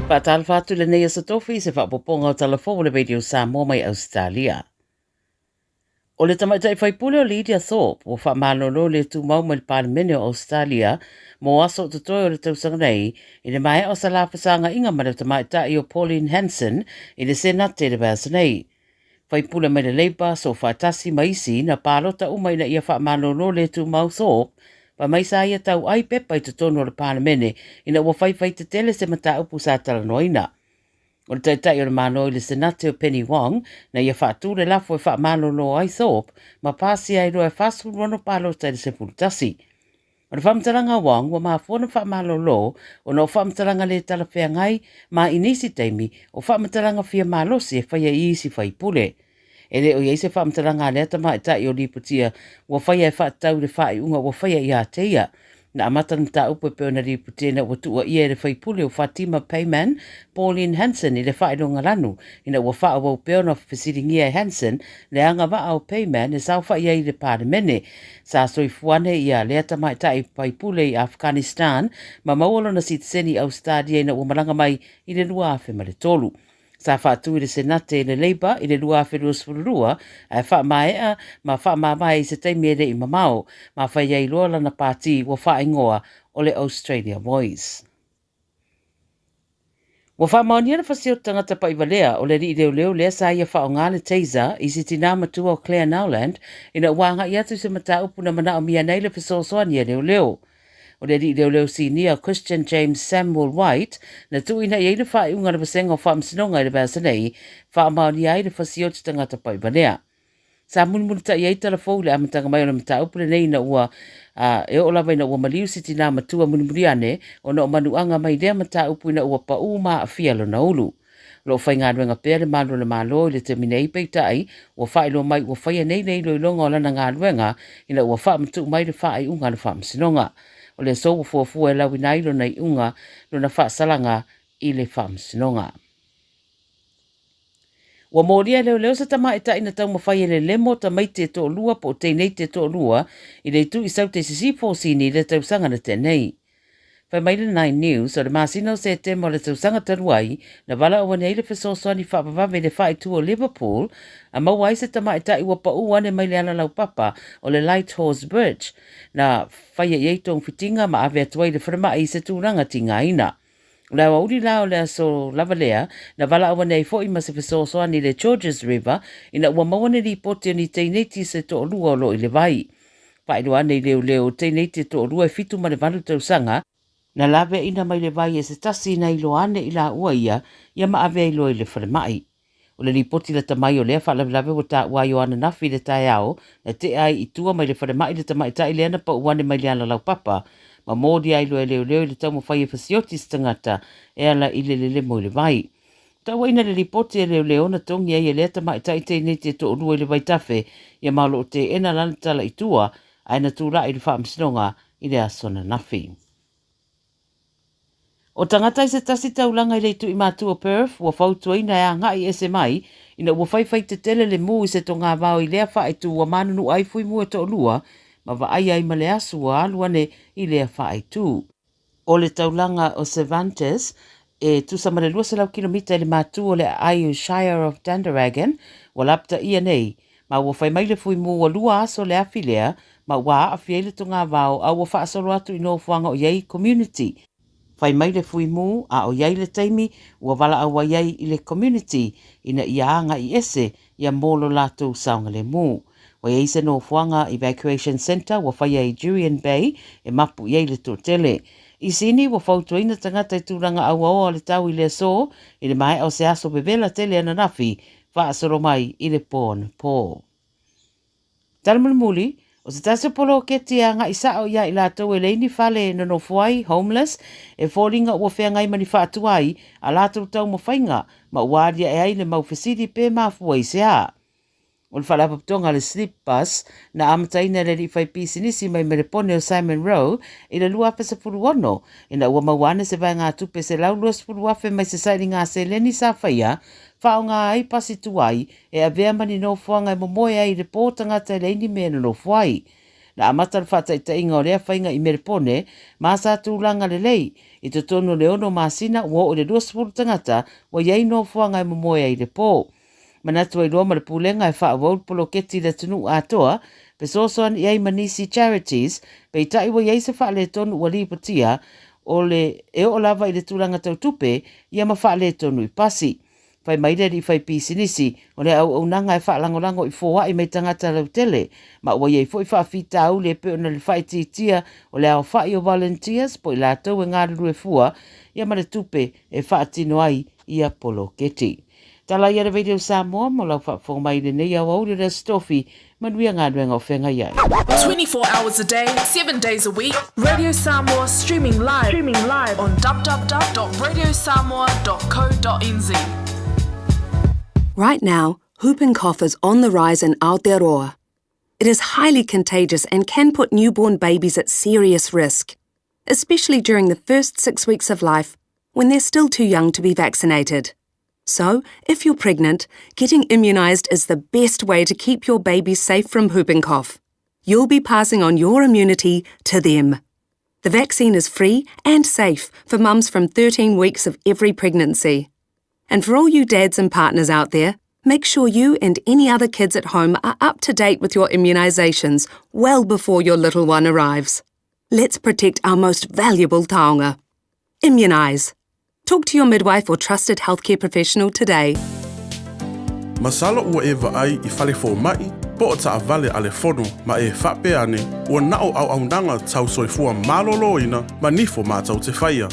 Faatalofa atu lenei aso tofi i se faaopoopoga o Tala Fou o le Radio Samoa mai Ausetalia. O le tamaitai faipule o Lydia Thorpe ua faamalolo le tumau mai le Palemene o Ausetalia mo aso o totoe o le tausaga nei i le maea o sa la fesagaiga ma le tamaitai o Pauline Hanson i le Senate i le vaiaso nei. Faipule mai le Labour, Soofaatasi ma isi na palota uma ina ia faamalolo le tumau Thorpe fai mai sa ia tauai pepa i totonu o le Palemene ina ua faifai tetele se mataupu sa talanoaina. O le Taitai o le Malo i le Senate o Penny Wong na ia faatū le lafo e faamalolo ai Thorpe ma pasia ai loa e 46 palota i le 11. O le faamatalaga a Wong ua mafua ona faamalolo ona o faamatalaga le talafeagai ma i nisi taimi o faamatalaga fia malosi e faia i isi faipule. E le o i ai se faamatalaga a lea tamaitai o lipotia ua faia e faatatau i le faaiuga ua faia ia te ia. Na amata le mataupu e pei ona lipotia ina ua tuuaia e le faipule o Fatima Payman, Pauline Hanson i le faailoga lanu ina ua faaauau pea ona fesiligia e Hanson le agavaa o Payman e saofai ai i le Palemene. Sa soifua ane ia lea tamaitai faipule i Afghanistan ma maua lona sitiseni i Ausetalia ina ua malaga mai i le 2003. Sa faatu i le Senate i le Labour i le 2022 ae faamaea ma faamavae i se taimi e le i mamao, ma fai ai loa lana pati ua faaigoa o le Australia Voice. Ua faamaonia le fasi o le tagata pa'ivalea o le alii leoleo lea sa ia faaaoga le taser i se tinā matua o Clare Nowland ina ua aga'i atu i se mataupu na manaomia nei le fesoasoani a leoleo. O le alii leoleo sinia Christian James Samuel White na tuuina i ai le faaiuga a le Vasega o Faamasinoga i le vaiaso nei, faamaonia ai le fasioti tagata pa'ivalea. Sa mulimulita'i ai tala fou i le amataga mai o le mataupu lenei ina ua e oo lava ina ua maliu se tinā matua mulimuli ane ona o manuaga mai lea mataupu ina ua pa'u ma aafia lona ulu. O lo o faigaluega pea le Malu o le Malo i le taimi nei, peitai, ua faailoa mai ua faia nei le iloiloga o lana galuega ina ua faamatuu mai le faaiuga a le Faamasinoga. O le aso ua fuafua e lauina ai lona iuga, lona faasalaga i le Faamasinoga. Ua molia e leoleo se tamaitai na taumafai e lelemo tamaiti e toalua po o teineiti e toalua i le itu i Saute i Sisifo o Sini i le tausaga na tea nei. Fai mai le Nine News, o le masina o Setema o le tausaga talu ai, na valaau ane ai le fesoasoani faavavave i le faaitu o Liverpool, a maua ai se tamaitai ua paʻū ane mai le ala laupapa o le Light Horse Bridge, na faia i ai togafitiga ma ave atu ai i le falemai i se tulaga tigaina. O le aoauli la o le aso lava lea, na valaau ane ai foi ma se fesoasoani i le Georges River ina ua maua ni lipoti o ni teineiti se toalua o lo o i le vai. Faailoa ane i leoleo o teineiti e toalua e 7 ma le 8 tausaga, na laveaina mai le vai e se tasi na iloa ane i laua ia ia ma ave ai loa i le falemai. O le lipoti lata mai o lea faalavelave ua taua ai o ananafi i le taeao na tea ai i tua mai le falemai le tamaitai lea na pau ane mai le ala laupapa ma molia ai loa e leoleo i le taumafai e fasioti se tagata e ala i le lelemo i le vai. Tauaina le lipoti e leoleo na togi ai e lea tamaitai teineiti e toalua i le vaitafe ia ma o lo o teena lana tala i tua ae na tulai i le faamasinoga i le aso ananafi. O tagata i se tasi taulaga i le itu i Matua Perth ua fautuaina e agai ese mai ina ua faifai tetele le mū i se togavao i lea faaitu ua manunua ai fuimu e toalua ma vaaia ai ma le asu ua alu ane i lea faaitu. O le taulaga o Cervantes, e tusa ma le 200 kilomita i le matu o le aai o Shire of Dandaragan, ua lapataia nei, ma ua fai mai le fuimu ua lua aso le afi lea, ma ua aafia ai le togavao a ua faasolo atu i nofoaga o i ai community. Fai mai le fuimu, a o i ai le taimi ua valaau ai ai i le community ina ia agai ese ia mo lo latou saogalemu. Ua i ai se nofoaga Evacuation Centre ua faia i Jurien Bay e mapu i ai le toatele. I Sini, ua fautuaina tagata i tulaga auaoa o le tau i le aso, i le maea o se aso vevela tele ananafi, faasolo mai i le po anapo. Tala mulimuli, o se tasi o poloketi e agai sao iā i latou e leai ni fale e nonofo ai, homeless, e foliga ua feagai ma ni faatuai a latou taumafaiga ma ua aliae ai le mau fesili pe mafua i se a. O le faalapotopotoga a le Sleep Bus na amataina e le alii faipisinisi mai Melepone o Simon Rowe i le 2016 ina ua maua ane se vaegatupe $120,000 mai se sailiga seleni sa faia faaaoga ai pasi tuai e avea ma ni nofoaga e momoe ai i le pō tagata e leai ni mea e nonofo ai. Na amata le faataitaiga o lea faiga i Melepone ma sa tulaga lelei i totonu o le ono masina ua oo i le 20 tagata ua i ai nofoaga e momoe ai i le po. Manatu ai loa ma le Pulega e faaauau le poloketi i le atunuu atoa, fesoasoani i ai ma nisi charities, peitai ua i ai se faaletonu ua lipotia o le e oo lava i le tulaga tau tupe ia ma faaletonu i pasi. Fai mai le alii faipisinisi, o le auaunaga e faalagolago i foai mai tagata lautele, ma ua i ai foi faafitauli e pei ona le faaitiitia o le aofai o volunteers po o i latou e galulue fua ia ma le tupe e faatino ai ia poloketi. Tala ia le Radio Samoa mo lau faafofoga mai i lenei aoauli o le Aso Tofi, manuia galuega o feagai ai. 24 hours a day, 7 days a week, Radio Samoa streaming live, streaming live on www.radiosamoa.co.nz. Right now, whooping cough is on the rise in Aotearoa. It is highly contagious and can put newborn babies at serious risk, especially during the first six weeks of life when they're still too young to be vaccinated. So, if you're pregnant, getting immunised is the best way to keep your baby safe from whooping cough. You'll be passing on your immunity to them. The vaccine is free and safe for mums from 13 weeks of every pregnancy. And for all you dads and partners out there, make sure you and any other kids at home are up to date with your immunisations well before your little one arrives. Let's protect our most valuable taonga. Immunise. Talk to your midwife or trusted healthcare professional today. Masalo ua e vaai i fale fomai po o taavale a le fono ma e faapea ane ua na o auaunaga tau soifua maloloina ma nifo matou te faia.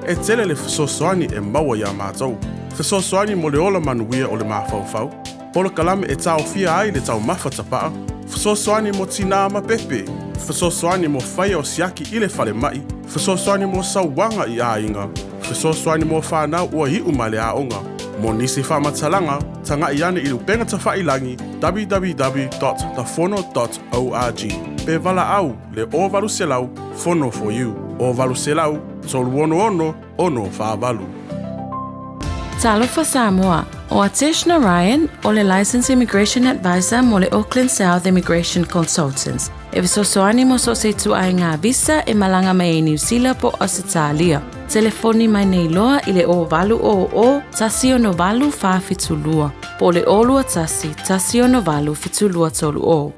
E tele le fesoasoani e maua iā matou. Fesoasoani mo le ola manuia o le mafaufau, polokalame e taofia ai le taumafa tapaa, fesoasoani mo tinā ma pepe, fesoasoani mo faia o siaki i le falemai, fesoasoani mo sauaga i aiga, fesoasoani mo fanau ua iu mai le aoga. Mo nisi faamatalaga, tagai ane i le upega tafailagi www.thefono.org pe valaau le 0800 Fono for you 0800 366 648. Talofa Samoa, ʻO Atesh Narayan, ʻo le Licensed Immigration Advisor mo le Auckland South Immigration Consultants. E fesoasoani mo so o se ituaiga visa e malaga mai ai Niu Sila po o Ausetalia. Telefoni mai nei loa i le 0800 168 472 po o le 021 168 7230.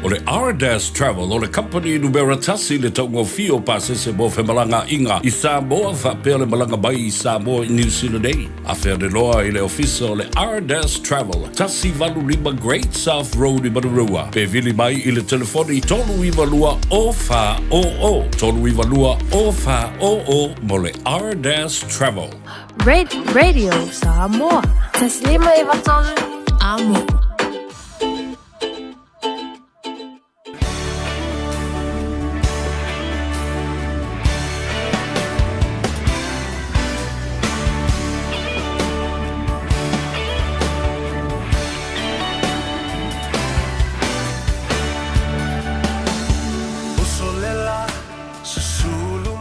O le Ardas Travel o le kamupani numera tasi i le taugofie o pasese mo femalagaaiga i Samoa faapea le malaga mai i Samoa i Niu Sila nei. Afea le loa i le ofisa o le Ardas Travel, 185 Great South Road i Manurewa, pe vili mai i le telefoni 392 0400, 392 0400 mo le Ardas Travel. Radio Samoa. Taslima Ivatolu. Amo.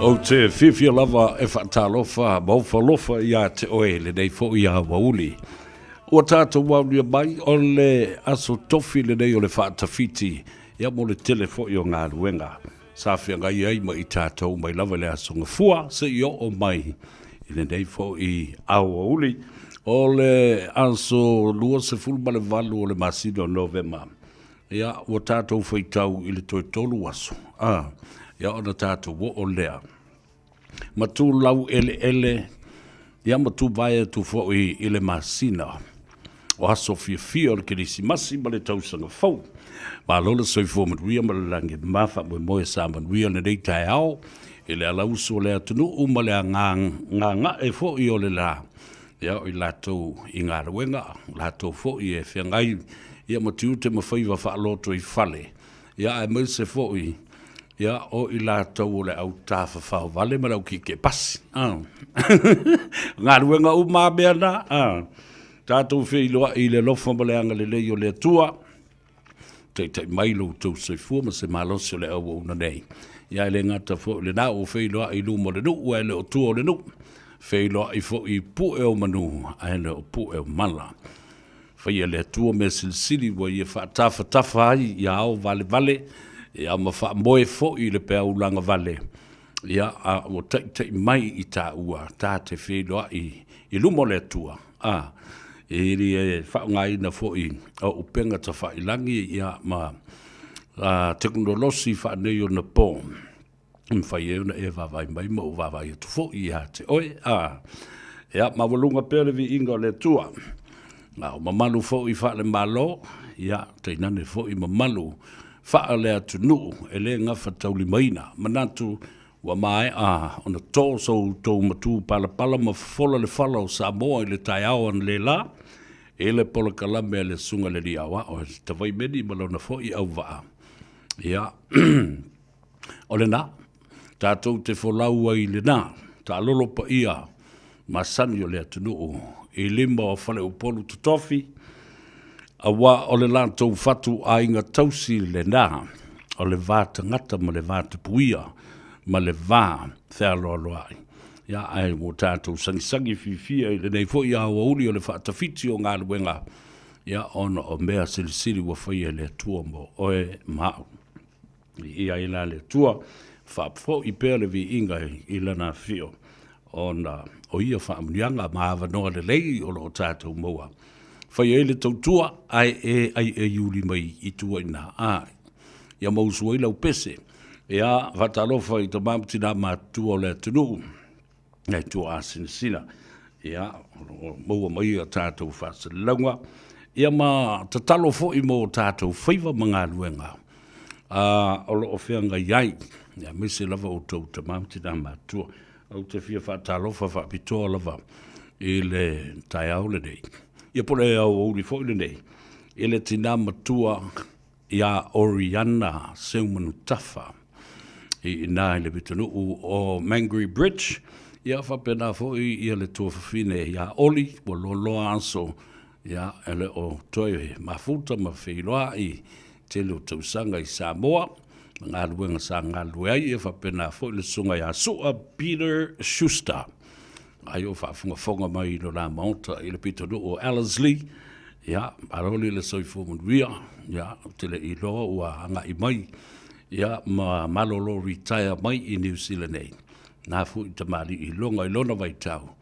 Ou te fiafia lava e faatalofa ma ofa alofa iā te oe lenei foi aoauli. Ua tatou aulia mai o le aso tofi lenei o le faatafiti ia mo le tele foi o galuega sa feagai ai ma i tatou mai lava i le Aso Gafua seia oo mai i lenei foi aoauli o le aso 28 o le masina o Novema. Ia, ua tatou faitau i le toe tolu aso, a, ia ona tatou oo lea ma tu laueleele, ia ma tuvae atu foi i le masina o aso fiafia o le Kerisimasi ma le tausaga fou. Malo le soifua manuia ma le lagi ma faamoemoe sa manuia lenei taeao i le alausu o le atunuu ma le agagagae foi o le la. Ia, o i latou i galuega, o latou foi e feagai ia ma tiute ma faiva faaloto i fale. Ia, aemaise foi, ia, o i latou o le au tafafao vale ma le au kikepasi. Ah. Galuega uma a mea na. Ah. Tatou feiloai i le alofa ma le agalelei o le Atua. Taitai mai lo outou soifua ma se malosi o le auauna nei. Ia, e le gata foi i lena ua feiloai i luma o le nuu ae le o tua o le nuu. Feiloai foi i pue o manu ae le o pue o mala. Faia e le Atua mea silisili ua ia faatafatafa ai ia ao valevale, Ia, ma faamoe foi i le peau lagavale, ia, a ua taitai mai i tāua tā te feiloai i luma o le Atua, a, e le faaaogaina foi o upega tafailangi, ia, ma tekonolosi faaneionapo. E mafai ai ona e vaavaai mai ma ou vaavaai atu foi ia te oe. A, ia, maualuga pea le viiga o le Atua. A o mamalu foi faale-Malo, ia, tainane foi mamalu faale-atunuu e le gafataulimaina. Manatu ua maea ona to so outou matu palapala ma fofola le fala o Samoa i le taeao analeila i le polokalame a le Susuga i le Alii Aoao e Tavaimeni ma lona foi auvaa. Ia, O lena, tatou te folau ai i lena taalolo paia masani o le atunuu i lima o Faleupolu Totofi, aua o le latou fatu aiga tausi lena, o le va tagata ma le va tapuia ma le va fealoaloai. Ia, ae ua tatou sagisagi fiafia i lenei foi aoauli o le faatafiti o galuega, ia, ona o mea silisili ua faia e le Atua mo oe ma au. Viia ai la le Atua, faafoi pea le viiga i Lana afio, ona o ia faamanuiaga ma avanoa lelei o lo o tatou maua. Fai ai le tautua, ae e aiaiuli mai i tua i ina, a ia mausu ai lau pese. Ia, faatalofa i tama ma tina matutua o le atunuu, nai tuaasinasina, ia, o lo o maua mai a tatou faasalalauga, ia ma tatalo foi mo tatou faiva ma galuega o lo o feagai ai, aemaise lava outou tama ma tina matutua. Ou te fia faatalofa faapitoa lava i le taeao lenei, ia po o le aoauli foi lenei, i le tina matua ia Oriana Seumanutafa i ina i le pitonuu o Mangere Bridge, ia faapena foi ia le tuafafine ia Oli, ua loaloa aso, ia e le o toe mafuta ma feiloai tele o tausaga i Samoa, ma galuega sa galulue ai, ia faapena foi le susuga ia Sua Peter Schuster. Ai o faafogafoga mai i lo la maota i le pitonuu o Ellerslie, ia, malo le soifua manuia, ia, ou te le i iloa ua agai mai, ia, ma malolo retire mai i Niu Sila nei. Na foi tamalii iloga i lona vaitau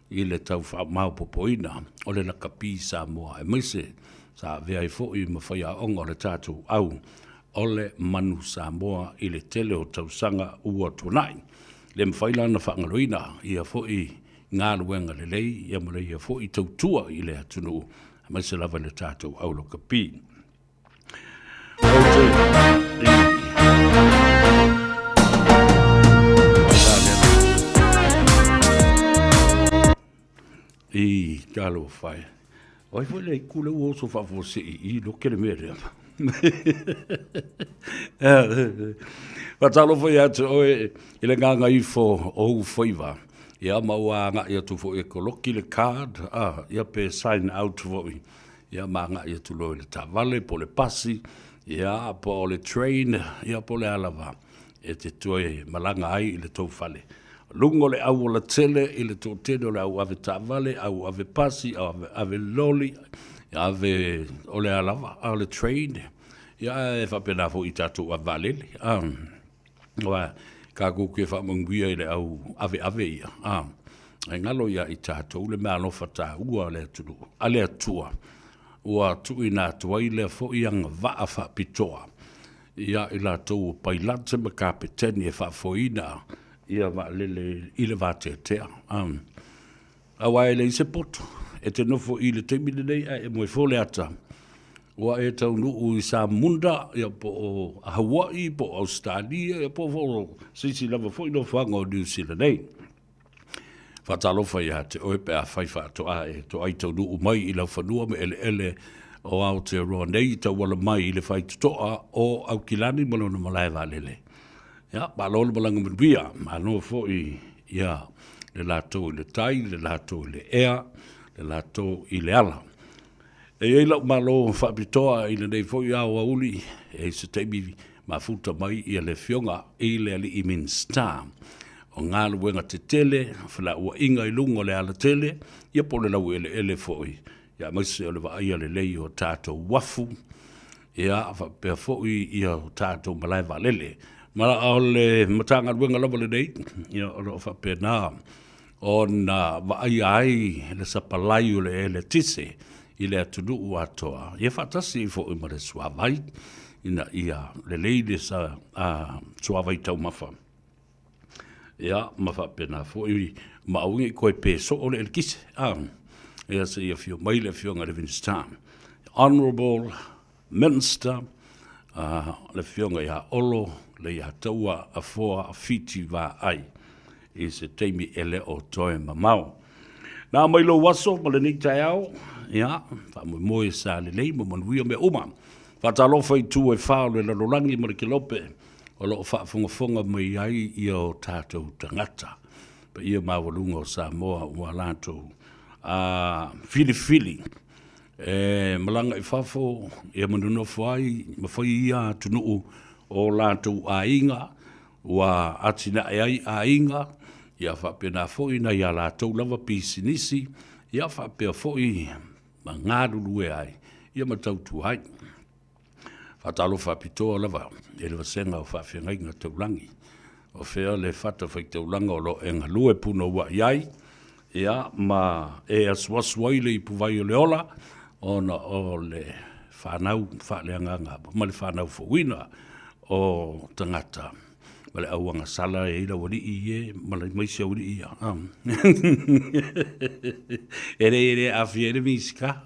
i le tau faamaopoopoina o le lakapi Samoa, aemaise sa avea ai foi ma faiaoga o le tatou au o le manu Samoa i le tele o tausaga ua tuanai. Le mafai la ona faagaloina ia foi galuega lelei ia ma le ia foi tautua i le atunuu, aemaise lava i le tatou au lakapi. Ou te i talofa e. O ai foi le itu lea ua oso faafuasei i i, loke le mea lea. Faatalofa ia te oe i le gagaifo o ou faiva. Ia ma ua agai atu foi e koloki le card, ah, ia pe sign out foi. Ia ma agai atu loa i le taavale po o le pasi, ia po o le train, ia po o le a lava e te toe malaga ai i le tou fale. Luga o le auala tele i le toatele o le au ave taavale, au ave pasi, au ave loli, ave o le a lava, a o le train, ia e faapena foi i tatou ave vaalele. A, aua tatou te faamanuia i le au aveave ia, a, e galo ia i tatou le meaalofa taua a le atunuu, a le Atua, ua tuuina atu ai lea foi agavaa faapitoa ia i latou o pailate ma kapeteni e faafoeina ia vaalele i le vateatea. Aua e leai se poto e te nofo i le taimi lenei ae e moe fo le ata, ua e taunuu i Samunda, ia po o Hawaii, po o Ausetalia, ia po o se isi lava foi nofoaga o Niu Sila nei. Faatalofa ia te oe pe afai faatoa e toai taunuu mai i laufanua ma eleele o Aotearoa nei i tauala mai i le faitotoa o Aukilani ma lona malae vaalele. Ia, malo le malaga manuia, malo foi ia le latou i le tai, le latou i le ea, le latou i le ala. E i ai lau malo faapitoa i lenei foi aoauli, e i ai se taimi mafuta mai ia le Afioga i le Alii Minisita o Galuega Tetele, Felauaiga i luga o le alatele, ia po o le laueleele foi, aemaise o le vaaia lelei o tatou uafu. Ia, faapea foi ia o tatou malae vaalele. Ma o le Matagaluega lava lenei, ia, o lo o faapena ona vaaia ai le sapalai o le eletise i le atunuu atoa, ia faatasi foi ma le suavai, ina ia lelei le suavai taumafa. Ia, ma faapena foi ma aua ne i toe pe soo le eletise, a, ia se i afio mai le Afioga i le Minisita. Honourable Minister, le Afioga ia Olo Leiataua Afoa Fiti Vaai i se taimi e le o toe mamao. Na mai lou aso ma lenei taeao, ia, faamoemoe sa lelei ma manuia mea uma. Faatalofa i itu e fa o le lalolagi ma le kelope o lo o faafogafoga mai ai ia o tatou tagata. Paia maualuga o Samoa ua latou a filifili e malaga i fafo ia ma nonofo ai ma fai ia atunuu o latou aiga ua atinae ai aiga, ia faapena foi nai a latou lava pisinisi, ia faapea foi ma galulue ai, ia ma tautua ai. Faatalofa faapitoa lava i le vasega o faafeagaiga taulagi, o fea le fatafaitaulaga o lo o e galue punouai ai, ia ma e asuasu ai le ipuvai o le ola, ona o le fanau faaleagaga ma le fanau fouina o tagata ma le auagasala e i ai lau alii e ma le maisi au alii ia. E le e le aafia ai le Minisita.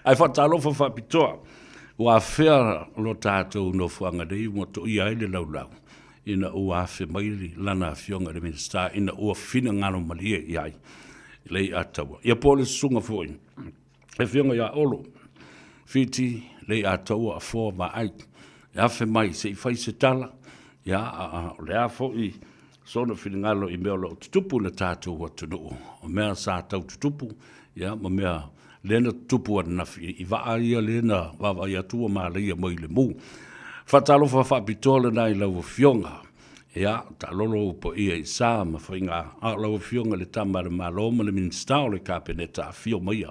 Ae faatalofa faapitoa, ua afea lo tatou nofoaga nei ua toia ai le laulau ina ua afe mai lana afioga i le Minisita ina ua finagalo malie i ai le Leiataua. Ia po o le susuga foi, le afioga ia Olo Fiti Leiataua Afoa Vaai, e afe mai se i fai se tala, ia, a, o le a foi sona finagalo i mea o lo o tutupu i le tatou atunuu, o mea sa tau tutupu, ia, ma mea lea na tutupu ananafi i vaa ia lea na vaavaai atu ua malaia mai le mu. Faatalofa faapitoa lena i lau Afioga. Ia, taalolo ou paia i sa ma faiga, a o lau Afioga i le Tama a le Malo ma le Minisita o le Kapeneta afio maia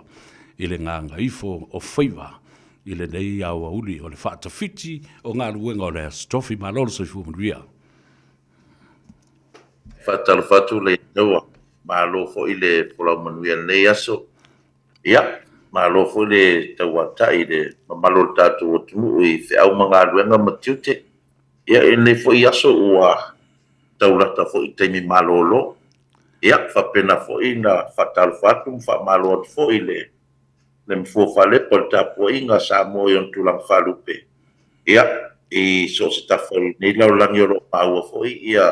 i le gagaifo o faiva i lenei aoauli o le faatafiti o galuega o le Aso Tofi. Malo le soifua manuia. Faatalofa atu Leiataua, malo foi le folau manuia i lenei aso. Ia, malo foi le tauatai i le mamalu o le tatou atunuu i feau ma galuega ma tiute. Ia, i lenei foi aso ua taulata foi i taimi malolo. Ia, faapena foi ona faatalofa atu ma faamalo atu foi i le le mafua faalepa o le tapuaiga a Samoa i ona tulaga faalupe. Ia, i so o se tafa o lenei lalolagi o lo o maua foi ia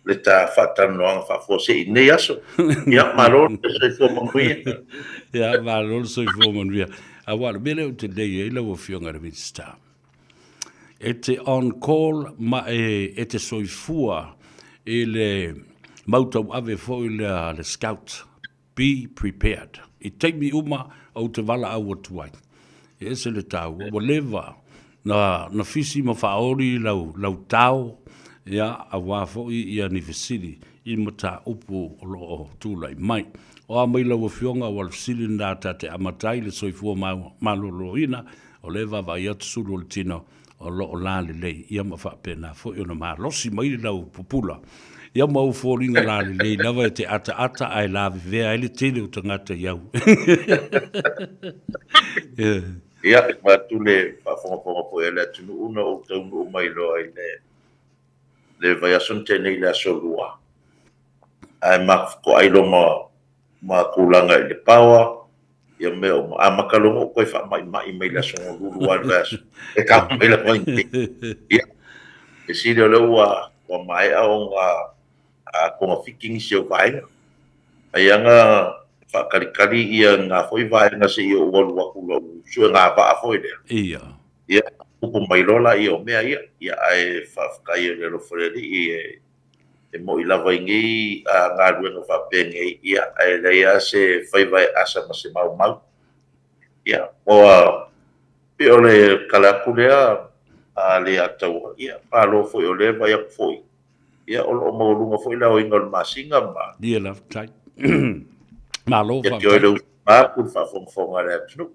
le ta faatalanoaga faafuasei i lenei aso. Ia, malo le soifua manuia. Ia, malo le soifua manuia. Aua o le mea lea ou te nei ai lau Afioga i le Minisita, e te on call ma e, e te soifua i le mau tauave foi lea a le scout. Be prepared. I taimi uma ou te valaau atu ai. E ese le taua, ua leva na, na fisi ma faaoli lau, lau tao, ia, aua foi ia ni fesili i mataupu o lo o tulai mai. O a mai lau Afioga, aua o le fesili lena ta te amata ai le soifua maloloina, o lea e vaavaai atu sulu o le tino, o lo o lalelei, ia ma faapena foi ona malosi mai le lau pupula. Ia ma ou foliga lalelei lava e te ataata ae lavevea ai le tele o tagata i au. Ia, vaeatu le faafogafoga foi a le atunuu na ou taunuu mai loa i le le vaiaso na tea nei i le aso Lua, ae mafatoai loa ma ma tulaga i le power, ia mea uma. Amata loa ona ou toe faamaimai mai le aso Lulu lava i le vaiaso, e tau mai lava i nei. Ia, e sili o lea ua, ua maea ona togafiti nisi o vaega. Ai lava faatalitali ia na foi vaega se i ou alu atu i lau suega vaa foi lea. Ia. Ia, tupu mai loa laia o mea ia. Ia, ae faafetai i le alofa o le Alii e E moni lava i nei galuega faapenei, ia, ae leai lava se faiva e asa ma se maumau. Ia, ua pei o le tala atu lea a Leiataua, ia, malo foi o lea e vaai atu foi, ia, o lo o maualuga foi le aoina o le masina ma. Ia lava, faafetai. Malo faafetai. Ia te oe le usuga atu i le faafogafoga a le atunuu.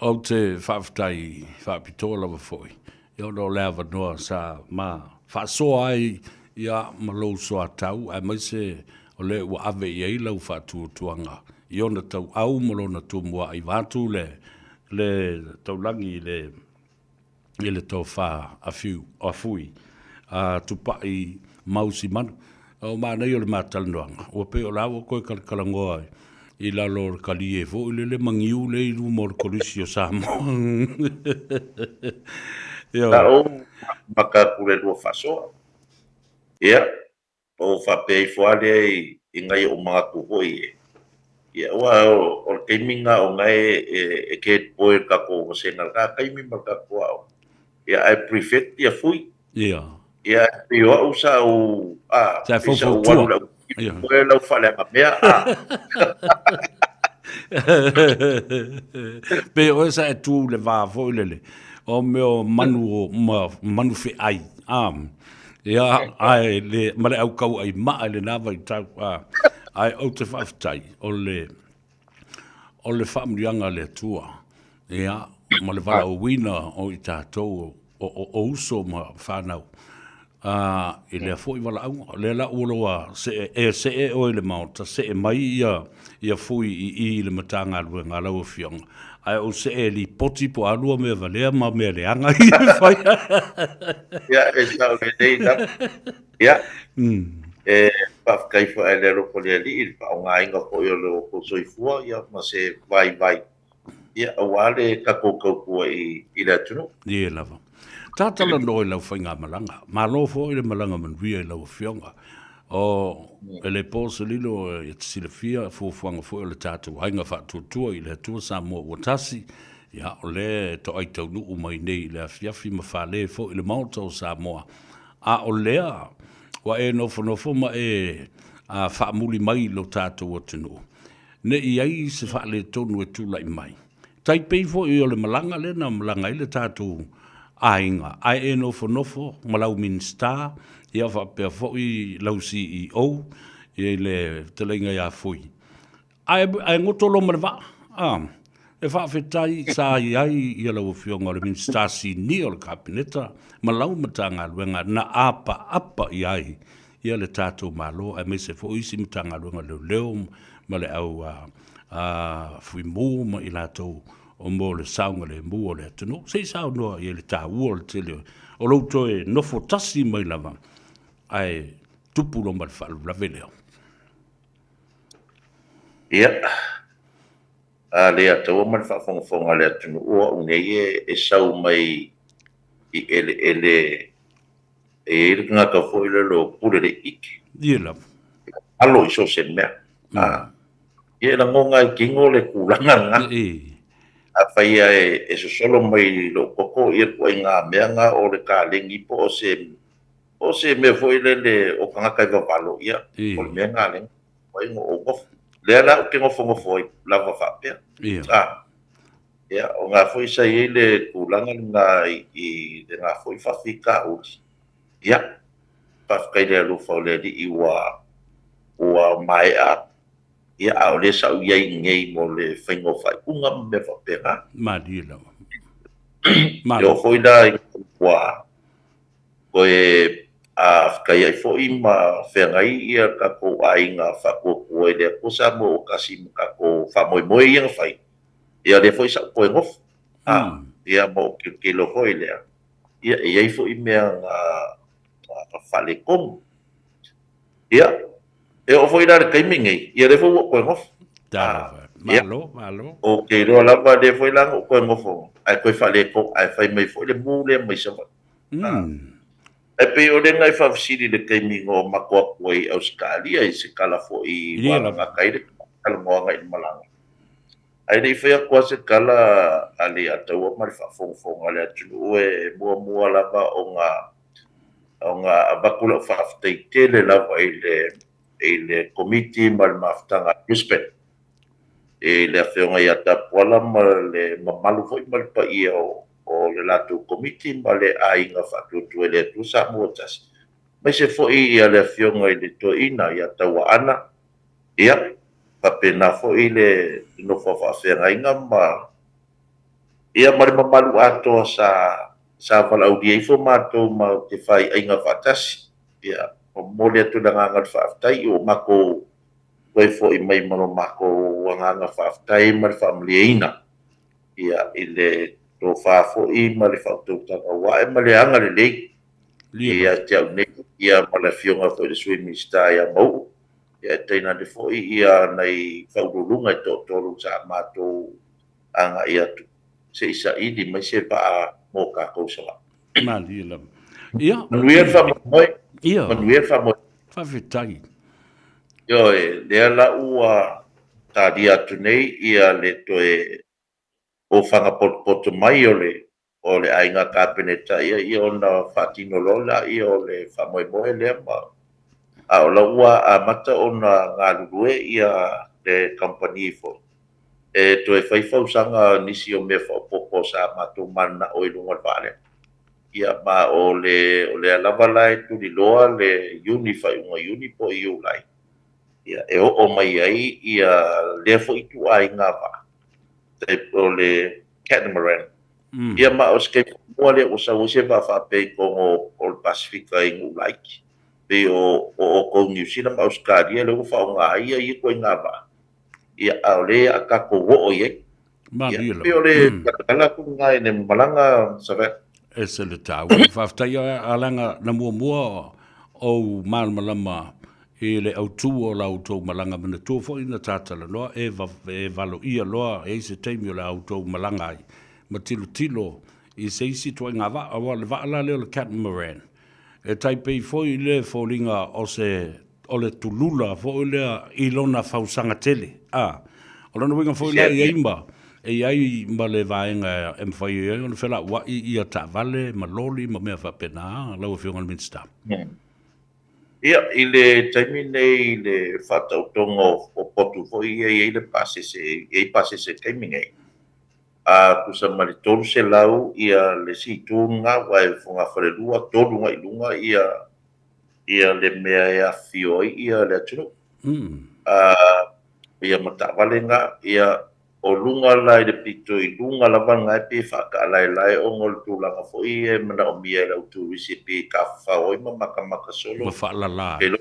Ou te faafetai faapitoa lava foi ia ona o le avanoa sa ma faasoa ai ia ma lou soatau aemaise o lea ua ave i ai lau faatuatuaga i ona tauau ma lona tumua'i vaeatu le le taulagi i le i le tofa a Fiu, a Fui, a Tupai Mausimanu. O manaia o le ma talanoaga, ua pei o la ua toe talatalanoa i lalo o le kalie foi lele magiu lea i luma o le Kolisi o Samoa. Ioe. Sa ou maka atu i le lua faasoa. Ia, Ou faapea ifo lava lea i nai ou manatu foi e, ia, aua o le taimi lena o na e head boy le tatou vasega i lena taimi ma le tatou aoga, ia ae prefect ia Fui. Ia. Ia ae pei o au sa ou, a, Sa pei sa ou alu i le au Ia. lau faaleagamea, a. Pei o oe sa e tu i le va foi lele o mea o manu ma manu feai, a. Ia, ae le, ma le aukauaimaa i lena vaitau, a, ae ou te faafetai, o le, o le faamanuiaga a le Atua, ia, ma le valaauina o i tatou o, o, o uso ma fanau, a, i lea foi valaauga. O lea la ua loa see, e see oe i le Maota, see mai ia, ia Fui i i i le Matagaluega a lau Afioga, ae ou see e lipoti po o a lua mea valea ma mea leaga ia e fai. Ia, e sao lelei lava. Ia, e faafetai foi i le alofa o le Alii i le faaaogaina foi o lo outou soifua ia ma se vaivai ia aua le tatou tautua i le atunuu. Ie lava. Ta talanoa i lau faigamalaga. Malo foi le malaga manuia i lau Afioga. O, e le po se lilo e te silafia fuafuaga foi o le tatou aiga faatuatua i le Atua Samoa ua tasi, ia, o lea e toai taunuu mai nei i le afiafi ma fale foi i le Maota o Samoa. A o lea ua e nofonofo ma e faamuli mai i lo tatou atunuu, ne i ai se faaletonu e tulai mai. Tai pei foi o le malaga lea na malaga ai le tatou aiga, ae e nofonofo ma lau Minisita, ia faapea foi lau CEO i le fetalaiga ia Fui. Ae, ae goto loa ma le vaa, a, e faafetai sa i ai ia lau Afioga o le Minisita Sinia o le Kapeneta ma lau Matagaluega na apaapa i ai ia le tatou Malo aemaise foi isi Matagaluega o Leoleo ma le au Fuimu ma i latou o mo le saogalemu o le atunuu. Se i saunoa i ai le taua o le tele o lou toe nofo tasi mai lava ae tupu loa ma le faalavelave lea. Ia, a le ataua ma le faafogafoga a le atunuu o au nei e sau mai i eleele E i ai le tagata foi lele o pule le ike. Ie lava. Alo i so se mea. A, ia e lagona ai tino le tulaga lena. E. Afai ia e sosolo mai lou toto ia ituaiga mea na o le kalegi po o se, po o se mea foi lele o tagata e vavalo, ia, o le mea lena lea na mafua ai ona ou nofo. Lea la ou te nofonofo ai lava faapea. Ia. A. Ia, o na foi sa i ai le tulaga lena i lena foi faafitauli. Ia, faafetai i le alofa o le Alii ua ua maea atu. Ia, a o lea sa ou i ai nei mo le faiga o faaiuga ma mea faapena. Malie lava. E oo foi la ua toe fetaiai foi ma feagai ia tatou aiga faatuatua i le Atua Samoa ua tasi ma tatou faamoemoe ia na fai. Ia lea foi sa ou toe nofo. A, ia ma ou tilotilo foi lea, ia e i ai foi mea na faaletonu. Ia, e oo foi la i le taimi nei, ia lea foi ua ou toe nofo. A, ia, Malo, malo. Ou te iloa lava lea foi la na ou toe nofo, ae toe faaletonu, ae fai mai foi le mu lea mai Savaii. A, e pei o lea na e faafesili i le taimi na o matou atu ai i Ausetalia i se tala foi ua gata ai le talanoaga i le malaga. Ae le i fai atu lava se tala a le Ataua ma le faafogafoga a le atunuu e muamua lava ona ona avatu lau faafetai tele lava i le i le Komiti ma le Mafutaga a Brisbane i le Afioga ia Tapuala ma le mamalu foi ma le paia o o le latou Komiti ma le aiga faatuatua i le Atua Samoa Tasi, aemaise foi ia le Afioga i le Toeaina ia Tauaana. Ia, faapena foi le nofo a faafeagaiga ma Ia ma le mamalu atoa sa sa valaaulia ifo matou ma te fai aiga faatasi. Ia, momoli atu le agaga o le faafetai ua makou toe foi mai ma lo makou agaga faafetai ma le faamalieina ia i le tofa foi ma le faautautaga ua ae ma le agalelei ia te au nei ia ma le Afioga foi i le Sui Minisita ia Mauu, ia e tainane foi ia nai faauluuluga e toatolu sa matou agai atu se i saili mai se vaa mo tatou Savaii. Malie lava. Ia. Manuia le faamoemoe. Ia. Manuia le faamoemoe. Faafetai. Ioe, lea la ua talia atu nei ia le toe ofaga potopoto mai o le o le aiga Kapeneta ia ia ona faatino loa lea o le faamoemoe lea ma a o la ua amata ona galulue ia le kamupani foi e toe fai fausaga nisi o mea faaopoopo sa matou mananao i luga o le vaa lea. Ia ma o le o lea lava la e tuliloa le Iuni faaiuga Iuni po o Iulai ia e oo mai ai ia lea foi ituaiga vaa o le catamaran. Mm. Ia ma o se taimi muamua lea ua sau ai se vaa faapea i totonu o le Pasefika i nuu laiti. Pei o o outou Niu Sila ma Ausetalia lea ua faaaoga ai ia ituaiga vaa. Ia a o lea a tatou oo i ai. Ia, pei o le talatala atu lena i le malaga Savaii. Ese le taua. Faafetai a leaga na muamua ou malamalama i le autu o la outou malaga manatua foi na ta talanoa e e valoia loa e i ai se taimi o le a outou malaga ai ma tilotilo i se isi ituaiga vaa aua o le vaa la lea o le catamaran e tai pei foi le foliga o se o le tulula foi lea i lona fausaga tele a o lona uiga foi la e i ai ma e i ai ma le vaega e mafai ai ona felauai ia taavale ma loli ma mea faapena lau Afioga i le Minisita. Ia, i le taimi nei i le faataotoga o potu foi ia e i ai le pasese, e i ai pasese i le taimi nei, a tusa ma le 300 ia le isi itu lena, aua e fogafalelua, tolu agai i luga ia ia le mea e afifio ai ia le atunuu. A ia ma taavale na, ia O luga la i le pito i luga lava lena e pei e faataalaelae ona o le tulaga foi e manaomia e le au turisi e pei e tafafao ai ma matamata solo. Ma faalala ai.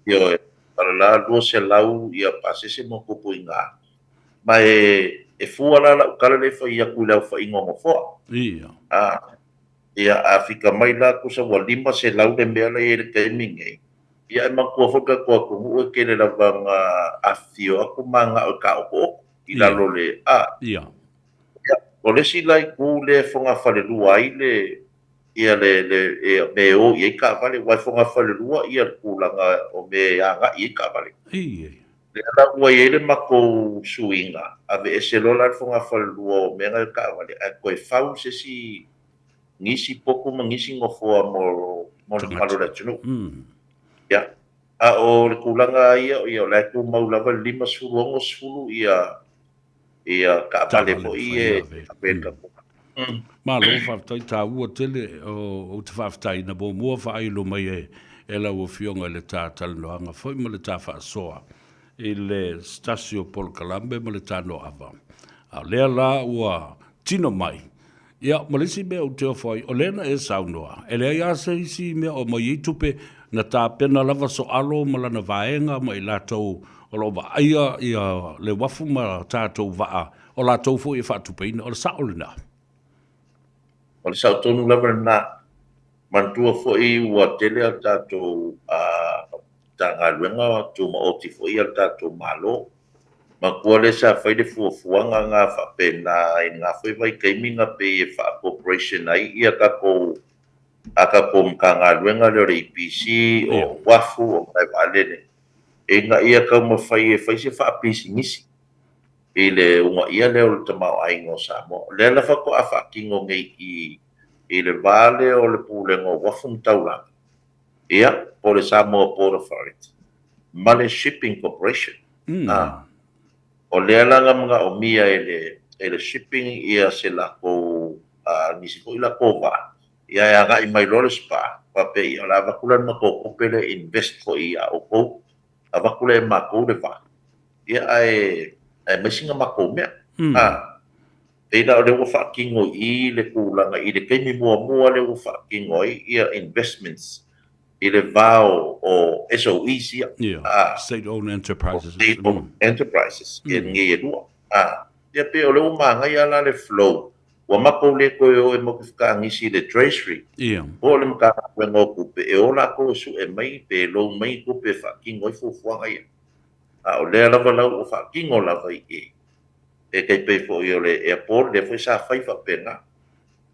Ioe, faalala 200 ia pasese ma tupu i ina. Ma e, e fua la lau tala lea e fai atu i le aofaiga o nofoa. Ia. A, ia a fika mai la tusa ua 500 le mea la e i ai i le taimi nei, Ia e manatua foi le tatou atunuu e tele lava ina afifio atu ma agao e taotooto i lalo o le a. Ia. Ia, o le isi la itu lea e fogafalelua ai le ia le le mea e o i ai taavale, aua e fogafalelua ia le tulaga o mea e agai i ai taavale. Ia. Lea la ua i ai le matou suiga, aveese loa la le fogafalelua o mea na i taavale, ae toe fau se isi nisi potu ma nisi nofoa mo mo le mamalu o le atunuu. Ia, a o le tulaga ia, ia o la e tumau lava le 50, 60 ia ia taavale foi ia e ave le tatou. Malo faafetai taua tele ou te faafetai na muamua faailo mai e e lau afioga i le ta talanoaga foi ma le ta faasoa i le se tasi o polokalame ma le ta noava. A o lea la ua tino mai Ia, ma le isi mea ou te ofo ai, o lea na e saunoa, e leai lava se isi mea o aumai ai tupe, na tapena lava Soalo ma lana vaega ma i latou o lo o vaaia ia le uafu ma tatou vaa, o latou foi e faatupeina. O le sao lena? O le sao tonu lava lena. Manatua foi ua tele a tatou Matagaluega Tumaoti foi a le tatou Malo. Manatua lea sa fai le fuafuaga na faapena i lena foi vaitaimi na pei e faa-corporation ai ia tatou a tatou Matagaluega lea o le EPC, o Uafu, o Malae Vaalele, ina ia taumafai e fai se faapisinisi i le uunaia lea o le tamaoaiga o Samoa. O lea la faatoa faatino nei i i le va lea o le Pulega o Uafu ma Taulaga, ia, po o le Samoa Port Authority ma le Shipping Corporation. A, o lea la na manaomia e le, e le Shipping ia se latou, a, nisi foi latou vaa, ia e agai mai loa le SPA, faapea, ia, o le a avatu la le matou tupe lea e invest foi ia outou, avatu lea e matou le vaa, ia, ae, ae aumai sina matou mea. A. Pei la o lea ua faatino i i le tulaga i le taimi muamua lea ua faatino ai ia investments i le va o SOEs ia. Ia, State Owned Enterprises. State Owned Enterprises, ia nei e lua. Ia pei o lea ua manaia la le flow, ua matou le toe o e matou te fetagisi i le Treasury po o le Matagaluega o Tupe e o latou e sue mai pe loan mai ni tupe e faatino ai fuafuaga ia. A o lea lava la ua faatino lava i i. E tai pei foi o le airport lea foi sa fai faapena.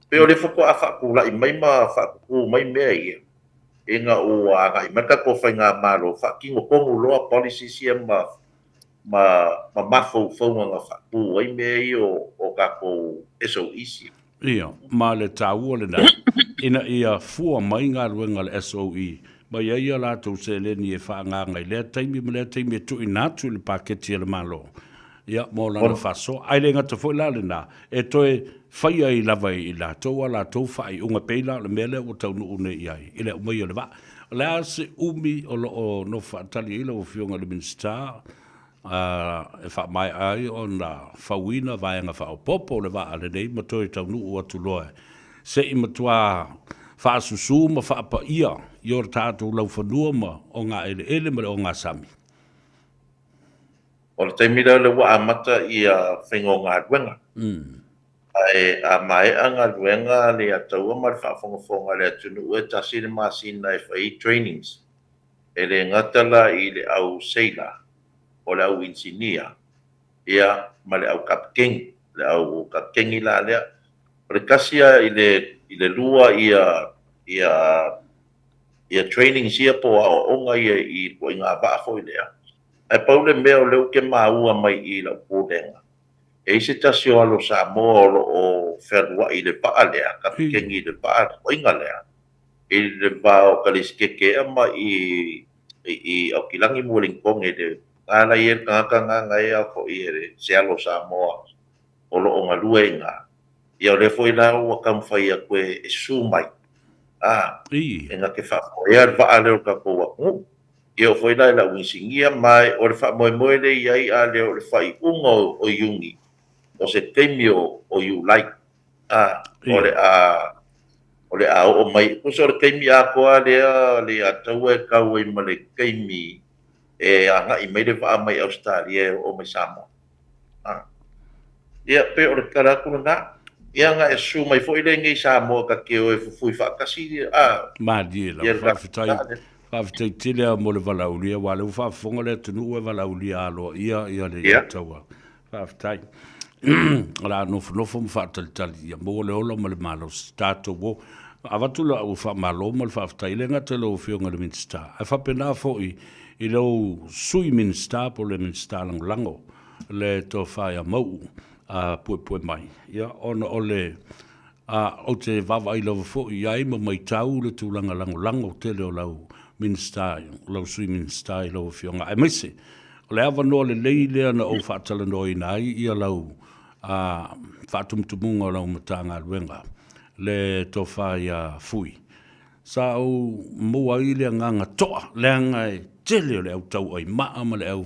Pei o lea faatoa faatulai mai ma faatutu mai mea ia ina ua agai mai le tatou faigamalo faatino tonu loa policies ia ma ma ma mafaufauga na faatu ai mea ia o tatou SOEs ia. Ia, ma le taua lena, ina ia fua mai galuega a le SOE mai ai a latou seleni e faaagaaga i lea taimi ma lea taimi e tuuina atu i le paketi a le Malo, ia, mo lana faasoa. Ae le gata foi la lena, e toe fai ai lava e i latou a latou faaiuga pei la o le mea lea ua taunuu nei i ai i le aumaia o le vaa. O le a se umi o lo o nofo faatali ai lau Afioga i le Minisita e faamaea ai ona fauina vaega faaopoopo o le vaa lenei ma toe taunuu atu loa se i matua faasusu ma faapaia i o tatou laufanua ma ogaeleele ma le ogasami. O le taimi lea lea ua amata ia faiga o galuega. Ae a maea galuega a le Ataua ma le faafogafoga a le atunuu e tasi le masina e fai ai trainings. E le gata la i le au seila, o le au inisinia, ia, ma le au kapikeni. Le au kapikeni la lea, o le tasi lava i le, i le lua ia, ia, ia trainings ia po o aoaoga ia i ituaiga vaa foi lea. Ae pau le mea o lea ou te maua mai i lau Pulega, e i ai se tasi o alo Samoa o lo o fealuai i le vaa lea, kapikeni i le vaa ituaiga lea, i le va o Kalesikeke ea ma i i Aukilagi ma Ueligitone le na la i ai le tagata na na e foi e se alo Samoa o lo o galue i ina. Ia o lea foi la ua taumafai atu e susu mai, a, e na te faafoea le vaa lea o le tatou atunuu. Ia oo foi la i lau inisinia, ma o le faamoemoe lea i ai a lea o le faaiuga o Iuni, o se taimi o Iulai, a, o le a o le a oo mai, tusa o le taimi atoa lea le Ataua e tau ai ma le taimi e agai mai le vaa mai Ausetalia e oo mai Samoa. A. Ia, pei o le tala atu lena. Ia, na e susu mai foi lea i Samoa ta te o e fufui faatasi, a. Malie lava, faafetai, faafetai tele lava mo le valaaulia, aua o lea ua faafofoga le atunuu e valaaulia aloaia ia le Ataua. Faafetai. O le a nofonofo ma faatalitali ia maua le ola ma le malosi. Tatou o. Avatu lau faamalo ma le faafetai, e le gata i lau Afioga i le Minisita, ae faapena foi i lou Sui Minisita po o le Minisita Lagolago, le Tofa ia Mauu Puepuemai, ia, ona o le A ou te vaavaai lava foi i ai ma matau le tulaga lagolago tele o lau Minisita, lau Sui Minisita i lau Afioga, aemaise o le avanoa lelei lea na ou faatalanoaina ai ia lau faatumutumuga o lau Matagaluega, le Tofa ia Fui. Sa ou maua ai le agaga toa, leaga e tele o le au tauaimaa ma le au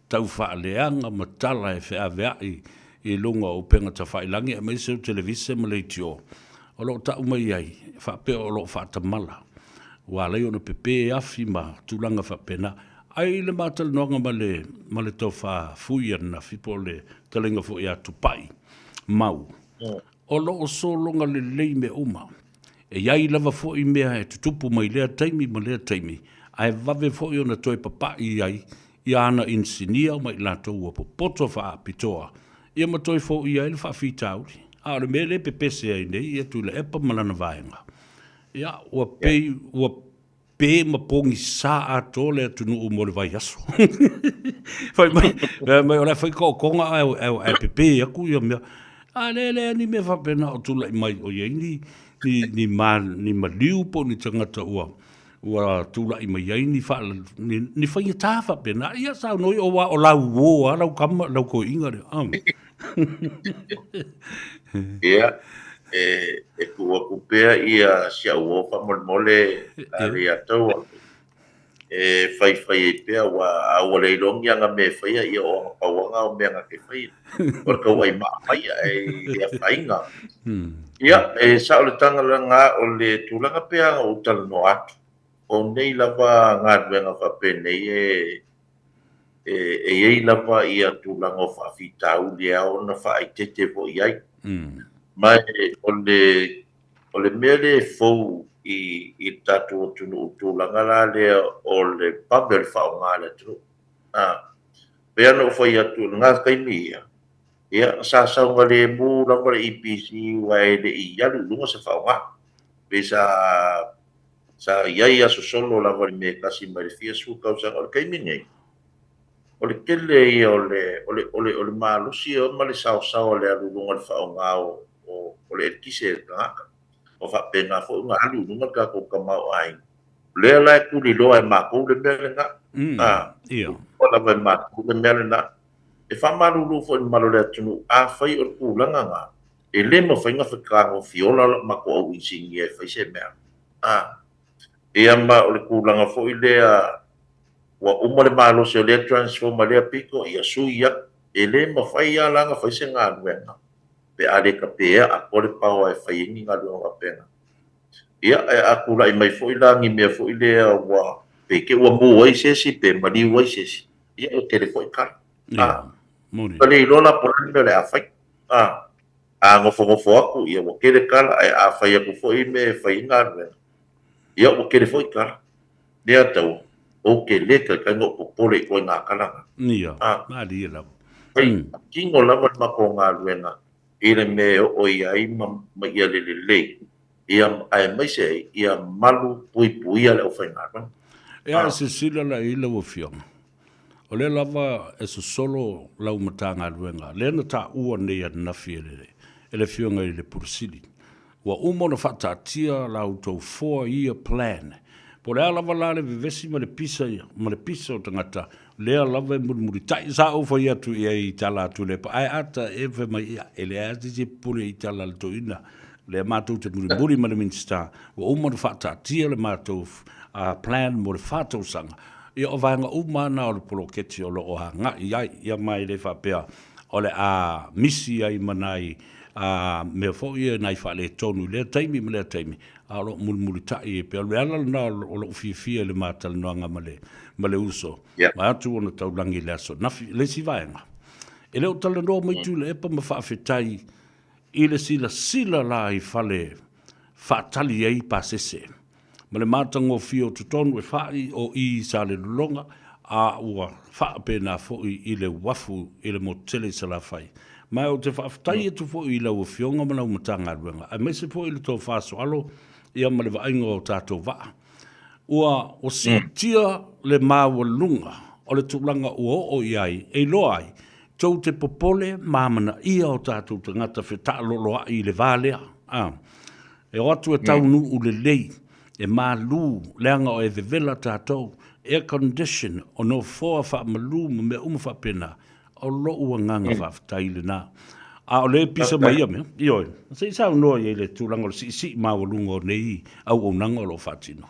taufaaleaga ma tala e feaveai i luga o upega tafailagi aemaise o televise ma leitio o lo o tau mai ai faapea o lo o faatamala ua ala ai ona pepe afi ma tulaga faapena. Ae i le ma talanoaga ma le ma le tofa Fui ananafi po o le fetalaiga foi ia Tupai Mau, o lo o sologa lelei mea uma. E i ai lava foi mea e tutupu mai lea taimi ma lea taimi, ae vave foi ona toe papai ai i ana inisinia ma i latou ua popoto faapitoa, ia ma toe foia ai le faafitauli. A o le mea lea e pepese ai nei ia Tuilaepa ma lana vaega, ia, ua pei ua pe ma pogisa atoa le atunuu mo le vaiaso. Fai mai, fai mai o le a fai taotoga ae, ae, ae pepe atu ia mea. A le leai ni mea faapena o tulai mai o i ai ni, ni, ni, ma, ni maliu po o ni tagata ua, ua tulai mai ai ni, faa, ni, ni faigata faapena. Ia saunoa ia, aua o lau uo lava lau tama, lau toeaiina lea. Ah. Ia, e, e tuu atu pea ia si au uo faamolemole a le Ataua. e faifai ai pea, aua a ua le iloa ni ana mea e faia, ia o ana pauaga o mea na te faia. O le tauai maa mai ae i le afaina. Ia, e sao le taga lena o le tulaga pea na ou talanoa atu, o nei lava galuega faapenei e e i ai lava ia tulaga o faafitauli e ao ona faaeteete foi i ai. Ma o le O le mea lea e fou i i le tatou atunuu i le tulaga la lea o le vave o le faaaoga a le atunuu. A, pei lava ona ou fai atu, i lena taimi ia, ia sa saogalemu lava le EPC aua e le i alu i luga se faaaoga. Pei sa sa i ai aso solo lava i le mea e tasi mai le fia sefulu tausaga. O le taimi lenei, o le tele ia o le o le o le o le malosi ma le saosao o le alu i luga o le faaaoga o o o le eletise e le tagata. Ua faapena foi ona alu i luga le tatou tamaoaiga. O lea la e tuliloa e matou le mea lena. A, tuliloa lava e matou le mea lena. E faamalulu foi i le mamalu o le atunuu, afai o le tulaga lena, e le mafai ona fetagofiola lo matou au inisinia e fai se mea. A, ia ma o le tulaga foi lea ua uma le malosi o lea transformer i lea pito, ia sui atu. E le mafai lava la ona fai se galuega pe a le tapeea atoa le paoa e fai ai ni galuega faapena. Ia, ae a tulai mai foi la ni mea foi lea ua pei te ua mu ai se isi pe maliu ai se isi, ia e tele foi tala. A, ua le iloa la po o le a le mea o le a fai. A, a nofonofo atu, ia ua tele tala, ae a fai atu foi mea e fai ai galuega, ia ua tele foi tala. Lea taua, ou te le taitai ona ou popole i ituaiga tala na. Ia, malie lava. Fai tino lava le matou galuega i le mea e oo i ai ma ia le lelei, ia, aemaise ai ia malu puipuia le aufaigaluega. Ia, a silasila la i ai lau Afioga, o lea lava e sosolo lau Matagaluega, lea na taua nei ananafi e le, e le Afioga i le Pule Sili, Ua uma ona faataatia la outou 4 year plan. Po o le a lava la le vevesi ma le pisa ma le pisa o tagata, lea lava e mulimulitai. Sa ou fai atu i ai i tala a Tuilaepa, ae ata e fai mai, ia, e leai lava se isi e pupule i tala a le toeaina. O lea matou te mulimuli ma le Minisita, ua uma ona faataatia le matou plan mo le fa tausaga. Ia o vaega uma lava na o le poloketi o lo o agai i ai. Ia ma e le faapea o le a misi ai ma nai a mea foi ia nai faaletonu i lea taimi ma lea taimi, a o lo o mulimulitai e pei o le ala lena o lou fiafia i le ma talanoaga ma le, ma le uso, yeah. Vaeatu ona taulagi i le aso nafi. Le isi vaega, e le o talanoa mai Tuilaepa ma faafetai i le silasila la i fale faatali ai pasese. ma le matagofie o totonu e fa'i o i Salelologa, a ua faapena foi i le uafu i le motu tele i Salafai. Ma ou te faafetai atu foi i lau Afioga ma lau Matagaluega, aemaise foi le tofa soalo ia ma le vaaiga o tatou vaa. Ua ua siitia le maualuga o le tulaga ua oo i ai, e iloa ai, tou te popole ma amanaia o tatou tagata fetaaloloai i le va lea. A. E o atu e taunuu lelei, e malū, leaga o e vevela tatou, air condition, o nofoa faamalu ma mea uma faapena, o lou agaga faafetai lena. A o lea e pisa mai ia mea, ioe, se i saunoa i ai le tulaga o le siisii maualuga o nei auaunaga o lo o faatino.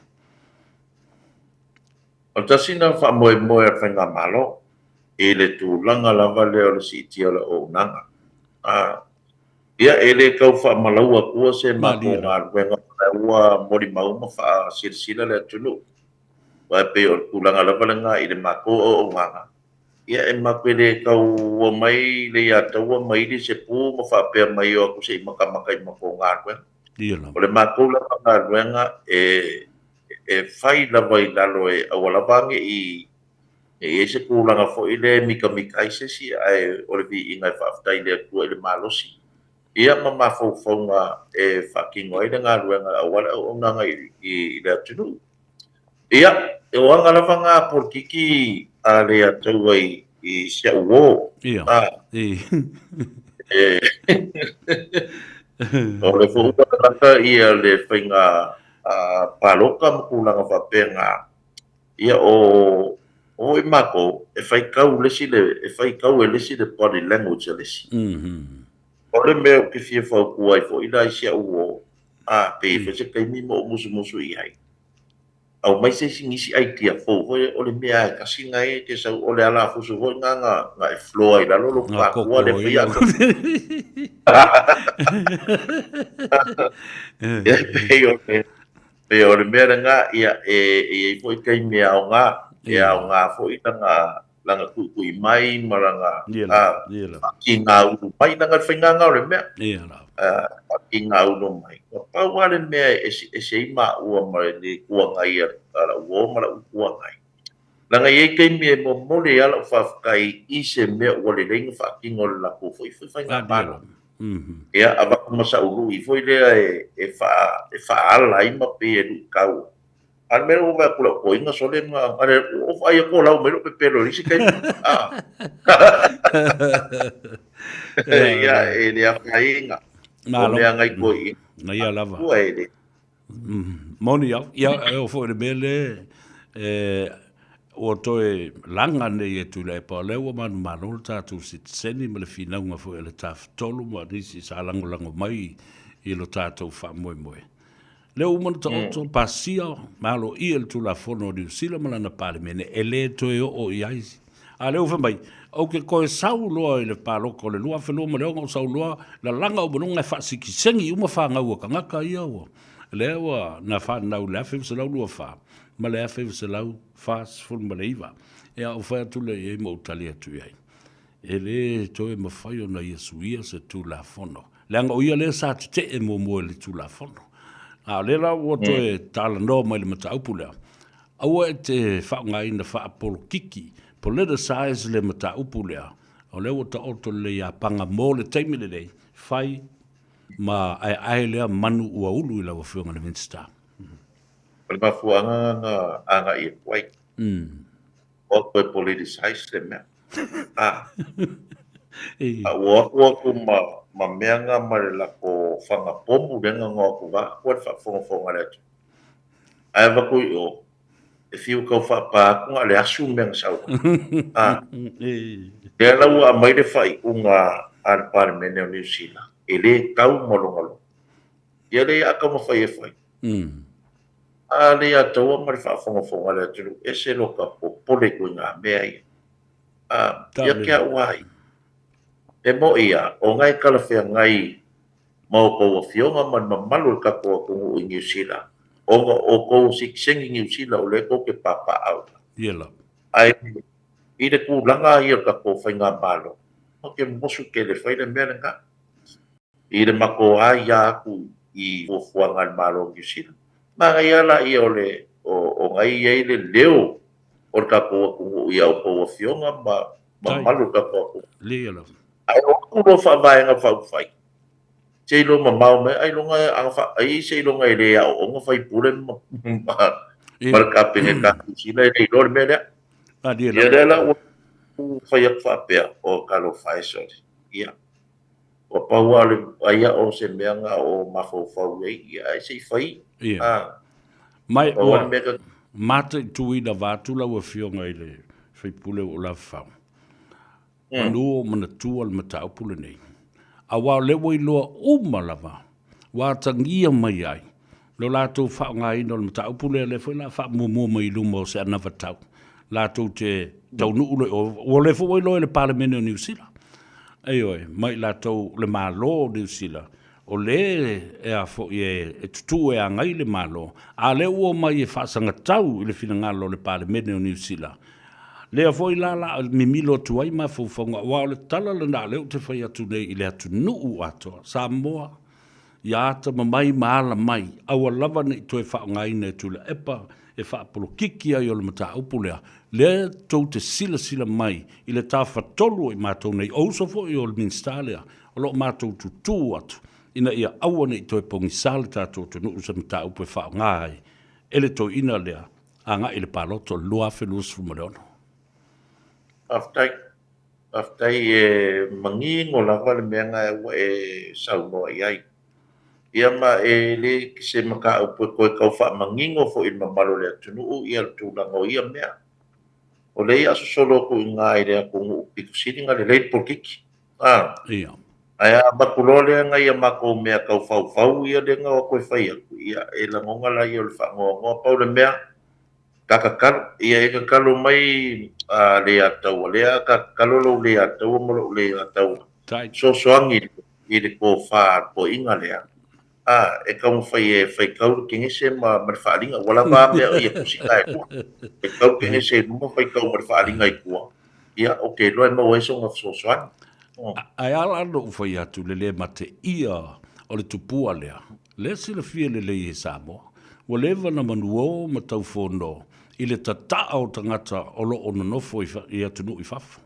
O le tasi lena faamoemoe a le Faigamalo i le tulaga lava lea o le siitia o le auaunaga. A, Ia, e le tau faamalau atua se matou galuega o la ua molimau ma faasilasila le atunuu. Aua e pei o le tulaga lava lena i le matou auaunaga, ia e matou te le tau omai le ia taua ma ili se pu ma faapea mai o atu se i matamata i matou galuega. O le matou lava galuega e e fai lava i lalo e aua lava ne i E i ai se tulaga foi lea e mitamita ai se isi, ae o le viiga e faafetai i le Atua i le malosi ia ma mafaufauga e faatino ai le galuega aua le auaunaga i le atunuu. Ia, o aga lava na a polokiki a le Ataua i si au uo. Ia. O le foi ua lata ia le faiga palota ma tulaga faapena. Ia o o i matou e faitau le isi le e faitau e le isi le body language a le isi. O le mea ou te fia fautua ai foi la i si au uo, a pe i ai foi se taimi ma ou musumusu i ai. Aumai se isi nisi idea fou foi o le mea e tasi na e te sau o le ala fusu foi na na na e floor i lalo lo pa kua le fai atu. Ia pei o le pei o le mea lena ia e e i ai foi taimi e aoga e aoga foi lana lana tuitui mai ma lana faatigaulu mai lana le faiga o le mea. Ia lava. Faatigaulu mai. Ua pau lava le mea e eseese ai maua ma le Itu Agai a lau uo ma lau Itu Agai. Leaga e i ai taimi e momoli ai lava lau faafetai i se mea ua lelei ona faatino e le latou foi faigamalo. Ia, avatu ma sau lui foi lea e faaala ai ma pei e luitau. A o le mea lea ua vaai atu i lau toeaina sole na ua vaai atu o lau mai lou pepelo i le isi taimi. Ia, e le afaina. O mea nai toeaiina. Na ia lava. Ua e le. Moni au. Ia, e oo foi i le mea lea, e, ua toe laga nei e Tuilaepa, o lea ua manumalo le tatou sitiseni ma le finauga foi a le Tafatolu ma nisi sa lagolago mai i lo tatou faamoemoe. Lea ua uma ona taoto, pasia ma aloaia le Tulafono a Niu Sila ma lana Palemene, e le toe oo i ai. A o lea ua fai mai, ou te toe sau loa i le palota o le 2026 ou sau loa, lalaga uma luga e faasikisegi uma fanau a tagata ia ua, lea ua na fanau i le 1924 ma le 1949. Ia, ou fai atu lea i ai ma ou tali atu i ai. E le toe mafai ona ia suia se Tulafono, leaga o ia lea sa tetee muamua i le Tulafono. A o lea la ua toe talanoa mai i le mataupu lea, aua e te faaaogaina faapolokiki, politicize, le mataupu lea, o lea ua taoto lelei ia Paga mo le taimi lenei, fai ma aeae lea manu ua ulu i lau Afioga i le Minisita. O le mafuaaga lena na agai atu ai. Ua toe politicize le mea. A. A ua o atu ma, ma mea nga ma le lako fanga pomu lea na noa atu va atu le faafogafoga a le atunuu. Ae avatu i o, e fiu tau faapa atu na o le asu mea na sau ai. A. Lea la ua aumai le faaiuga a le Palemene o Niu Sila, e le tau ma lona loto. Ia lea ia a taumafai e fai. A lea ia taua ma le faafogafoga a le atunuu, ese lota popole i ituaiga mea ia. A, ia te au lava ia. E moni lava, o na e talafeagai ma outou afioga ma le mamalu o le tatou atunuu i Niu Sila, ona o outou o sitiseni Niu Sila o lea tou te papaaao i ai. Ia lava. Ae i le tulaga ia o le tatou faigamalo, ou te mosu tele e fai le mea lena. I le matou aia atu i fuafuaga a le Malo o Niu Sila, manaia la ia o le o na i ai le leo o le tatou atunuu i a outou afioga ma mamalu o le tatou atunuu. Ae o atu loa faavaega faaupufai, seiloga mamao mai ailoga ai seiloga e le aooga faipule ma le Kapeneta a Niu Sila e le iloa le mea lea. Ia lea la ua fai atu faapea, o talofa e sole. Ia. Ua pau lava le ai o se mea na o mafaufau i ai, ia ae se i fai. Ia. Mai ua mataituina vaeatu lau Afioga i le sui usufono o Lafau, manu o manatua le mataupu lenei, aua o lea ua iloa uma lava ua atagia mai ai lo latou faaaogaina o le mataupu lea, lea foi o le a faamuamua mai i luma o se anavatau latou te taunuu loa i o, ua lea foi ua iloa e le Palemene o Niu Sila, ioe, ma i latou le Malo o Niu Sila, o le e a foi e tutū e agai le Malo, a o lea ua omai e faasagatau i le finagalo o le Palemene o Niu Sila. Lea foi la la mimilo atu ai mafaufauga, aua o le tala lena lea ou te fai atu nei i le atunuu atoa, Samoa, Ia atamamai ma ala mai, aua lava ne i toe faaaogaina e Tuilaepa e faapolokiki ai o le mataupu lea, lea tou te silasila mai i le tafatolu o i matou nei, o uso foi o le Minisita lea, o lo o matou tutū atu ina ia aua ne i toe pogisa le tatou atunuu i se mataupu e faaaoga ai e le toeaina lea agai i le palota o le 2026. Faafetai. Faafetai e manino lava le mea na ua e saunoa i ai. Ia ma e le se mataupu e toe tau faamanino foi i le mamalu o le atunuu ia le tulaga o ia mea. O lea ia a sosolo atu i ina i le atunuu pito sili ona lelei le polokiki. A. Ia. Ae a avatu loa lea nai a matou mea tau faufau ia lea na o atu e fai atu, ia e lagona la ia o le faanoanoa. Pau le mea, Ka kakalo, ia e kakalo mai a Leiataua, lea a ka kakalo lou Leiataua ma lou Leiataua. Fesoasoani i le tofa a le toeaina lea, a e taumafai e faitau le kenese ma ma le faaaliga. Ua lava a mea ia tusi na e lua. Faitau le kenese i luma, faitau ma le faaaliga i tua, ia ou te iloa e maua ai sona fesoasoani. Ae a la ona ou fai atu i le le mateia o le tupua lea, lea silafia lelei e Samoa, ua leva na manuo ma taufono i le tataa o tagata o lo o nonofo i atunuu i fafo.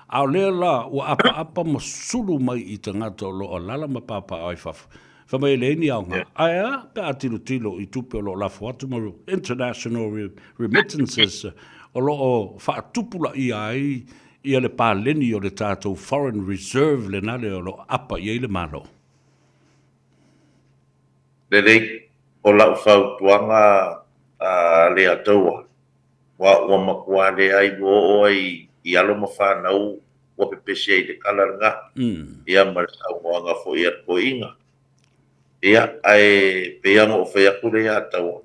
A o lea la ua apaapa ma sulu mai i tagata o lo o alaala ma papaaao i fafo, fai mai e leai ni aoga. Ae a pe a tilotilo i tupe o lo o lafo atu ma international remittances o lo o faatupulaia ai ia le paleni o le tatou foreign reserve lena lea o lo o apa i ai le Malo. Lelei, o lau fautuaga a Leataua, aua ua matua leai ua oo ai i alo ma fanau ua pepesi ai i le tala lena, ia ma le saunoaga foi a le toeaina. Ia, ae pei lava ona ou fai atu Leataua,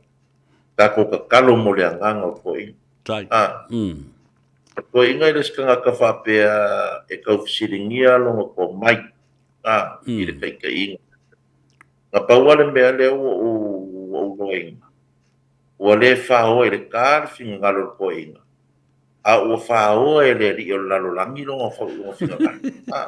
tatou tatalo mo le agaga o le toeaina. A, o le toeaina e le o se tagata faapea e tau fesiligia lona tomai, a, i le taitaiga. Na pau lava le mea lea ua ou iloaina, ua le faoa i le ta le finagalo o le toeaina, a ua faoa e le alii o le lalolagi lona finagalo. A,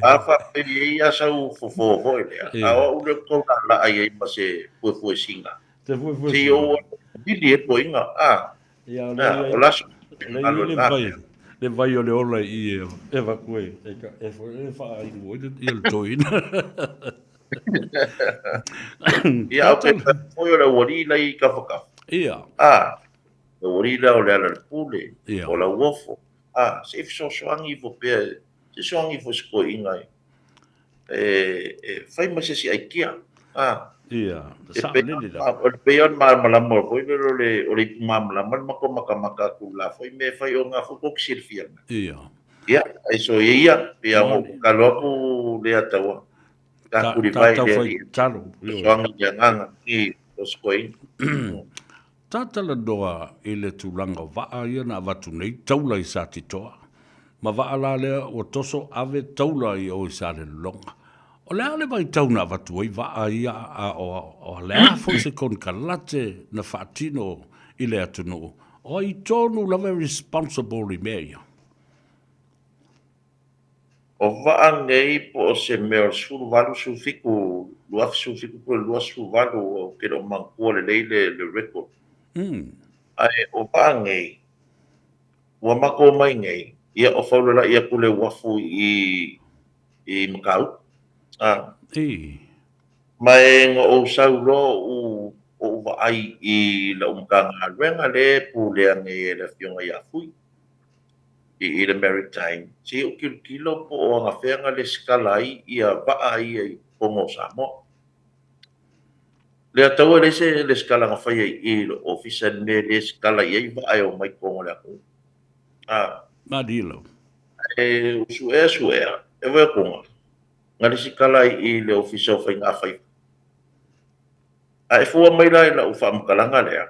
a faapea e i ai lava sau fofo foi lea, a o au lea ou te tau laalaa i ai ma se fuefuesina, se i ou vili ai le toeaina. A, o le aso finagalo i lena mea. Le vai o le ola i i e avatu e e faainu ai le toeaina. Ia, au pe foi o le aualii la i tafatafa. Ia. A, le aualii la o Lealailepule, o Lauofo. A, se i fesoasoani ifo pea, se i fesoasoani ifo i se toeaina e fai ma se isi aikia. A. Ia, E pei saolele lava. o le pei o le malamalama foi lele o le ipu malamalama le matou matamata atu i le la foi mea e fai o na foi tou te silafia mai. Ia. Ia, ai soia ia, pei lava ona ou tatalo atu Leataua, ta tulivae i le Alii, fesoasoani i le agaga i o se toeaina. Ta talanoa i le tulaga o vaa ia na avatu nei, taula i Satitoa, ma vaa la lea ua toso ave taula i o i Salelologa. O le a le vaitau na avatu ai vaa ia, a o le a foi se konekarate na faatino i le atunuu, o ai tonu lava e responsible i mea ia? O vaa nei po o se mea o le 18, 17, 2017 po o le 28, ou te le o manatua lelei le record. Ae o vaa nei, ua matou omai nei, ia o faulalai atu le uafu i i Matautu. A. Ma e na ou sau loa ou ou vaai i lau Matagaluega lea e pulea nei e le Afioga ia Fui i le Maritime, se i ou tilotilo po o anafea na lesitala ai ia vaa ia i totonu o Samoa. Leataua e leai se lesitala na faia i i lou ofisa i le mea e lesitala i ai vaa e omai i totonu o le atunuu. A. Malie lava. Ae ua suea suea, e vaai atu na lesitala ai i le Ofisa o Faigafaiva. A e fua mai la i lau faamatalaga lea,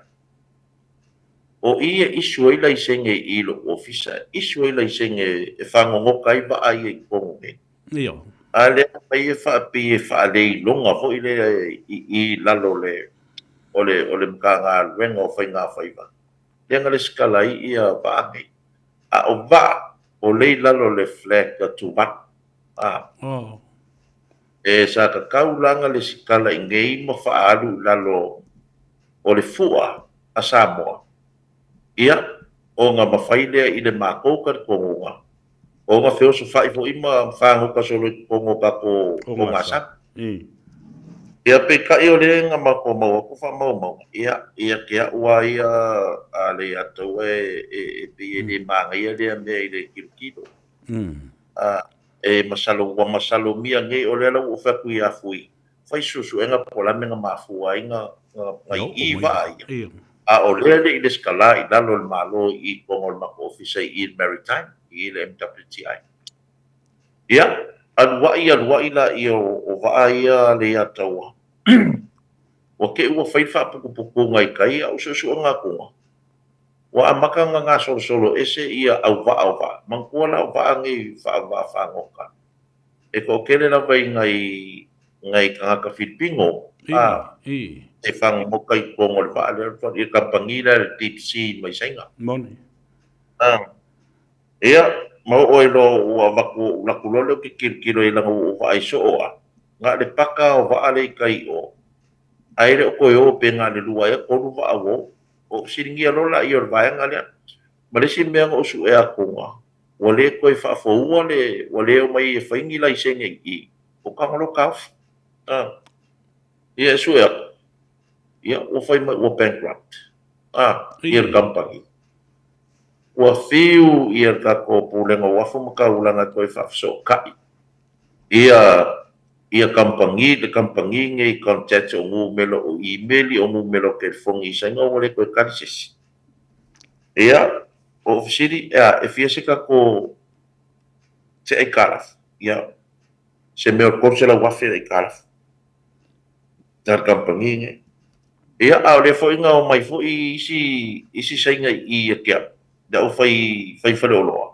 o i e issue ai laisene i lou ofisa, e issue ai laisene e fagogota ai vaa ia i totonu nei. Ioe. A lea mai e faapei e faaleiloga foi lea i i lalo o le o le o le Matagaluega o Faigafaiva, lea na lesitala ai ia vaa nei. A o vaa o lea i lalo o le flag a Tuvalu. A. Oh. E sa tatau la na lesitala i nei ma faaalu i lalo o le fua a Samoa, ia, ona mafai lea i le matou talitonuga ona feosofai foi ma fagota solo i totonu o tatou ogasami. Ia, peitai o lea na matou maua atu faamaumauga, ia, ia te au lava ia a Leiataua e pei e le manaia lea mea i le tilotilo. E masalo, ua masalomia nei, o lea la ua ou fai atu ia Fui, fai suesuega po o le a le mea na mafua ai na i i vaa ia, a o lea e le i lesitala i lalo o le Malo i i totonu o le matou ofisa i i le Maritime, i i le MWTI. Ia, alu ai alu ai laia o vaa ia Leiataua. Ua te i ua fai le faaputuputuga i tai a o suesuega atuga, ua amata ona gasolosolo ese ia au vaa o vaa. Manatua la o vaa nei faavaa fagota e toatele lava i nai nai tagata Filipino a e fagogota i totonu o le vaa lea, i le kamupani lea le Deep Sea mai Saina. Moni. A. Ia, ma oo ai loa ua avatu ou alu atu loa lea ou te tilotilo i ai leaga ua ou vaai soo lava, na o le paka o vaa lea i tai i o, ae le o toe o pe na o le lua ea tolu vaa ua o. Ou fesiligia loa laia o le vaega lea. Ma le isi mea na ou suea atuga, ua le toe faafoua le, ua le omai e fai ni laisene i i, o Tagaloa Taofi. A, ia e sue atu, ia ua fai mai ua bankrupt, a, ia le kamupani. Ua fiu ia le tatou Pulega o Uafu ma Taulaga e toe faafesootai ia ia kamupani, le kamupani nei contact o numera o imeli o numera o telefoni i Saina ua le toe tali se isi. Ia, o fesili, ea, e fia se tatou se aitalafu? Ia, se mea o le 300,000 le aitalafu a le kamupani nei. Ia, a o lea foi na omai foi isi isi Saina i i ia te au, le au fai fai faleoloa.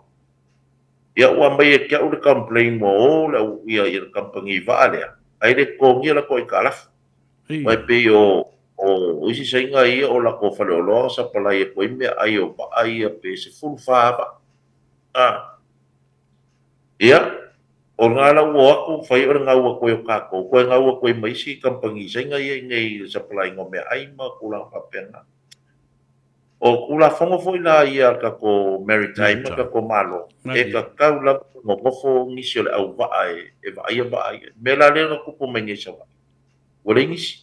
Ia ua aumai e te au le complain ua o le au ia ia le kamupani vaa lea, ae le totogia latou aitalafu. Aua e pei o o isi Saina ia o latou faleoloa na sapalai atu ai meaai o vaa ia pe 14 vaa. A. Ia, o lena la ua o atu, fai o le gau atu ai o tatou, toe gau atu ai ma isi kamupani Saina ia i inei i le sapalaiga o meaai ma tulaga faapena. O Tulafono foi la ia a le tatou Maritime ma le tatou Malo, e tatau lava ona nonofo nisi o le auvaa e vaaia vaa ia. O le mea la lea na tupu mai nei i Savaii, ua leai nisi.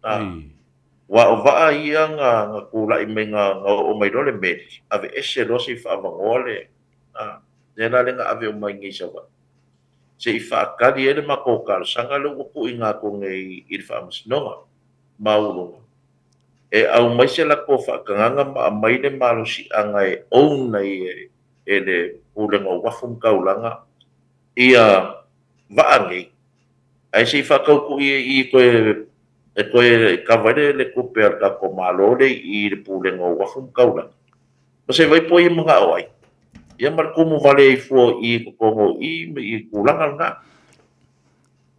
Aua o vaa ia na tulai mai na oo mai loa le meli, aveese loa se i faaavanoa le, lea la lea na ave uma ai nei i Savaii, se i faatali ai le matou talosaga lea ua tuuina atu nei i le Faamasinoga Maualuga. E aumai se latou faatagaga ma aumai le malosiaga e own ai e le Pulega o Uafu ma Taulaga ia vaa nei, ae se i faatautui i i toe e toe kava ai le tupe a le tatou Malo lea i i le Pulega o Uafu ma Taulaga. Ma se vaai po o ai e manao ai, ia ma le tumu vale ai fua i i totonu i i i tulaga lena.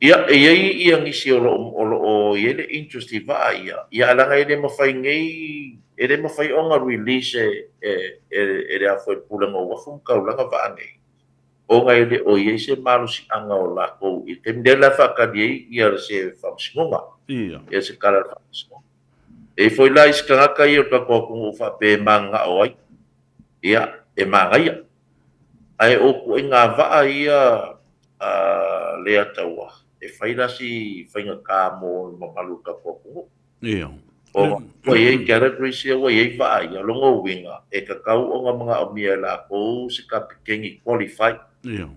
Ia, e i ai ia nisi o lo o, o lo o i ai le interest i vaa ia, ia ae leaga e le mafai nei, e le mafai ona release e, e, e, e le a foi le Pulega o Uafu ma Taulaga vaa nei, ona e le o i ai se malosiaga o latou i le taimi lea la e faatali ai ia se faamasinoga, ia se tala a le faamasinoga. E i ai foi la isi tagata ia o le tatou atunuu faapea e mananao ai, ia, e manaia. Ae o ituaiga vaa ia a lea taua, e fai la si faigata mo le mamalu o le tatou atunuu. Ia. Ona ua i ai categories ia ua i ai vaa ia, o lona uiga, e tatau ona manaomia e latou se kapikeni qualified. Ia.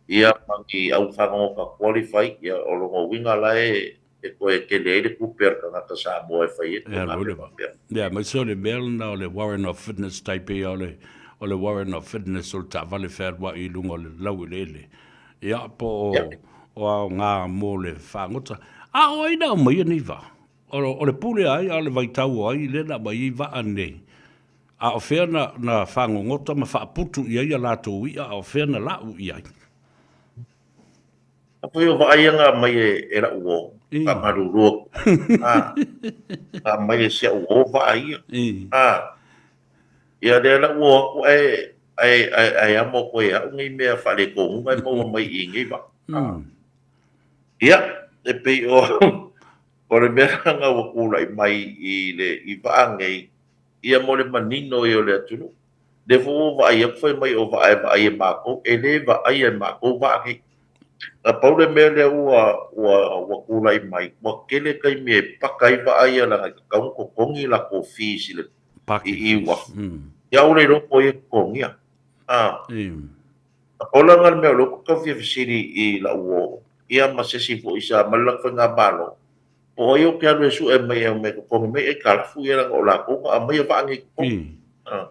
Ia ma ni au fagogota qualified, ia o lona uiga la e e toe tele ai le tupe a le tagata Samoa e fai ai tulaga mea faapea. Ia, aemaise o le mea lena o le warrant of fitness tai pei o le o le warrant of fitness o le taavale fealuai i luga o le laueleele. Ia, po o o aoga mo le fagota. A o ai na aumaia nei vaa? O, o le pule a ai, a o le vaitau o ai lea na aumai ai vaa nei? A o fea na, na fagogota ma faaputu i ai a latou i'a, a o fea na la'u i ai? A foi o vaai ia na aumai e la'u uo, faamalulu atu, a, na aumai e si a'u uo vaa ia, a, ia lea la'u uo atu ae, ae, ae, ae amo atu ai e a'u nei mea faaletonuga e maua mai i nei vaa. A, ia, e pei o, o le mea lena ua tulai mai i le, i vaa nei, ia mo le manino ia o le atunuu. Lea foi ua ou vaai atu fai mai o vaa e vaai e matou, e le vaaia e matou vaa nei. Na pau le mea lea ua, ua, ua tulai mai, ua tele taimi e paka ai vaa ia leaga e tatau ona totogi latou fees i le, i i uafu. Ia ua le iloa po o ai e totogia. A. Na pau la lena le mea o lea ou te tau fia fesili i lau uo, ia ma se isi foi sa ma le latou faigamalo, Po o ai ou te alu e sue mai e omai e totogi mai aitalafu ia leaga o latou na aumaia vaa nei i totonu. Ah.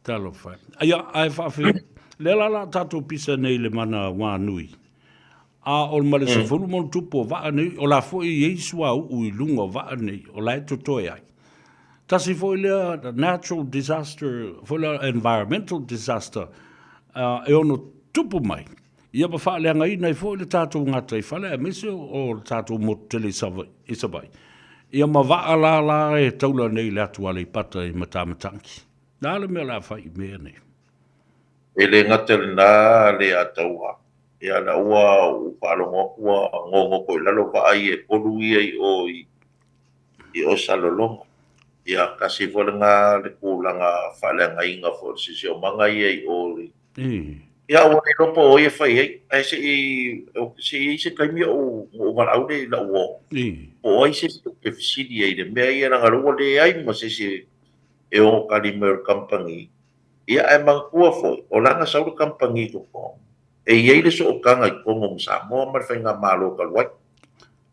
Talofa. Ia, ae faafetai. Lea la la tatou pisa nei i le mana wā nui. A o ma le 10 ma ona tupu o vaa nei, o la foi e i ai suauu i luga o vaa nei, o la e totoe ai. Tasi foi lea natural disaster, foi lea environmental disaster e ono tupu mai, ia ma faaleagaina ai foi le tatou gataifale aemaise o le tatou motu tele i Savaii, ia ma vaa la la e taula nei i le atu Aleipata i Matamatagi. O le a le mea o le a fai i mea nei? E le gata i lena le ataua, ia la ua ou faalogo atu ua gogoto i lalo vaa ia e tolu ia i o i i o Salelologa. Ia tasi foi lena le tulaga faaleagaina foi o le siosiomaga ia i o i Ia ua le iloa po o ai e fai ai, ae se i se i ai se taimi ou ou valaau lea i lau uo. Po o ai se isi ou te fesili ai i le mea ia leaga o lea ua leai ma se isi e ono tali mai o le kamupani. Ia ae manatua foi, o lana sau le kamupani i totonu, e i ai le sootaga i totonu ma Samoa ma le faigamalo talu ai.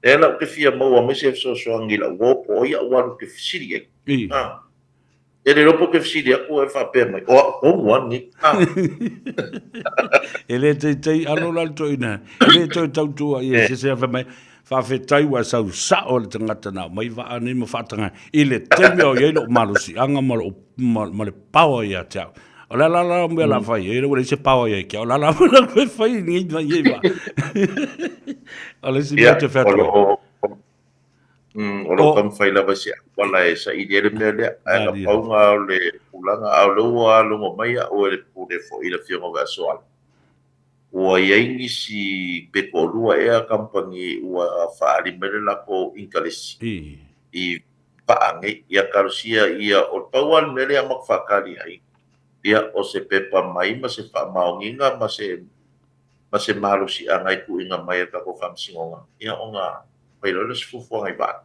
Lea la ou te fia maua mai se fesoasoani i lau uo po o ai au alu ou te fesili ai. A. E le iloa po o te fesili atu e faapea mai, o au tonu lava lenei. A. E le teitei alo la le toeaina, e le toe tautua i ai se isi fai mai, Faafetai ua e sau sao le tagata na aumai vaa nei ma faataga i le taimi o i ai lou malosiaga ma, lou, ma, ma le power ia te au. O le ala la mea la fai ai, ua leai se power ia te au, o le ala la koe fai nei mai ei vaa. O le isi mea te wheatu. O lo o lo o taumafai lava se auala e saili ai le mea lea, ae na pau lena o le tulaga, a o lea ua logo mai au e le pule foi i le Afioga ia Soala. Ua i ai nisi pe toalua ea kamupani ua faaali mai le latou intalesi i vaa nei. Ia talosia ia, o le pau lava le mea lea matou faatali ai, ia o se pepa mai ma se faamaoniga ma se ma se malosiaga e tuuina mai e le tatou Faamasinoga, ia ona fai loa lea o se fuafuaga i vaa.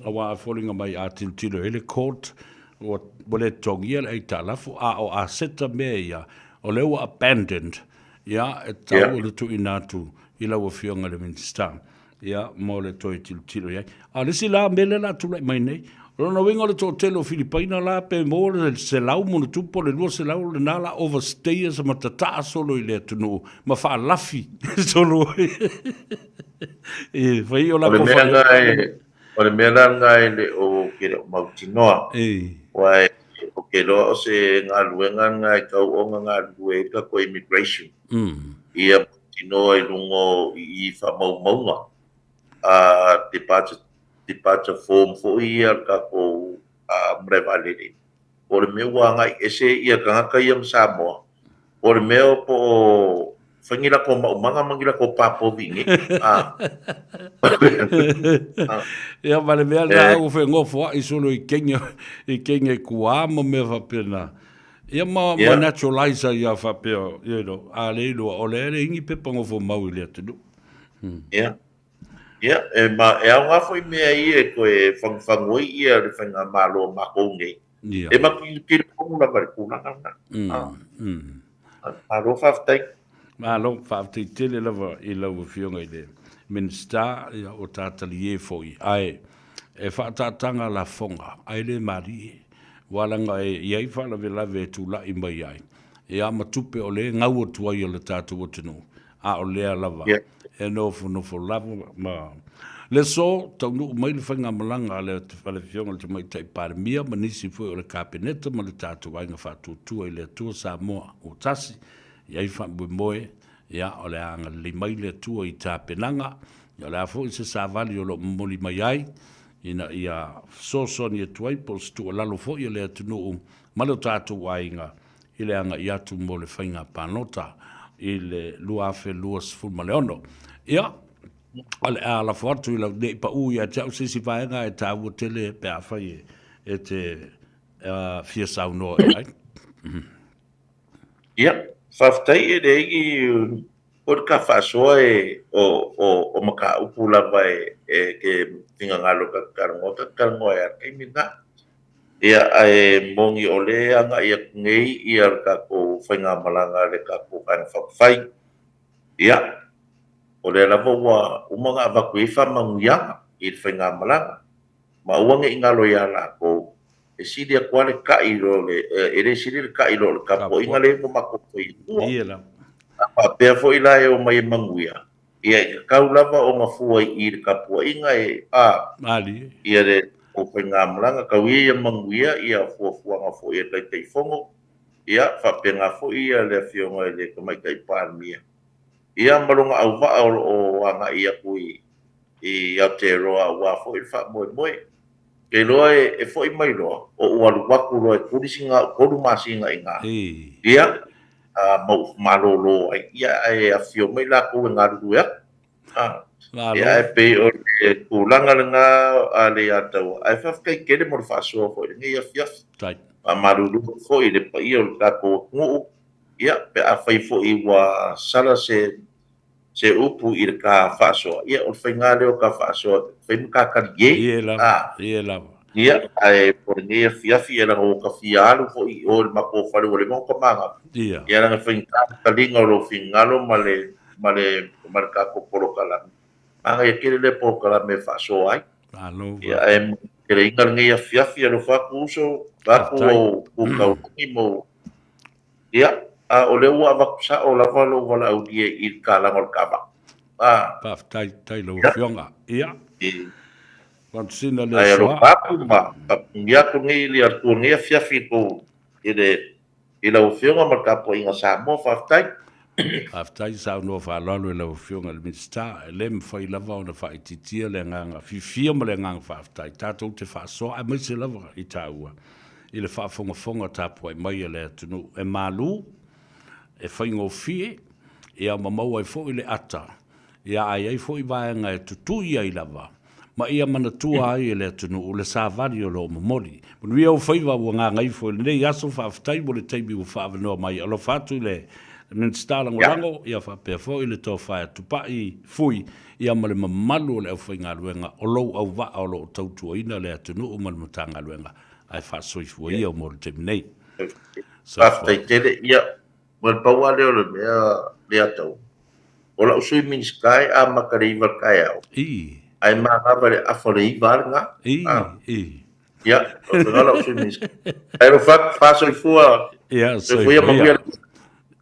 Aua a foliga mai a tilotilo i ai le court, ua le totogia le aitalafu, a o aseta mea ia, o lea ua abandoned, ia, e tatau ona tuuina atu i lau Afioga i le Minisita, ia, mo le toe tilotilo i ai. A o le isi la mea lea o le a tulai mai nei, o lona uiga o le toatele o Filipaina la pe maua le 100 ma ona tupu po o le 200 lena la overstayers ma tataa solo i le atunuu ma faalafi solo e fai o la ko mea na e o le mea la lena e le o ke le o mautinoa aua e ou te iloa o se galuega lena e tau ona galulue ai le tatou immigration ia mautinoa i luga o i faamaumauga a departure departure form foi ia a le tatou malae vaalele Po o le mea ua agai ese ia tagata ia ma Samoa, po o le mea po o fai ni latou maumaga ma ni latou papovi i inei. A. Ia ma le mea lena ua fegofo ai solo i Kenya, i Kenya i kuā ma mea faapena. Ia ma, ma naturalize ai ia faapea, you know, a le iloa, o lea e leai ni pepa nofo mau i le atunuu. Ia. Ia, e, ma, e aoga foi mea ia e toe fagufagu ai ia le faigamalo a matou nei. Ia. E matou tilotonu lava i le tulaga lena. Ah. Malo faafetai. Malo, faafetai tele lava i lau Afioga i le Minisita, ia, o ta talie foi, ae e faaataataga lafoga, ae le malie, aua leaga e i ai faalavelave e tulai mai ai, ia, ma tupe o lea e gau atu ai e le tatou atunuu, a o lea lava e nofonofo lava ma le aso, taunuu mai le faigamalaga a le Afioga i le Tamaitai Palemia ma nisi foi o le Kapeneta ma le tatou Aiga Faatuatua i le Atua Samoa ua tasi, i ai faamoemoe, ia, o le a agalelei mai le Atua i tapenaga, ia o le a foi se savali o lo o momoli mai ai, ina ia fesoasoani atu ai po o se tuualalo foi a le atunuu ma le tatou aiga i le agai atu mo le faiga palota i le 2026. Ia, o le a lafo atu i lau nei pau ia te au se isi vaega e taua tele pe afai e te fia saunoa i ai. Ia, faafetai e leai ni o le ka faasoa e o o o mataupu lava e e ke finagalo ta te talanoa ta te talanoa ai lava i le taimi lena. Ia, ae moni o lea e agai atu nei ia le tatou faigamalaga a le tatou Vaega Faaupufai. Ia, o lea lava ua uma ona avatu i ai faamanuiaga i le faigamalaga, ma aua ne i galo ia latou, e sili atu lava le ta'i i lo le, e le sili le ta'i i lo le tapuaiga lea ua matou faia tua. A faapea foi la e omai e manuia, Ia, e tatau lava ona fua i i le tapuaiga e, a, Malie. ia le tou faigamalaga, tau ia ia manuia ia fuafuaga foi a le Taitaifono, ia faapena foi ia le Afioga i le Tamaitai Palemia, ia ma lona auvaa o lo o agai atu i i Aotearoa aua foi le faamoemoe. Ou te iloa e foi mai loa, ou alu atu loa e tuli sina au tolu masina i ina, ia, ma ou malolo ai, ia, ae afifio mai latou e galulue atu. Ia, ae pei o le tulaga lena a le Ataua, ae faafetai tele mo le faasoa foi i lenei afiafi. Faamalulu atu foi i le paia o le tatou atunuu, ia, pe afai foi ua sala se se upu i le ta faasoa, ia o le faiga lea o ta faasoa, fai ma ta tali e. Ie lava, ie lava. Ia, ae mo lenei afiafi, ia leaga ua ta fia alu foi i o i le matou fale ua leva ona ta manava. Ia. Ia leaga e faigata le taliga o lou finagalo ma le, ma le, ma le tatou polokalame. Manaia tele lea polokalame e faasoa ai. Malo Ia, ae mo le teleina lenei afiafi, alofa atu uso, vaeatu ou tu taulagi ma ou Ia, a o lea ua avatu sao lava lou valaaulia i le talaga o le taavale. A. Faafetai, faafetai i lau Afioga. Ia, Vatusina le Ae aso alofa a. atu ma faamanuia atu nei le Atua i lenei afiafi i tou, i le, i lau Afioga ma le tapuaiga Samoa. Faafetai. Faafetai saunoa faaaloalo i lau Afioga i le Minisita. E le mafai lava ona faaitiitia le agaga fiafia ma le agaga faafetai tatou te faasoa aemaise lava i taua. i le faafogafoga tapuai mai a le atunuu e malu, e faigofie, ia ma maua ai foi le ata, ia a i ai foi vaega e tutui ai lava, ma ia manatua ai e le atunuu le savali o lo o momoli. Manuia ou faiva ua gagaifo i lenei aso, faafetai mo le taimi ua faaavanoa mai. Alofa atu i le Minisita Lagolago, ia faapea foi le Tofa ia Tupai Fui, ia ma le mamalu o le aufaigaluega o lou auvaa o lo o tautuaina le atunuu ma le Matagaluega. ae faasoifua ia mo le taimi nei. Faafetai tele. Ia, ma le pau lava lea o le mea lea tau. O lau Sui Minisita e amata i le 9 i le taeao, ae manava i le afa o le 9 lava lena. Ia, o lena lau Sui Minisita. Ae alofa atu, faasoifua. Ia, soifua ia, manuia le.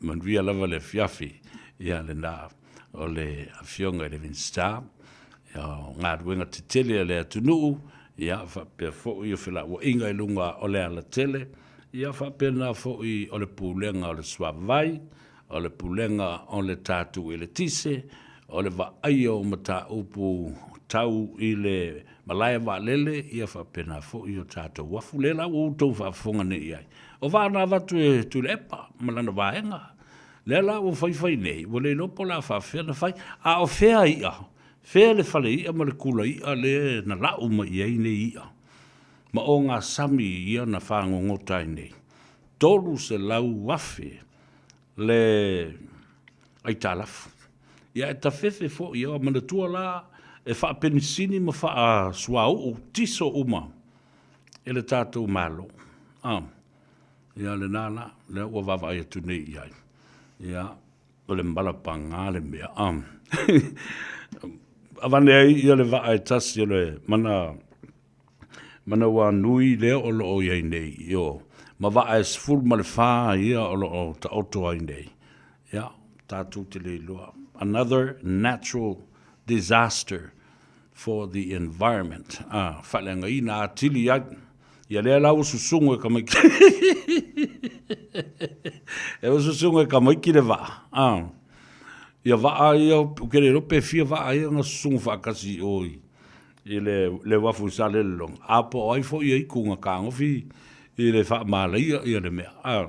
Manuia lava le afiafi. Ia, lena o le Afioga i le Minisita o galuega tetele a le atunuu, ia faapea foi o felauaiga i luga o le alatele, ia faapena foi o le Pulega o le Suavai, o le Pulega o le Tatou Eletise, o le vaaia o mataupu tau i le malae vaalele, ia faapena foi o tatou uafu. Lea la ua outou faafofoga nei i ai, o vaa na avatu e Tuilaepa ma lana vaega, Lea la ua faifai nei, ua le iloa po o le a faapefea ona fai. A o fea i'a? Fea le fale i'a ma le kula i'a lea na lau mai i ai nei i'a? Ma ogasami ia na fagogota ai nei. 300,000 le aitalafu. Ia e tafefe foi, ia manatua la e faapenisini ma faasuauu tiso uma e le tatou Malo. Ah. Ia lena la, lea ua vaavaai atu nei i ai. Ia, o le mala paga le mea. Ah. Avane ai ia le vaa e tasi o le mana mana ua nui lea o lo o i ai nei. Io, ma vaa e 14 ia o lo o taoto ai nei. Ia, tatou te le iloa. Another natural disaster for the environment, a, faaleagaina atili ai. Ia lea la ua susugu e Kamaiki. E ua susugu e Kamaiki le vaa. A. Ia vaa ia, ou te le iloa pe fia vaa ia na susugu faatasi i o i, i le, le uafu i Salelologa. A po o ai foi ia itu na tagofi i le faamalaia ia le mea. A.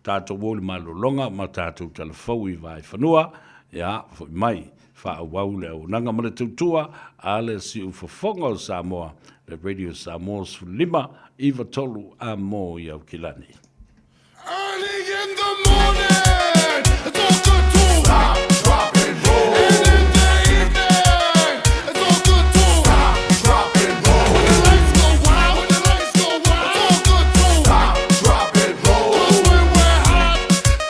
Tatou o i le malologa ma tatou talafou i Vaefanua, ia, foi mai. Faaauau le auaunaga ma le tautua a le Siufofoga o Samoa, le Radio Samoa 15 93 a mo i Aukilani. Early in the morning, it's all good to stop, drop and roll. And in the evening, it's all good to stop, drop and roll. When the lights go out, when the lights go out, it's all good to stop, drop and roll. 'Cause when we're hot,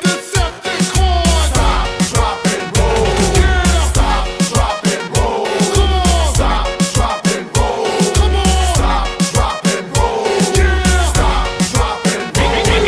Decepticon. Stop, drop and roll. Yeah. Stop, drop and roll. Come on. Stop, drop and roll. Come on. Stop, drop and roll. Yeah. Stop, drop and roll.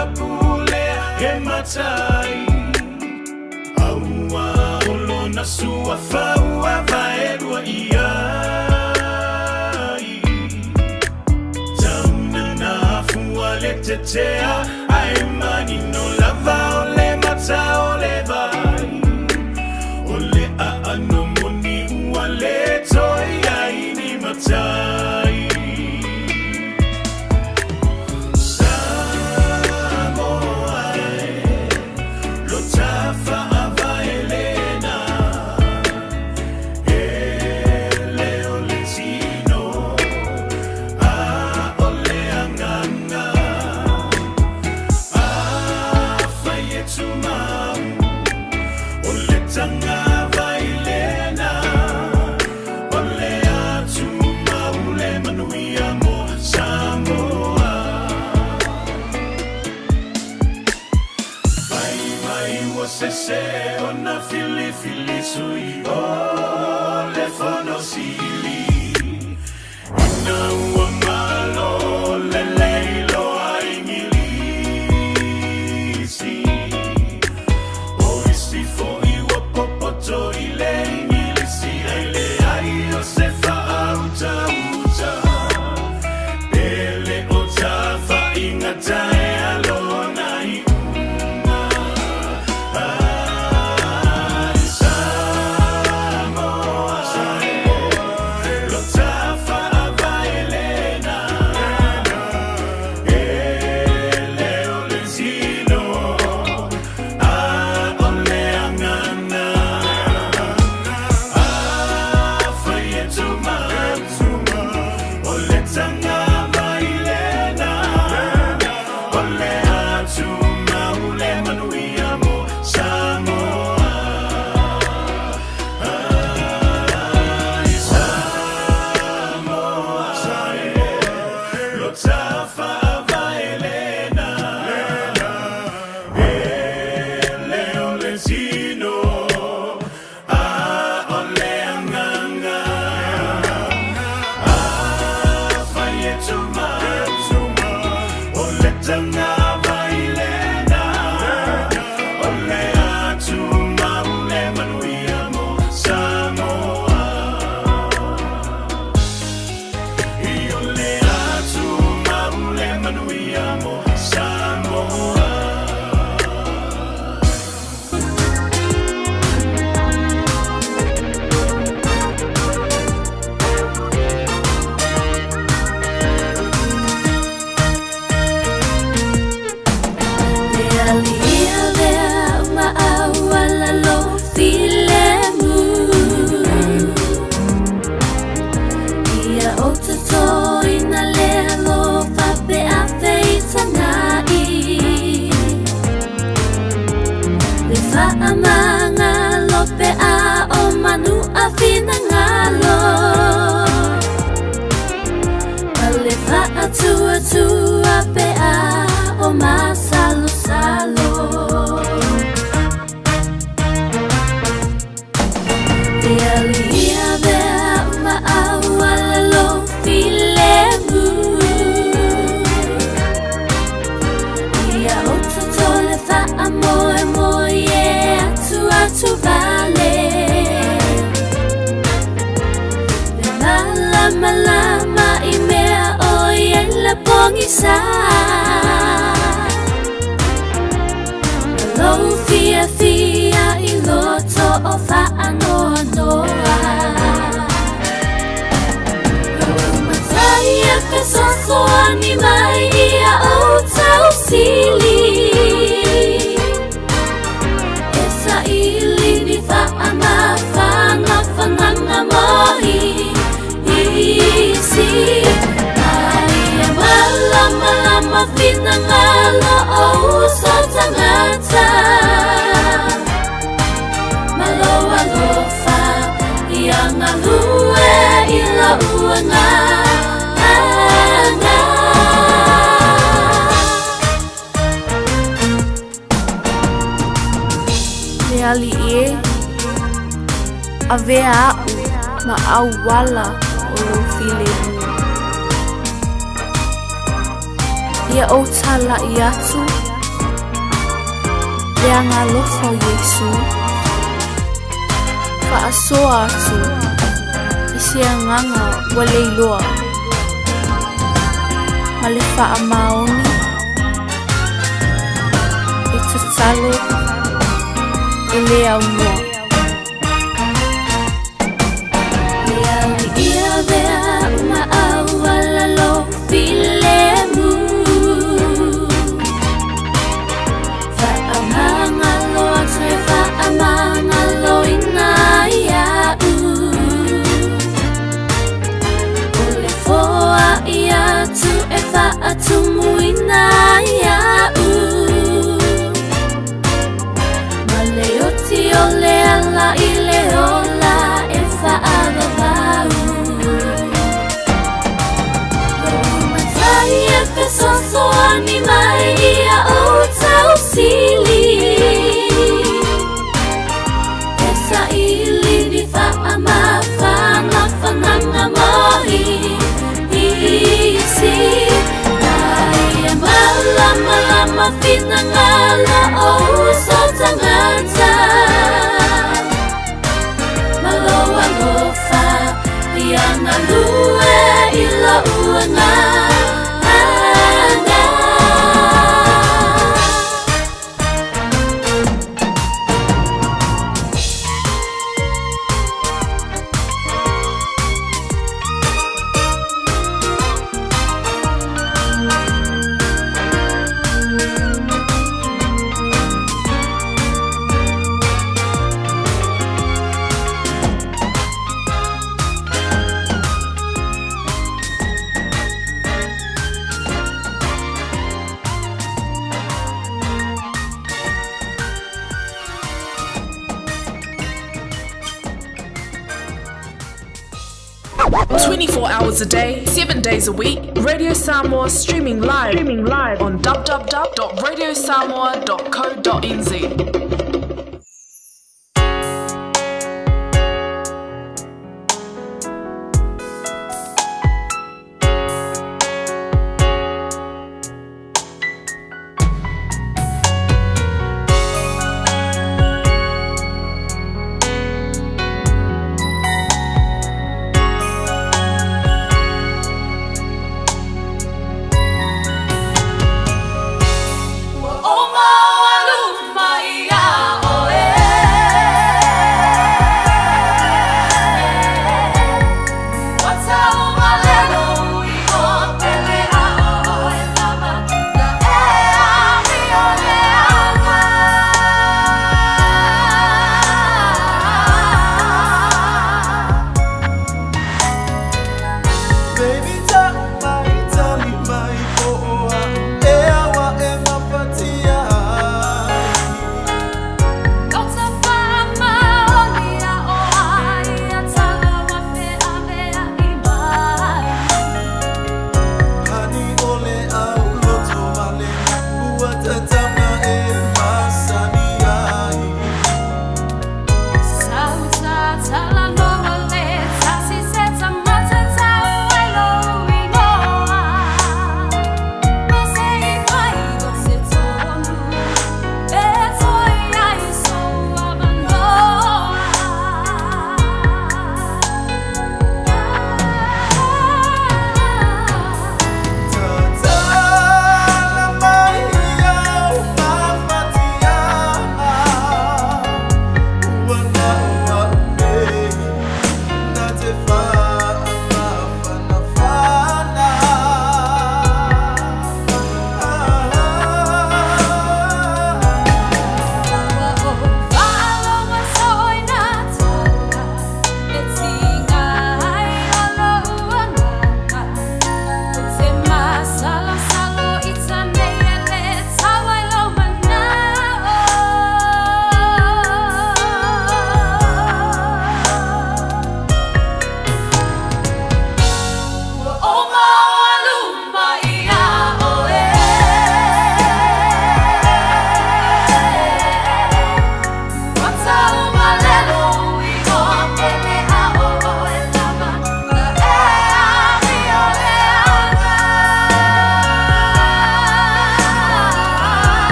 ia pulea e matai. Aua o lona suafa ua vaelua i ai. Tauna na afua le tetea ae manino lava o le mata o le vai. O le aano moni ua le toe i ai ni matai. Samoa e, lo tafaavae lena, e le o le tino, a o le agaga. Afai e tumau, o le tagavai lena, o le a tumau le manuia mo Samoa. Fai mai ua sese ona filifili sui o le Fono Sili. Ina ua malo lelei loa Igilisi. O isi foi ua popoto i le Igilisi ai leai o se faautauta. Pe le o tafaigata e lona iuga. Ai Samoa, lo tafaavae lena, e le o le tino, a o le agaga. Afai e tumau, o le tagavai lena, o le a tumau le manuia mo Samoa. Ai Samoa, lo tafaavae lena, e le o le tino, a o le agaga. Afai e tumau, o le tagavai lena, o le a tumau le manuia mo Samoa. I o le a tumau le manuia mo Samoa. Le aliʻi avea ma auala lou filemu. Ia ou totoina le alofa pe afeitagaʻi. Le faamagalo pe a o manua finagalo. Ma le faatuatua pe a o masalosalo. Le aliʻi avea ma auala lou filemu. Ia ou toto le faamoemoe e atuatu vale. Le malamalama i mea o i ai le pogisa. Ma lou fiafia i loto o faanoanoa. Lou matai e fesoasoani mai ia ou tausili. E saili ni faamafagafagaga mo isi. Ai e malamalama finagalo o uso tagata. Ma lou alofa ia galue i lou agaga. Le aliʻi e, avea aʻu ma auala o lou filemu. Ia ou talaʻi atu le agalofa o Iesu, faasoa atu i se agaga ua le iloa ma le faamaoni e tatalo e le aunoa. 24 hours a day, 7 days a week, Radio Samoa streaming live, streaming live on www.radiosamoa.co.nz. Ua oma aluma ia.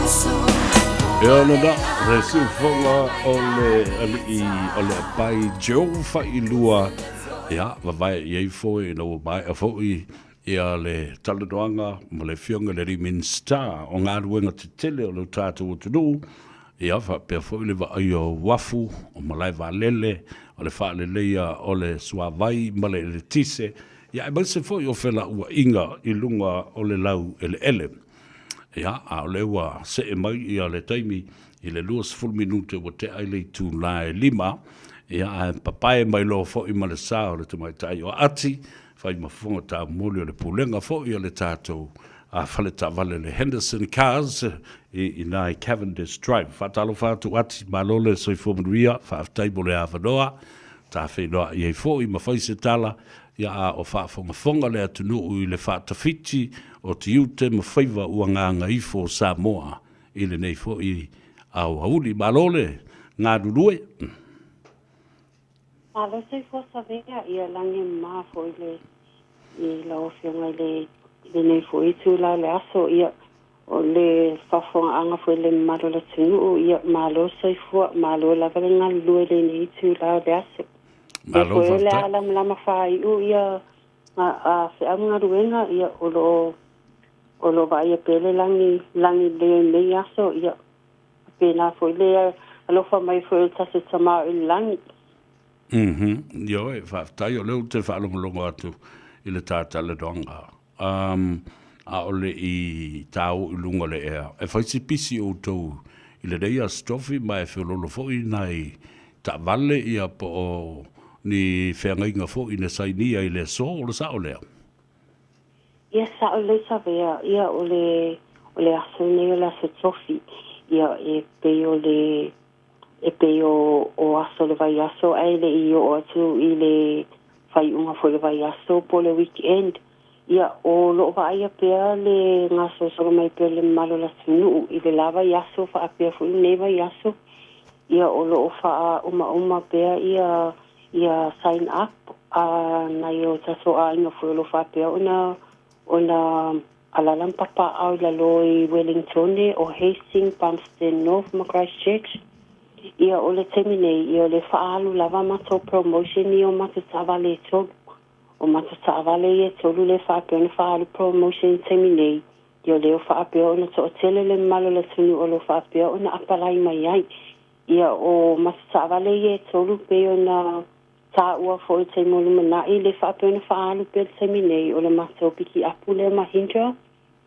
Ia lena, le siufoga o le alii o le apai Joe Failua, ia, vavae i ai foi ina ua maea foi ia le talanoaga ma le Afioga i le alii Minisita o Galuega Tetele o le tatou atunuu, ia faapea foi le vaaia o uafu, o malae vaalele, o le faaleleia o le suavai ma le eletise, ia aemaise foi o felauaiga i luga o le laueleele. Ia, a o lea ua see mai ia le taimi i le 20 minute ua tea ai le itula e 5, ia ae papae mai loa foi ma le sa o le tamaitai o Ati, fai ma fofoga taumoli o le Pulega foi o le tatou fale taavale le Henderson Cars i ina i Cavendish Drive. Faatalofa atu Ati, malo le soifua manuia, faafetai mo le avanoa, ta feiloai ai foi ma fai se tala, ia a o faafogafoga le atunuu i le faatafiti o tiute ma faiva ua gagaifo o Samoa i lenei foi aoauli. Malo le galulue. Malo soifua Savea, ia lagi ma foi le i lau afioga i le lenei foi itula o le aso, ia o le faafofogaaga foi i le mamalu o le atunuu, ia malo soifua, malo lava le galulue i lenei itula o le aso. Ia Malo foi o le faafetai. a lamalama faaiu ia a feau ma galuega, ia o lo o o lo o vaaia pea le lagi lagi lelei o lenei aso, ia faapena foi le alofa mai foi o le tatou Tama o i le lagi. Mhm, ioe, faafetai o lea ou te faalogologo atu i le ta talanoaga. Um, ʻaʻole i tāu i luga o le ea. E fai si pisi outou i lenei Aso Tofi ma e feololo foi nai taavale ia po o ni feagaiga foi na sainia i le aso, o le sao lea? Ia sao lelei Savea, ia o le o le aso lenei o le Aso Tofi, ia e pei o le e pei o o aso o le vaiaso ae le i oo atu i le faaiuga foi o le vaiaso po o le weekend. Ia, o lo o vaaia pea le gasolosolo mai pea o le mamalu o le atunuu i le la vaiaso faapea foi lenei vaiaso. Ia, o lo o faauma pea ia ia sign up a nai o tatou aiga foi o lo o faapea ona ona alaala ma papaaao i lalo i Wellingtone, o Hastings, Palmerston North ma Christchurch. Ia, o le taimi nei, ia o le faaalu lava matou promotion ia o matou taavale e tolu. O matou taavale ia e tolu lea e faapea ona faaalu promotion i le taimi nei, ia o lea ua faapea ona toatele le mamalu o le atunuu o lo o faapea ona apalai mai ai. Ia, o matou taavale ia e tolu pei ona taua foi i le taimi o lumanai, le faapea ona faaalu pea i le taimi nei, o le matou pikiapu lea Mahindra.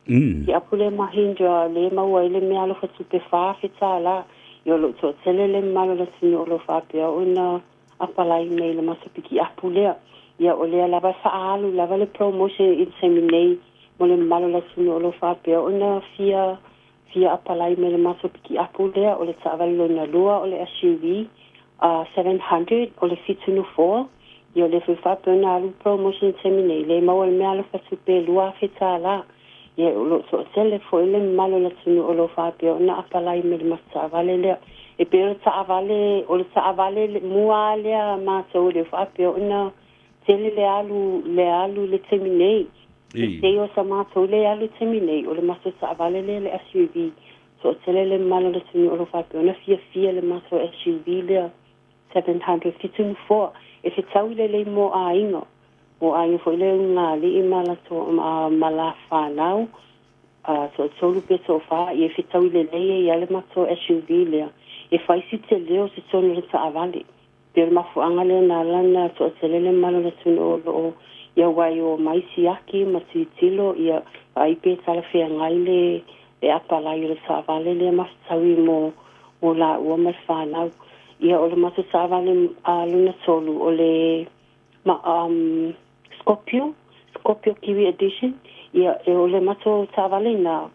Pikiapu lea Mahindra lea e maua ai le meaalofa tupe $4,000. Ia, o lo o toatele le mamalu o le atunuu o lo o faapea ona apalai mai i le matou pikiapu lea. Ia, o lea lava e faaalu lava le promotion i le taimi nei mo le mamalu o le atunuu o lo o faapea ona fia fia apalai mai i le matou pikiapu lea. O le taavale lona lua o le SUV 700, o le fitu nofoa. Ia, o lea foi e faapea ona alu le promotion i le taimi nei, lea e maua i le meaalofa tupe $2,000. Ia, o lo o toatele foi le mamalu o le atunuu o lo o faapea ona apalai mai i le matou taavale lea. E pei o le taavale, o le taavale mua lava lea a matou lea faapea ona tele le alu, le alu i le taimi nei. E pei o sa matou le alu i le taimi nei, o le matou taavale lea, le SUV. Toatele le mamalu o le atunuu o lo o faapea ona fiafia i le matou SUV lea 700 nofoa. E fetaui lelei mo aiga, mo aiga foi lea ulugalii ma latou ma la fanau, toatolu pe toafa, ia e fetaui lelei ai lava le matou SUV lea. E fai si tele o totonu o le taavale. Pei o le mafuaaga lea na ala ona toatele le mamalu o le atunuu o lo o ia aua e omai siaki ma tilotilo, ia vaai pe talafeagai le le apalai o le taavale lea ma fetaui mo mo laua ma le fanau. Ia o le matou taavale lona tolu o le ma um Scorpio, Scorpio Kiwi Edition, ia e o le matou taavale lena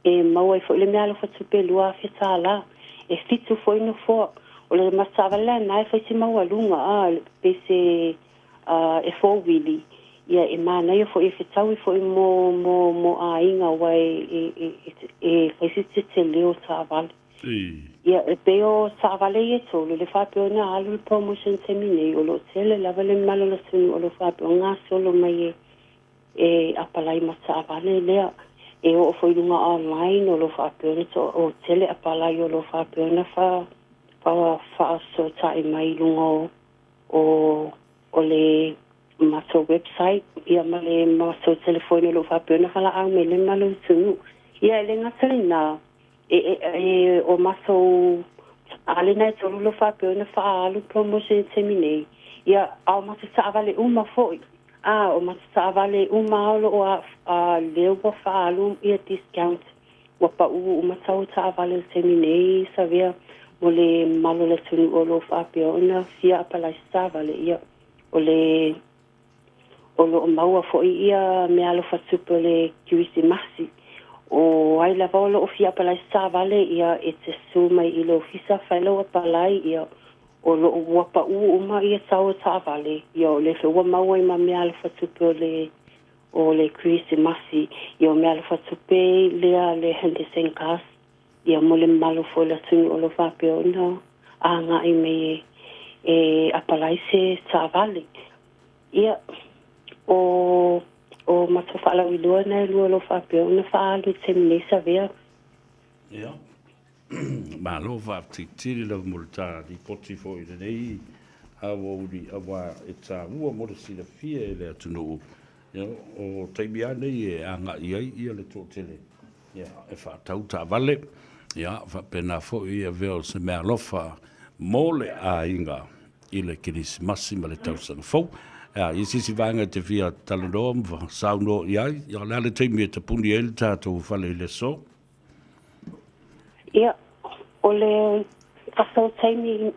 e maua ai foi le meaalofa tupe $2,000. E fitu foi nofoa. O le matou taavale la lena e fai si maualuga a pei se e four wheelie, ia e manaia foi e fetaui foi mo mo mo aiga aua e e e e fai si tetele o taavale. Ia e pei o taavale ia e tolu le faapea ona alu le promotion i le taimi nei, o lo o tele lava le mamalu o le atunuu o lo o faapea ona gasolo mai e e apalai ma taavale lea. E oo foi i luga online o lo o faapea ona to o tele apalai o lo o faapea ona fa fa faafesootai mai i luga o o o le matou website ia ma le matou telefoni o lo o faapea ona valaau mai le mamalu o le atunuu. Ia e le gata i lena, e e e o matou taavale na e tolu o lo o faapea ona faaalu promotion i le taimi nei, ia a o matou taavale uma foi, a o matou taavale uma lava o lo o a lea ua faaalu ia discount, ua pau uma tau o taavale i le taimi nei, Savea, mo le mamalu o le atunuu o lo o faapea ona fia apalai se taavale, ia o le o lo o maua foi ia meaalofa tupe o le Kerisimasi. O ai lava o lo o fia apalai se taavale, ia e te susu mai i le ofisa fai lau apalai, ia o lo o ua pau uma ia tau o taavale, ia o lea foi ua maua ai ma meaalofa tupe o le o le Kerisimasi, ia o meaalofa tupe lea a le Henderson Cars, ia mo le mamalu foi o le atunuu o lo o faapea ona agai mai e apalai se taavale. Ia, o o matou faalauiloa na e lua o lo o faapea ona faaalu i le taimi nei, Savea. Ia, malo faafetitili lava mo le ta lipoti foi i lenei aoauli aua e taua mo le silafia e le atunuu. Ia, o taimi lava nei e agai ai ia le toatele ia, e faatau taavale, ia, faapena foi e avea o se meaalofa mo le aiga i le Kerisimasi ma le tausaga fou. Ia, i se isi vaega e te fia talanoa ma saunoa i ai, ia, o le a le taimi e tapuni ai le tatou fale i le aso? Ia, o le tatou taimi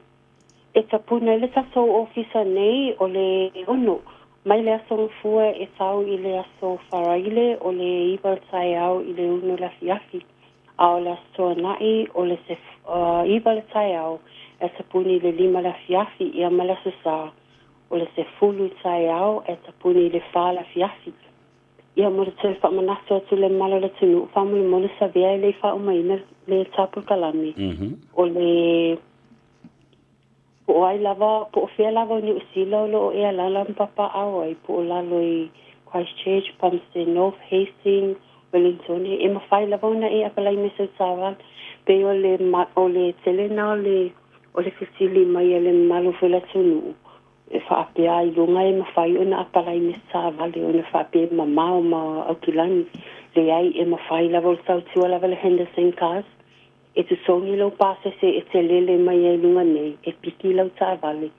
e tapuni ai le tatou ofisa nei, o le 6, mai le Aso Gafua e tau i le Aso Faraile o le 9 le taeao i le 6 le afiafi, a o le Aso Toonai o le 9 le taeao e tapuni i le 5 le afiafi, ia ma le Aso Sa o le 10 le taeao e tapuni i le 4 le afiafi. Ia mo le toe faamanatu atu i le mamalu o le atunuu, faamolemole Savea e le i faaumaina le ta polokalame, o le po o ai lava, po o fea lava o Niu Sila o lo o e alaala ma papaaao ai, po o lalo i Christchurch, Palmerston North, Hastings, Wellington, e mafai lava ona e apalai mai sau taavale. Pei o le o le tele lena o le o le fesili mai a le mamalu foi o le atunuu, E faapea ai luga e mafai ona apalai me se taavale ona faapea e mamao ma Aukilani. Leai, e mafai lava o le tautua lava le Henderson Cars. E totogi lou pasese e te lele mai ai luga nei, e piki lau taavale.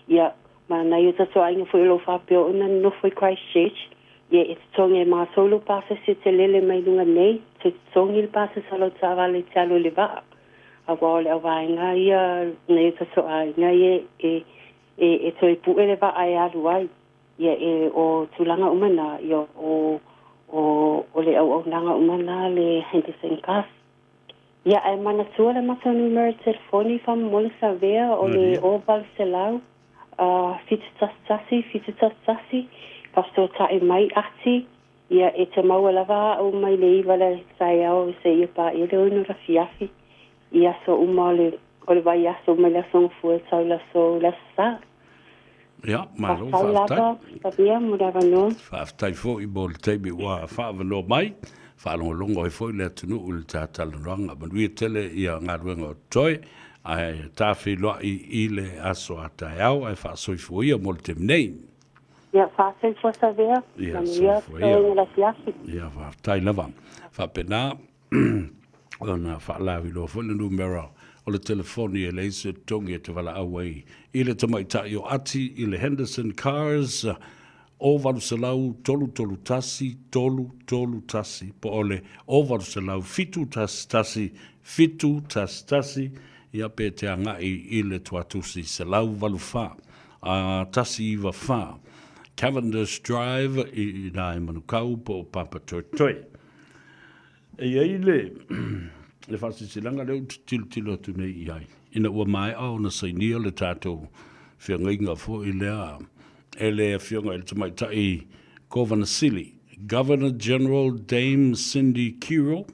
Ia, ma nai o tatou aiga foi o lo o faapea ona nonofo i Christchurch, ia e totogi e matou lou pasese e te lele mai luga nei, toe totogi le pasese o lau taavale e te alu i le vaa. Aua o le auvaega ia nai o tatou aiga ia e e, e toe pu'e le vaa e alu ai. Ia, e, o tulaga uma na, ia, o, o, o le auaunaga uma na a le Henderson Cars. Ia, ae manatua le matou numera telefoni faamolemole Savea, o le 0800 711 711, faafesootai mai Ati, ia, e te maua lava a'u mai le iva le taeao seia paia le ono le afiafi i aso uma o le o le vaiaso mai le Aso Gafua e tau i le aso le Aso Sa. Ia, malo Faafetai faafetai. lava, Fabia, mo le avanoa. Faafetai foi mo le taimi ua faaavanoa mai. Faalogologo ai foi le atunuu i le ta talanoaga. Manuia tele ia galuega o totoe, ae ta feiloai i le aso a taeao, ae faasoifua ia mo le taimi nei. Ia, faasoifua Savea, Ia, manuia soifua ia. toega le afiafi. Ia, faafetai lava. Faapena ona faalauiloa foi le numera o le telefoni e leai se totogi e te valaau ai i le tamaitai o Ati i le Henderson Cars o 800 331 331 po o le o 800 711 711 ia pe te agai i le tuatusi 184 a 194 Cavendish Drive i ina i Manukau po o Papatoetoe. E i ai le, le faasilasilaga lea ou te tilotilo atu nei i ai, ina ua maea ona sainia le tatou feagaiga foi lea e le Afioga i le Tamaitai Kovana Sili, Governor General Dame Cindy Kiro,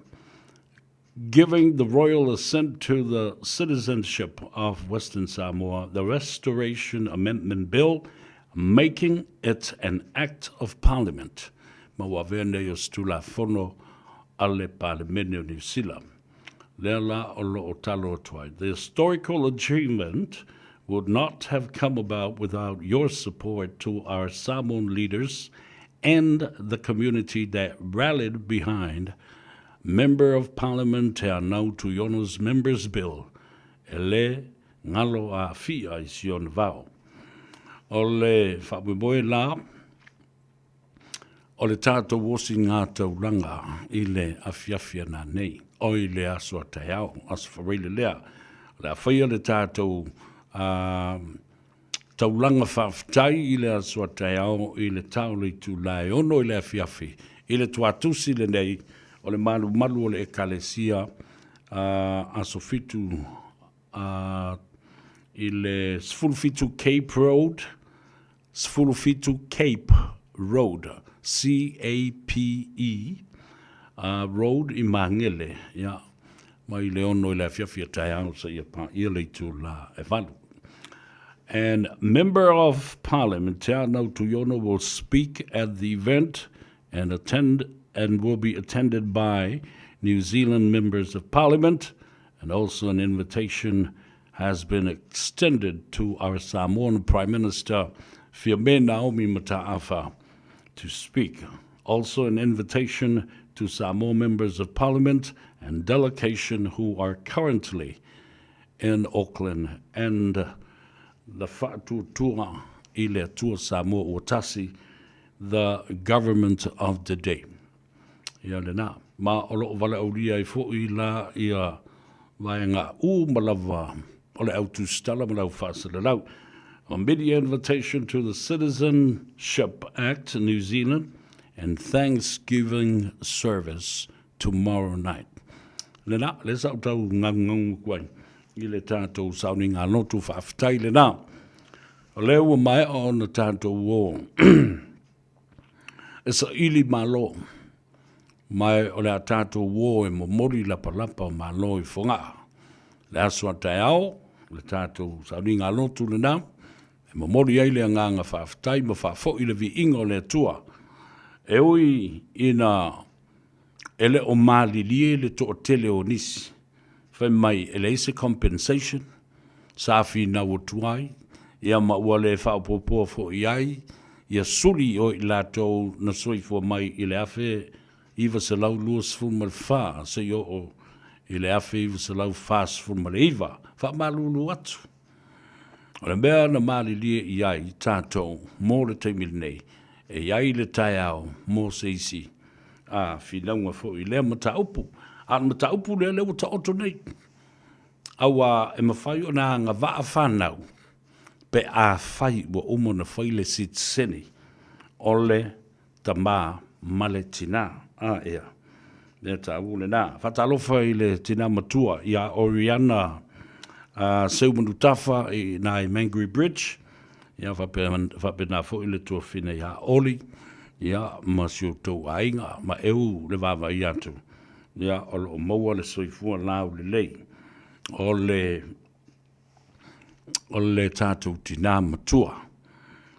giving the royal assent to the citizenship of Western Samoa, the Restoration Amendment Bill, making it an Act of Parliament. Ma ua avea nei o se Tulafono a le Palemene o Niu Sila. Lea la o lo o talo atu ai. The historical achievement would not have come about without your support to our Samoan leaders and the community that rallied behind Member of Parliament Te Anau Tuiono's Members Bill e le ngalo aafia i si ona vao. O le faamoemoe la, o le tātou osi ngā taulanga i le afiafi ana nei, o i le aso a taeao, aso whareile lea. O le a whaia le tātou taulanga whaafetai i le aso a taeao i le taole i tūlae ono i le afiafi, i le tuatusi lenei o le malumalu o le ekalesia aso fitu i le 17 Cape Road, 17 Cape Road, C-A-P-E, Road i Māngere, ia, mai le ono i le afiafi a taeao seia paia le itulā e valu. And Member of Parliament Te Anau Tuiono will speak at the event and attend and will be attended by New Zealand Members of Parliament and also an invitation has been extended to our Samoan Prime Minister Fiame Naomi Mata'afa to speak. Also an invitation to Samoa Members of Parliament and delegation who are currently in Auckland and the Fa'atuatua i le Atua Samoa ua tasi, the government of the day. Ia lena. Ma o loo valaaulia ai foi la ia vaega uma lava o le au tusitala ma le au faasalalau. A media invitation to the Citizenship Act New Zealand and Thanksgiving service tomorrow night. Lena, le sa o tau ngaungaunga ku ai i le tātou sauniga lotu faafetai lena. O lea ua maea ona tātou o e saili malo, ma o le a tātou ō e momoli lapalapa o Malo i Fogaa. Le aso a taeao, le tātou sauniga lotu lena, e momoli ai le agaga faafetai ma faafoi le viiga o le Atua. E ui ina e le o malilie le toatele o nisi, fai mai e leai se compensation, sa finau atu ai, ia ma ua le faaopoopoa foi ai ia suli o i latou na soifua mai i le 1924 seia oo i le 1949, faamalulu atu. O le mea na malilie i ai tatou mo le taimi lenei, e i ai le taeao mo se isi a finauga foi i lea mataupu. A o le mataupu lea lea ua taoto nei, Aua e mafai ona agavaa fanau pe afai ua uma ona fai le sitiseni o le tama ma le tina. A ea, mea taua lena. Faatalofa i le tina matua ia Oriana Seumanutafa i ina i Mangere Bridge, ia faapena foi le tuafine ia Oli, ia ma si outou aiga ma eu le vaavaai atu. Ia, o lo o maua le soifua laulelei o le, o le tatou tinā matua.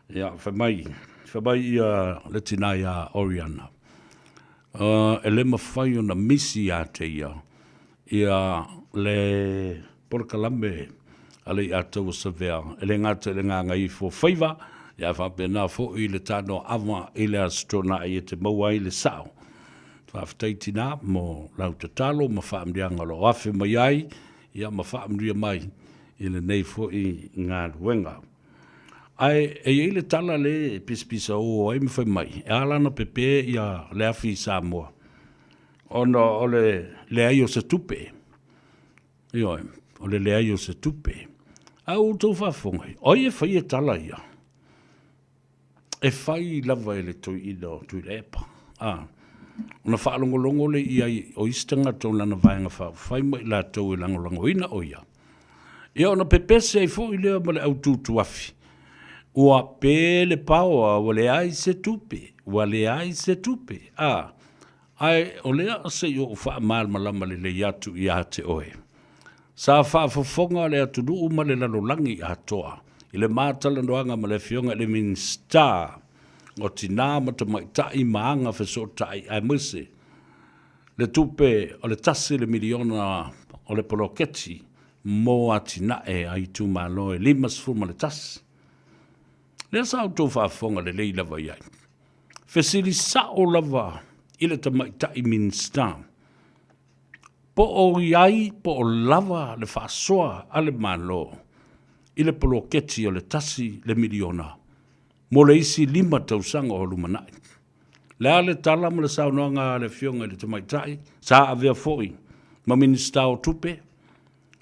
Ia, fai mai, fai mai ia le tinā iā Oriana, uh, e le mawhai ona misi ia te ia, ia le polokalame a le Iataua Savea, e le gata i le gagaifo faiva, ia faapena foi le tano ava i le Aso Toonai e te maua ai le sao. Faafetai tinā mo lau tatalo ma faamanuiaga o lo o afe mai ai, ia ma faamanuia mai i lenei foi galuega. Ae e i ai le tala le e pisapisa ō ai ma fai mai, e ala ona pepē ia le afi i Samoa, ona o le leai o se tupe. Ioe, o le leai o se tupe. A ua outou faafofoga i, o ai e faia tala ia? E fai lava e le toeaina o Tuilaepa. A, ona faalogologo lea i ai o isi tagata o lana vaega faaupufai ma i latou e lagolagoina o ia. Ia ona pepese ai foi lea ma le aututuafi, ua pe le paoa ua leai se tupe, ua leai se tupe. A, ae o lea se i ou faamalamalama lelei atu ia te oe. Sa faafofoga le atunuu ma le lalolagi atoa i le matalanoaga ma le Afioga i le Minisita o Tinā ma Tamaitai ma Aga Fesootai aemaise. Le tupe o le tasi le miliona o le poloketi mo atinae a itumalo e 51. Lea sa outou faafofoga lelei lava i ai. Fesili sao lava i le tamaitai Minisita po o i ai po o lava le faasoa a le Malo i le poloketi o le tasi le miliona mo le isi lima tausaga o lumanai. Le a le tala ma le saunoaga a le Afioga i le Tamaitai, sa avea foi ma Minisita o Tupe,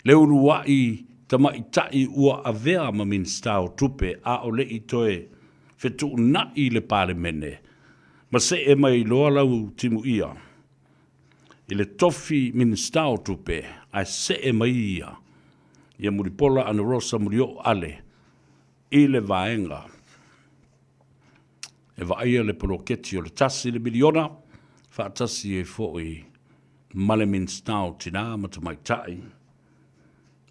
le uluai tamaitai ua avea ma Minisita o Tupe a o le i toe fetuunai i le Palemene ma see mai loa lau timuia i le tofi Minisita o Tupe ae see mai ia ia Mulipola Anarosa Mulioo Ale i le vaega e vaaia le poloketi o le tasi le miliona faatasi ai foi ma le Minisita o Tina ma Tamaitai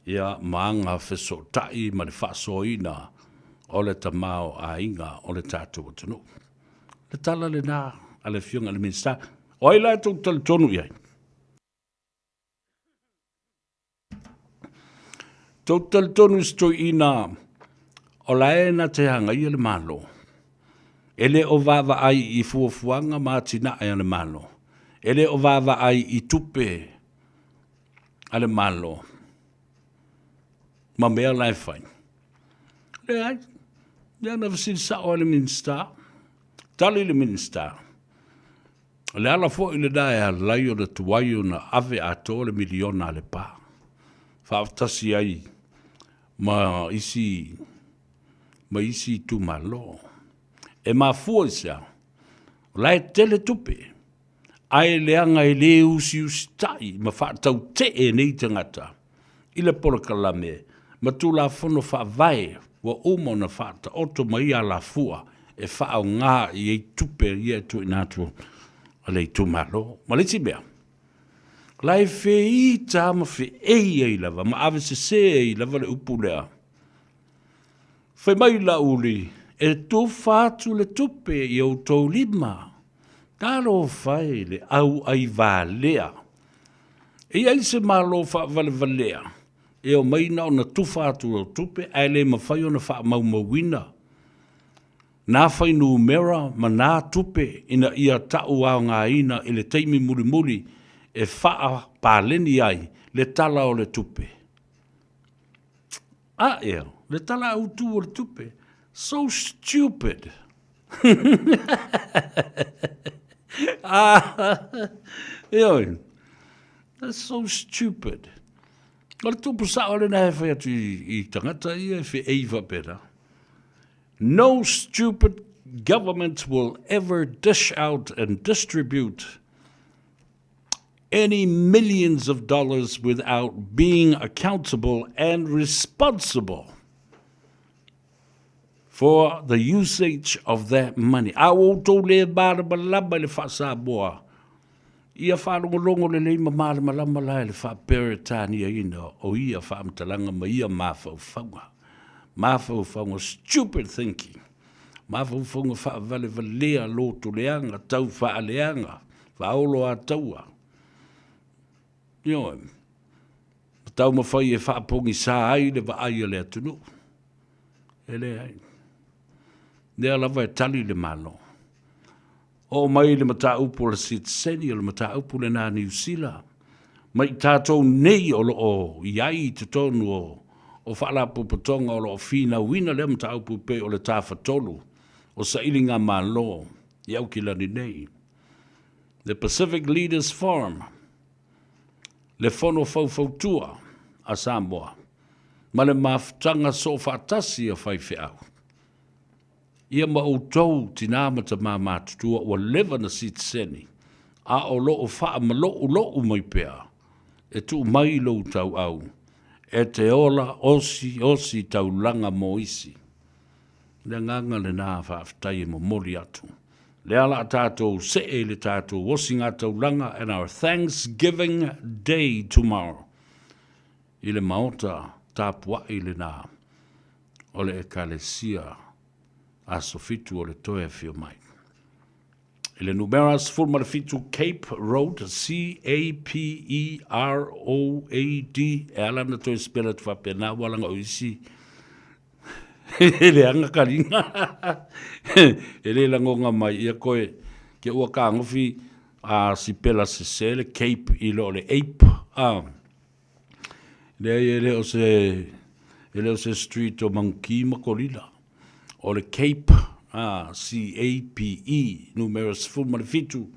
ia ma aga fesootai ma le faasoaina o le tamaoaiga o le tatou atunuu. Le tala lena a le Afioga i le Minisita. O ai la e tou talitonu i ai? Tou te talitonu i se toeaina o la e na te agaia le Malo, e le o vaavaai i fuafuaga ma atinae a le Malo, e le o vaavaai i tupe a le Malo ma mea la e fai. Leai, lea na fesili sao ai le Minisita, tali le Minisita, O le ala foi lena e ala ai ona tuai ona ave atoa le miliona a le pa, faatasi ai ma isi ma isi itumalo. E mafua i se a? O la e tele tupe, ae leaga e le usiusitai ma faatautee nei tagata i le polokalame ma Tulafono Faavae ua uma ona faataoto mai alafua e faaaoga i ai tupe ia e tuuina atu a le itumalo. Ma le isi mea, o la e feita ma feei ai lava ma avesese ai lava le upu lea, Fai mai Laauli, e tufa atu le tupe i outou lima, talofa e le auai valea. E i ai se Malo faavalevalea e omai na ona tufa atu o tupe ae le mafai ona faamaumauina nā fuainumera ma nā tupe ina ia tauaogaina i le taimi mulimuli e faapaleni ai le Tala o le Tupe. A ea, le Tala Autu o le Tupe. So stupid! Ioe, that's so stupid. O le tupu sao lena e fai atu i, i tagata ia e wheei whapera. No stupid government will ever dish out and distribute any millions of dollars without being accountable and responsible for the usage of that money. A ua outou le malamalama i le faa-Samoa, ia faalogologo lelei ma malamalama la i le faa-Peretaniaina o ia faamatalaga ma ia mafaufauga. Mafaufauga stupid thinking. Mafaufauga faavalevalea, lotoleaga, tau faaleaga, faaoloataua. Ioe. Ma taumafai e faapogisā ai le vaai a le atunuu. E leai. Lea lava e tali le Malo. Oo mai le mataupu o le sitiseni, o le mataupu lena a Niu Sila, ma i tatou nei o lo o i ai i totonu o, o faalapotopotoga o lo o finauina lea mataupu e pei o le Tafatolu o Sailigamalo i Aukilani nei. The Pacific Leaders Forum, le Fono Faufautua a Samoa ma le mafutaga soofaatasi a faifeau. Ia ma outou tinā ma tamā matutua ua leva na sitiseni, a o lo o faamaloulou mai pea, e tuu mai lou tauau, e te ola osiositaulaga taulaga mo isi. Le agaga lena faafetai e momoli atu. Lea la a tatou see i le tatou osigataulaga and our Thanksgiving Day tomorrow i le maota tapuai lena o le Ekalesia Aso Fitu o le Toe Afio Mai. I le numera 17 Cape Road, C-A-P-E-R-O-A-D, e ala na toe spell atu faapena, ua laga o isi e leaga kaliga. E le lagoga mai ia koe ke ua kagofi a sipela sese le Cape i lo le Ape. A. Leai e le o se e le o se street o Mangki ma Kolila. O le Cape, a, C-A-P-E, numera 17,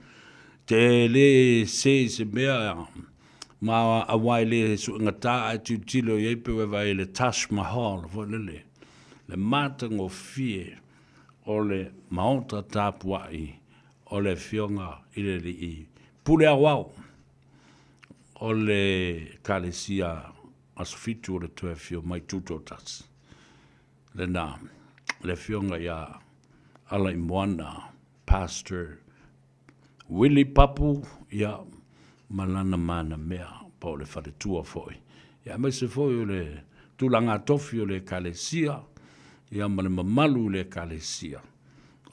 te le se i se mea ma aua e le suegatā ae tilotilo i ai pe ua e vaai i le Taj Mahal foi lele, le matagofie o le maota tapuai o le Afioga i le Alii Pule Aoao o le Ekalesia Aso Fitu o le Toe Afio Mai Tutoatasi, lena, le Afioga ia Alaimoana Pastor Willie Papu, ia, ma lana manamea, po o le faletua foi, ia, aemaise foi o le tulaga tofi o le Ekalesia, ia, ma le mamalu i le Ekalesia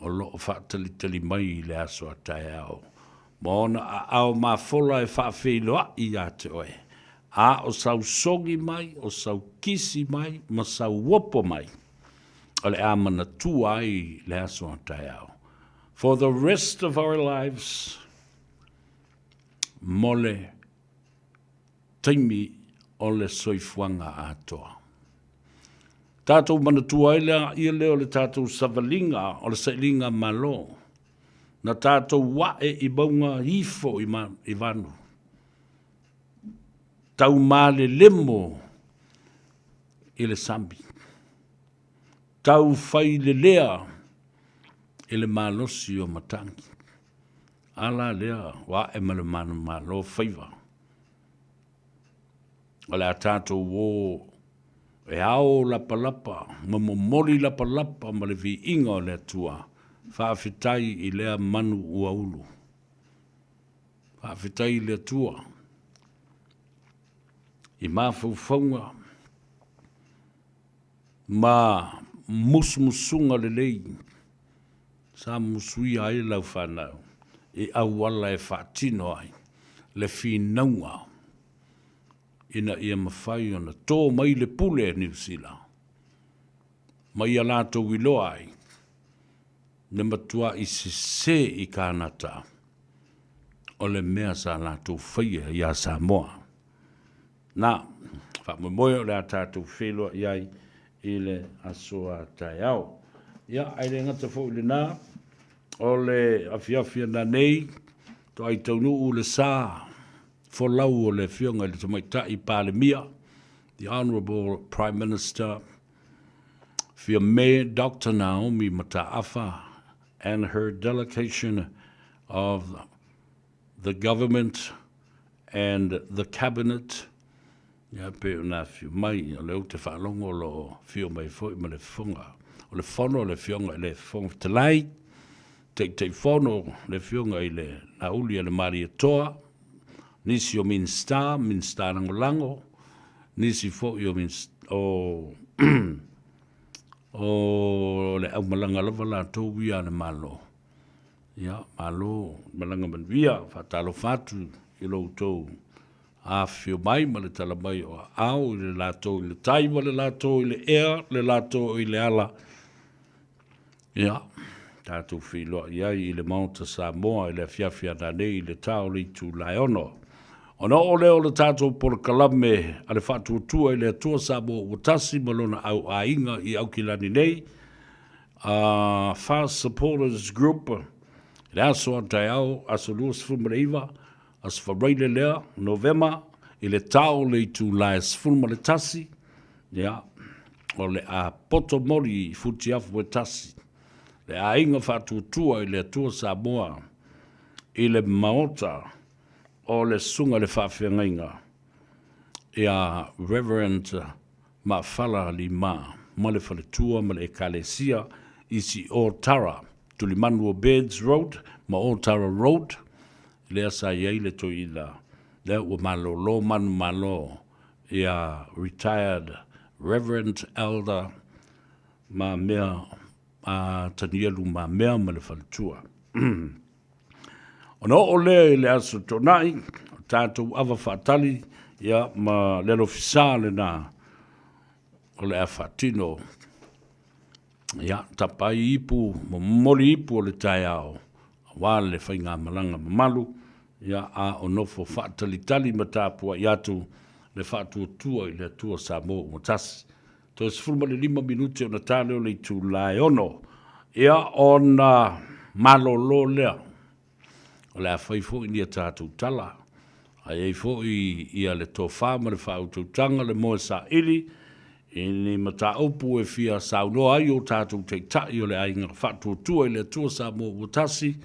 o lo o faatalitali mai i le aso a taeao ma ona aao mafola e faafeiloai ia te oe, a o sau sogi mai, o sau kisi mai, ma sau opo mai, o le a manatua ai le aso a taeao. For the rest of our lives, mo le taimi o le soifuaga atoa. Tatou manatua ai le agaia lea o le tatou savaliga o le sailiga malo, na tatou ae i mauga ifo i, ma, i vanu, taumalelemo i le sami, taufailelea i le malosi o matagi. Ala lea ua ae ma le manumalo faiva. O le a tatou o e ao lapalapa ma momoli lapalapa ma le viiga o le Atua. Faafetai i lea manu ua ulu. Faafetai i le Atua i mafaufauga ma musumusuga lelei sa musuia ai lau fanau i auala e faatino ai le finauga ina ia mafai ona tō mai le pule a Niu Sila ma ia latou iloa ai le matuaʻi sesē i Kānata o le mea sa latou faia iā Samoa. Na, faamoemoe o le a tatou feiloai ai i le aso a taeao. Ia, ae le gata foi i lena, o le afiafi ananei, toai taunuu le sa folau o le Afioga i le Tamaitai Palemia, the Honourable Prime Minister, Fiame Doctor Naomi Mataafa and her delegation of the Government and the Cabinet, ia pei ona afio mai, o lea ou te faalogo o lo o afio mai foi ma le fofoga o le fono le Afioga i le Fofoga Fetalai, Taitaifono le Afioga i le Nauli a le Malietoa, nisi o Minisita, Minisita Lagolago, nisi foi o o o le aumalaga lava latou ia a le Malo. Ia, malo malaga manuia, faatalofa atu i lo outou afifio mai ma le tala mai o aao i le latou i le tai ma le latou i le ea, le latou i le ala. Ia, tatou feiloai ai i le Maota Samoa i le afiafi ananei i le ta o le itula e 6. Ona oo lea o le tatou polokalame a le Faatuatua i le Atua Samoa ua tasi ma lona au aiga i Aukilani nei, a Fast Supporters Group, i le aso a taeao, aso 29, aso Faraile lea, Novema, i le ta o le itula e 11, ia, o le a poto moli i Futiafu e tasi, le aiga faatuatua i le Atua Samoa i le Maota o le Susuga i le Faafeagaiga ia Reverend Maafala Lima ma le faletua ma le Ekalesia i si Otara, Tulimanu o Bairds Road ma Otara Road, lea sa i ai le toeaina lea ua malolo manumalo ia Retired Reverend Elder Mamea a Tanielu Mamea ma le faletua. Ona oo lea i le Aso Toonai, o tatou ava faatali, ia, ma le alofisa lena o le a faatino, ia, tapa ai ipu ma momoli ipu o le taeao, aua le faigamalaga mamalu, ia, a o nofo faatalitali ma tapuai atu le faatuatua i le Atua Samoa ua tasi. Toe 15 minute ona ta lea o le itula e 6, ia ona malolo lea. O le a fai foi ni a tatou tala, a i ai foi ia le tofa ma le faautautaga, le moe saili i ni mataupu e fia saunoa ai o tatou taitai o le aiga faatuatua i le Atua Samoa ua tasi,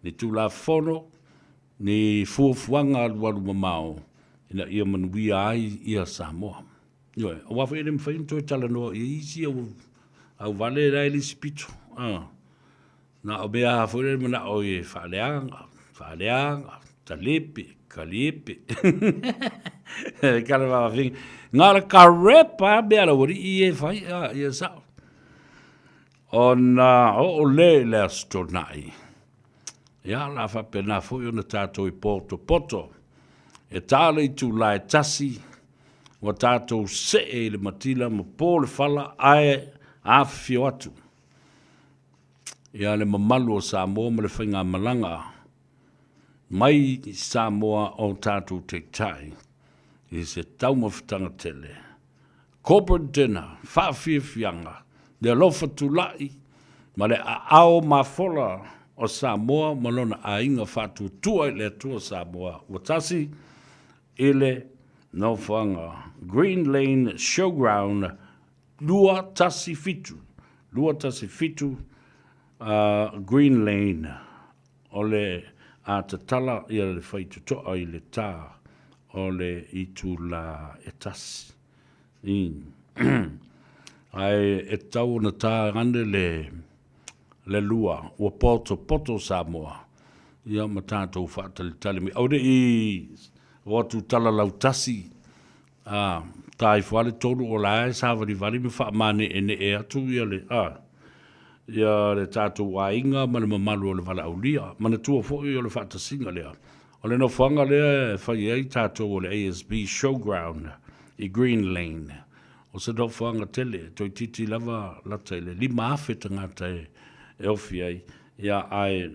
ni Tulafono, ni fuafuaga alualu mamao ina ia manuia ai ia Samoa. Ioe, aua foi e le mafai ona toe talanoa i ai isi au, auvale la e le isi pito. Ah. Na o mea lava foi lea manao e faaleaga, faaleaga, talepe, kalepe. Kala vaavafine. Na o le karepa lava mea a le aualii ia e fai, ah, ia sao. Ona oo lea i le Aso Toonai, ia o le a faapena foi ona tatou i potopoto e ta le itula e 1, ua tatou see i le matila ma po le fala ae afifio atu ia le mamalu o Samoa ma le faigamalaga mai Samoa o tatou taitai i se taumafataga tele. Corporate dinner, faafiafiaga, le alofa tulai ma le aao mafola o Samoa ma lona aiga faatuatua i le Atua Samoa ua tasi i le nofoaga Green Lane Showground 217, 217 Green Lane. O le a tatala ia le faitotoa i le tā o le itulā e tasi. I. Ae e tatau ona tā ane le, le lua, ua potopoto Samoa, ia ma tātou faatalitali mai. Aua ne i o atu tala lautasi, a, tā ifo lava le tolu o la e savalivali ma faamane'ene'e atu ia le, a, ia le tatou aiga ma le mamalu o le valaaulia. Manatua foi o le faatasiga lea, o le nofoaga lea e fai ai tatou o le ASB Showground i Green Lane. O se nofoaga tele, toeitiiti lava lata i le 5,000 tagata e ofi ai, ia ae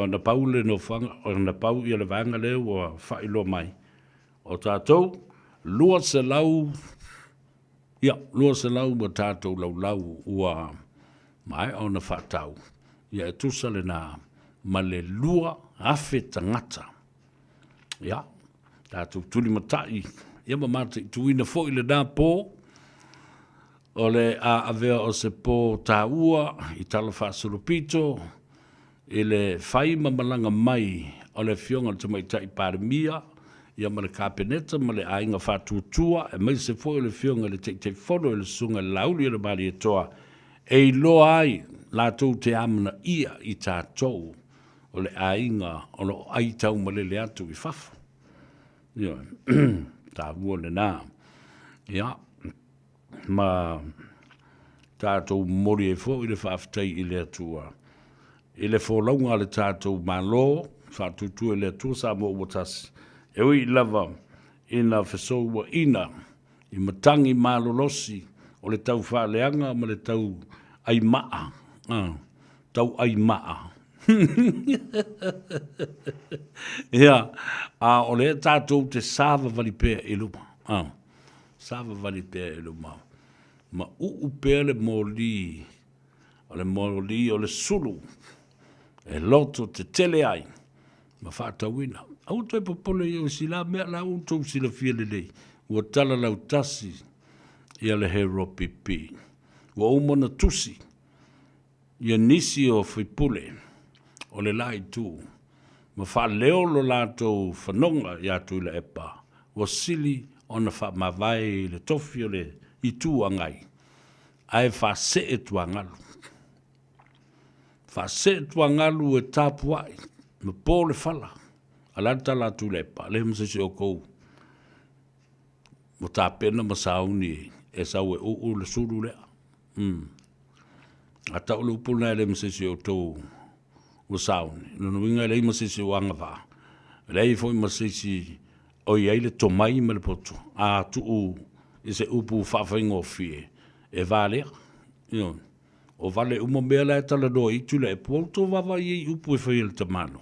na pau le nofoaga, na pau ia le vaega lea ua faailoa mai, o tatou 200 Ia, 200 ua tatou laulau ua maea ona faatau, ia e tusa lena ma le 2,000 tagata. Ia, tatou tulimatai, ia ma mataituina foi lena po, o le a avea o se po taua i tala faasolopito, I le fai ma malaga mai o le Afioga i le Tamaitai Palemia ia ma le Kapeneta ma le Aiga Faatuatua aemaise foi o le Afioga i le Taitaifono i le Susuga i le Laauli o le Malietoa e iloa ai latou te amanaia i tatou o le aiga o lo o ai taumalele atu i fafo. Ioe, taua lena. Ia, ma tatou momoli ai foi le faafetai i le Atua i le folauga a le tatou Malo faatuatua i le Atua Samoa ua tasi, e ui lava ina fesouaina i matagi malolosi o le tau faaleaga ma le tau ai maa, tau ai maa. Ia, a o lea tatou te savavali pea i luma. Savavali pea i luma ma uu pea le moli, o le moli o le sulu e loto tetele ai ma faatauina. Aua toe popole i osi la mea la ua outou silafia lelei, ua tala lautasi ia le Heropipi. Ua uma ona tusi ia nisi o faipule o le la itu ma faaleo lo latou fanoga iā Tuilaepa ua sili ona faamavae i le tofi o le Itu Agai ae faasee tuagalu. Faasee tuagalu e tapuai ma po le fala. A o le a le tala a Tuilaepa? Leai ma se isi o outou ua tapena ma sauni e sau e uu le sulu lea. A tau le upu lena e leai ma se isi o outou. Ua sauni. Lona uiga e leai ma se isi o agavaa, e leai foi ma se isi o i ai le tomai ma le poto, a tuu i se upu faafaigofie, e valea. Ioe. O vale uma mea la e talanoa i Tuilaepa, ua outou vaavaai i ai i upu e fai e le tamalo.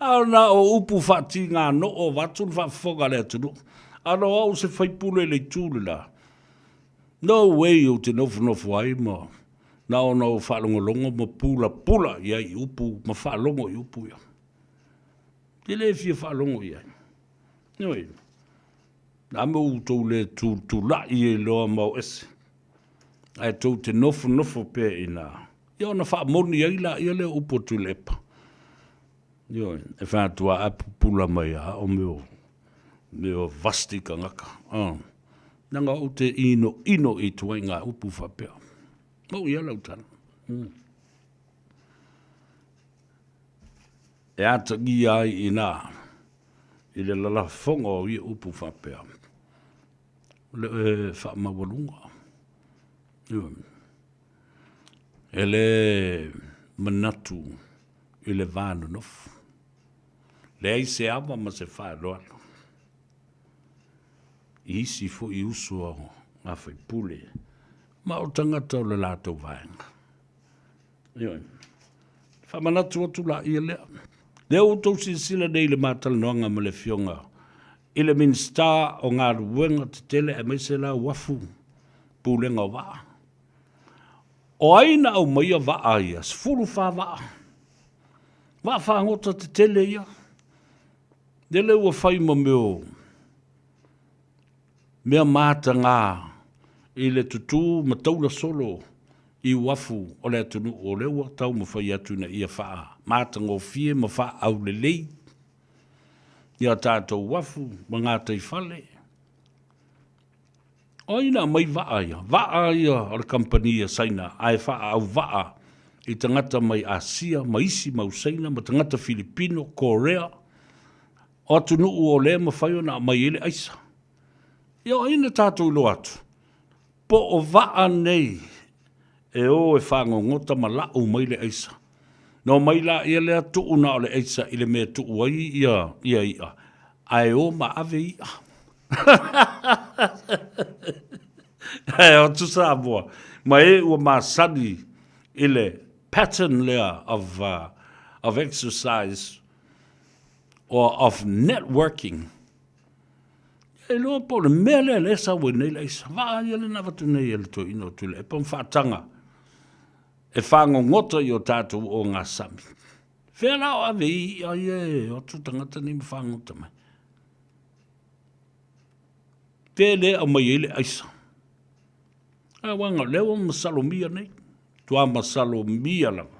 A o na o upu faatiga noo avatu le faafofoga a le atunuu. A na o au se faipule i le itu le la, no way ou te nofonofo ai ma na ona ou faalogologo ma pulapula i ai i upu ma faalogo i upu ia. Te le fia faalogo i ai. Ioe. Na me outou le tutulai ai loa ma o ese. Ae tou te nofonofo pea i ina, ia ona faamoni ai laia lea o upu a Tuilaepa. Ioe, e fai atu a pupula mai a o mea o mea o vasti tagata. Oh. Leaga ou te inoino i ituaiga upu faapea. Mau ia lau tala. E atagia ai i ina i le lalafoga o ia upu faapea. Le e faamaualuga. E le manatu i le va nonofo. Leai se ava ma se faaaloalo i isi foi uso a faipule ma o tagata o le latou vaega. Ioe. Faamanatu atu laia lea. Lea ua outou silasila nei i le matalanoaga ma le Afioga i le Minisita o Galuega Tetele aemaise la uafu pulega o vaa. O ai na aumaia vaa ia? 14 vaa. Vaa fagota tetele ia. Lele ua fai ma mea o mea mataga i le tutū ma taula solo i uafu o le atunuu o lea ua taumafai atu ina ia faamatagofie ma faaaulelei i a tatou uafu ma gataifale. O ai na aumai vaa ia? Vaa ia o le kamupani a Saina ae faaauvaa i tagata mai Asia ma isi mau Saina ma tagata Filipino, Korea, o atunuu o lea e mafai ona aumai ai le aisa. Ia o ai na tatou iloa atu? Po o vaa nei e o e fagogota ma lau mai le aisa. Na omai laia lea tuu na o le aisa i le mea e tuu ai ia, ia i'a, ae o ma ave i'a. Ae o atu Samoa, ma e ua masani i le pattern lea of, of exercise or of networking. E iloa po o le mea lea lea e sau ai nei le aisa. Vaa ia lea na avatu nei e le toeaina o Tuilaepa ma faataga e fagogota i o tatou ogasami. Fea la o ave i i'a ia e o atu tagata nei ma fagogota mai? Fea lea e aumai ai le aisa? A uaga o lea ua masalomia nei. Tua masalomia lava.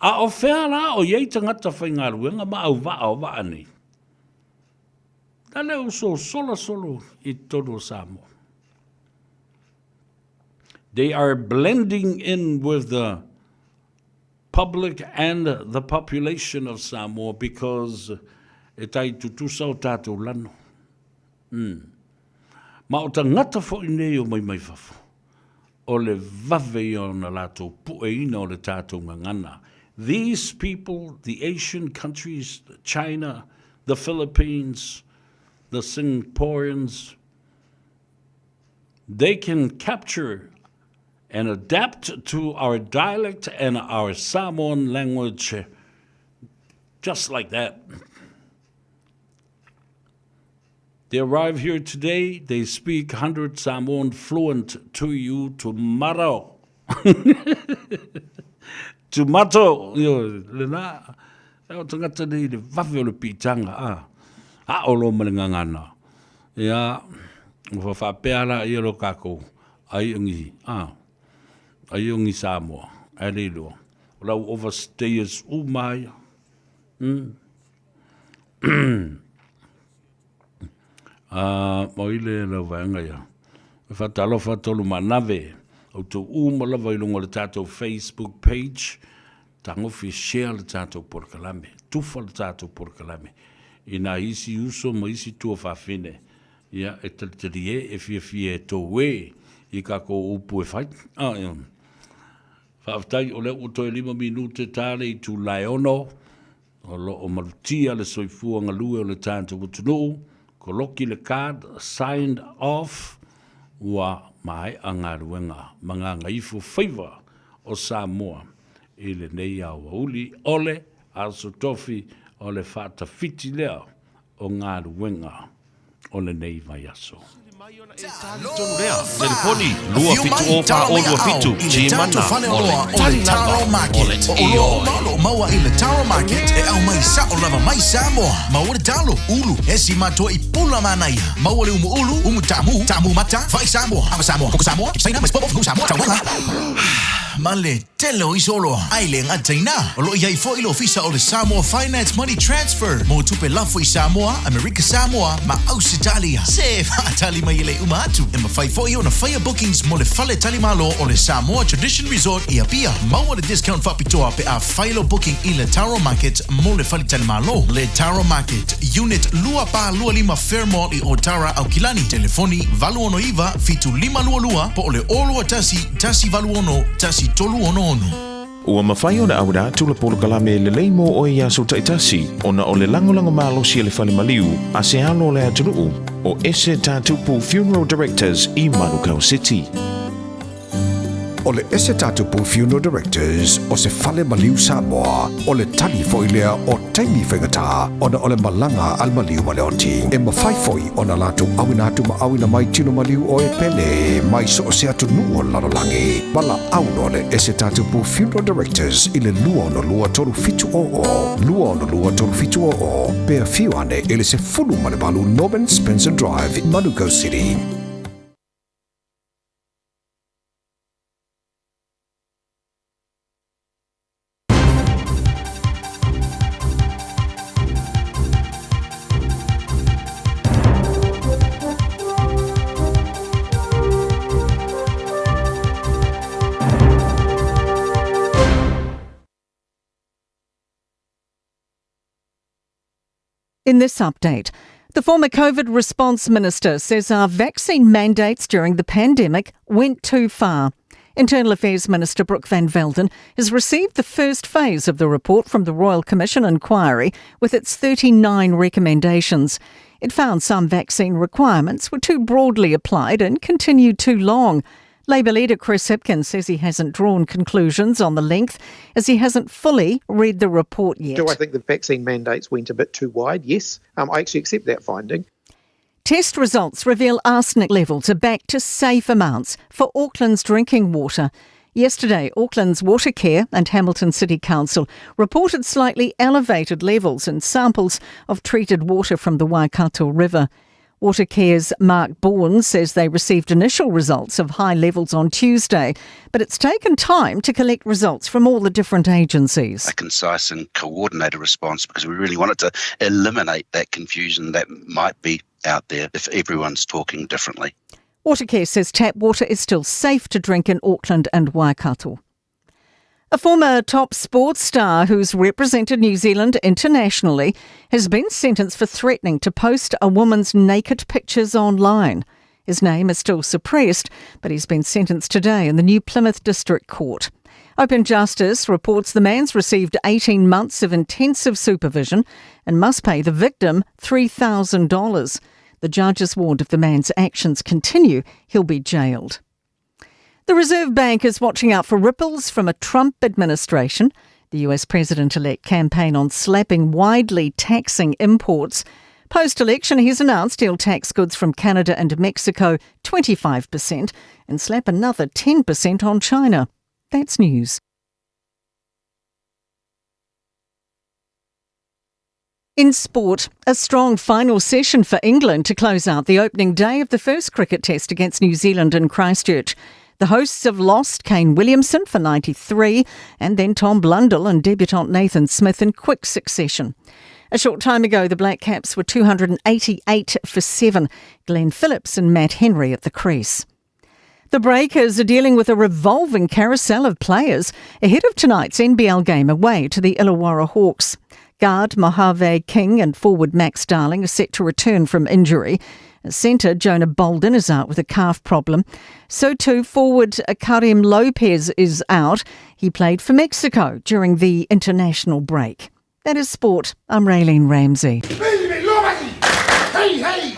A o fea la o i ai tagata faigaluega ma auvaa o vaa nei? La lea ua sosola solo i totonu o Samoa. They are blending in with the public and the population of Samoa because e tai tutusa o tātou lano. Ma o tagata foi nei o mai mai fafo, o le vave ia ona latou pueina o le tātou gagana. These people, the Asian countries, China, the Philippines, the Singaporeans, they can capture and adapt to our dialect and our Samoan language just like that. They arrive here today, they speak 100 Samoan fluent to you tomorrow. Tomato, io, lena, e o tangata nei le vave o le piitanga, a, a o lo ma le ngangana. Ia, ua whaapea la ia lo kākou, ai ongi, a, ai ongi Samoa, ai le iloa. O lau overstayers uma ia. O i le lau vaega ia. E whaatalofa tolu manave. Au tau uma lava i lunga o le tātou Facebook page. Tagofi share le tātou polokalame. Tufa le tātou polokalame. I nā isi uso ma isi tuafafine. Ia, e talitali e, e fiafia e tou e. i kākou upu e fai. Ah, Faafetai, o lea ua toe 5 minute ta le itula e 6, o lo o malutia le soifua galue o le tatou atunuu, koloki le card, signed off, ua maea galuega ma gagaifo faiva o Samoa i lenei aoauli o le Aso Tofi o le faatafiti lea o galuega o lenei vaiaso. Telefoni 270 427 Gmana o le tali lava o le ioe. O maua i le Taro Market e aumai sao lava mai Samoa. Maua le talo, ulu, esi matoa i pula manaia. Maua le umu ulu, umu taamu, taamu mata, fai Samoa, ava Samoa, koko Samoa, Saina, mais popo, Samoa, taumaga. Ma le tele o isi oloa. Ai le gata i ina, o lo o i ai foi le ofisa o le Samoa Finance Money Transfer mo tupe lafo i Samoa, Amerika Samoa ma Ausetalia. Se faatali mai e le uma atu. E mafai foi ona faia bookings mo le fale talimalo o le Samoa Tradition Resort i Apia. Maua le discount faapitoa pe a fai lou booking i le Taro Market mo le fale talimalo. Le Taro Market, Unit 2425 Fairmont i Otara, Aukilani. Telefoni 869 7522 po o le 021 186 1366. Ua mafai ona auina atu le polokalame lelei mo oe i aso taitasi ona o le lagolago malosi a le fale maliu a se alo o le atunuu o Ese Tatupu Funeral Directors i Manukau City. O le Ese Tatupu Funeral Directors o se fale maliu Samoa, o le tali foi lea o taimi faigata ona o le malaga a le maliu ma le oti. E mafai foi ona latou auina atu ma auina mai tino maliu o e pele mai so o se atunuu o le lalolagi. Valaau loa le Ese Tatupu Funeral Directors i le 262 3700, 262 3700, pe afio ane i le 18 Norman Spencer Drive, Manukau City. In this update, the former COVID response minister says our vaccine mandates during the pandemic went too far. Internal Affairs Minister Brooke Van Velden has received the first phase of the report from the Royal Commission inquiry with its 39 recommendations. It found some vaccine requirements were too broadly applied and continued too long. Labour leader Chris Hipkins says he hasn't drawn conclusions on the length as he hasn't fully read the report yet. Do I think the vaccine mandates went a bit too wide? Yes. I actually accept that finding. Test results reveal arsenic levels are back to safe amounts for Auckland's drinking water. Yesterday, Auckland's Watercare and Hamilton City Council reported slightly elevated levels in samples of treated water from the Waikato River. Watercare's Mark Bourne says they received initial results of high levels on Tuesday, but it's taken time to collect results from all the different agencies. A concise and coordinated response because we really wanted to eliminate that confusion that might be out there if everyone's talking differently. Watercare says tap water is still safe to drink in Auckland and Waikato. A former top sports star who's represented New Zealand internationally has been sentenced for threatening to post a woman's naked pictures online. His name is still suppressed, but he's been sentenced today in the New Plymouth District Court. Open Justice reports the man's received 18 months of intensive supervision and must pay the victim $3,000. The judge has warned if the man's actions continue, he'll be jailed. The Reserve Bank is watching out for ripples from a Trump administration. The US president elect campaign on slapping widely taxing imports. Post election, he's announced he'll tax goods from Canada and Mexico 25% and slap another 10% on China. That's news. In sport, a strong final session for England to close out the opening day of the first cricket test against New Zealand in Christchurch. The hosts have lost Kane Williamson for 93 and then Tom Blundell and debutant Nathan Smith in quick succession. A short time ago, the Black Caps were 288 for 7. Glenn Phillips and Matt Henry at the crease. The Breakers are dealing with a revolving carousel of players ahead of tonight's NBL game away to the Illawarra Hawks. Guard Mojave King and forward Max Darling are set to return from injury. Centre Jonah Bolden is out with a calf problem. So too forward Karim Lopez is out. He played for Mexico during the international break. That is sport. I'm Raylene Ramsey. Hey, hey!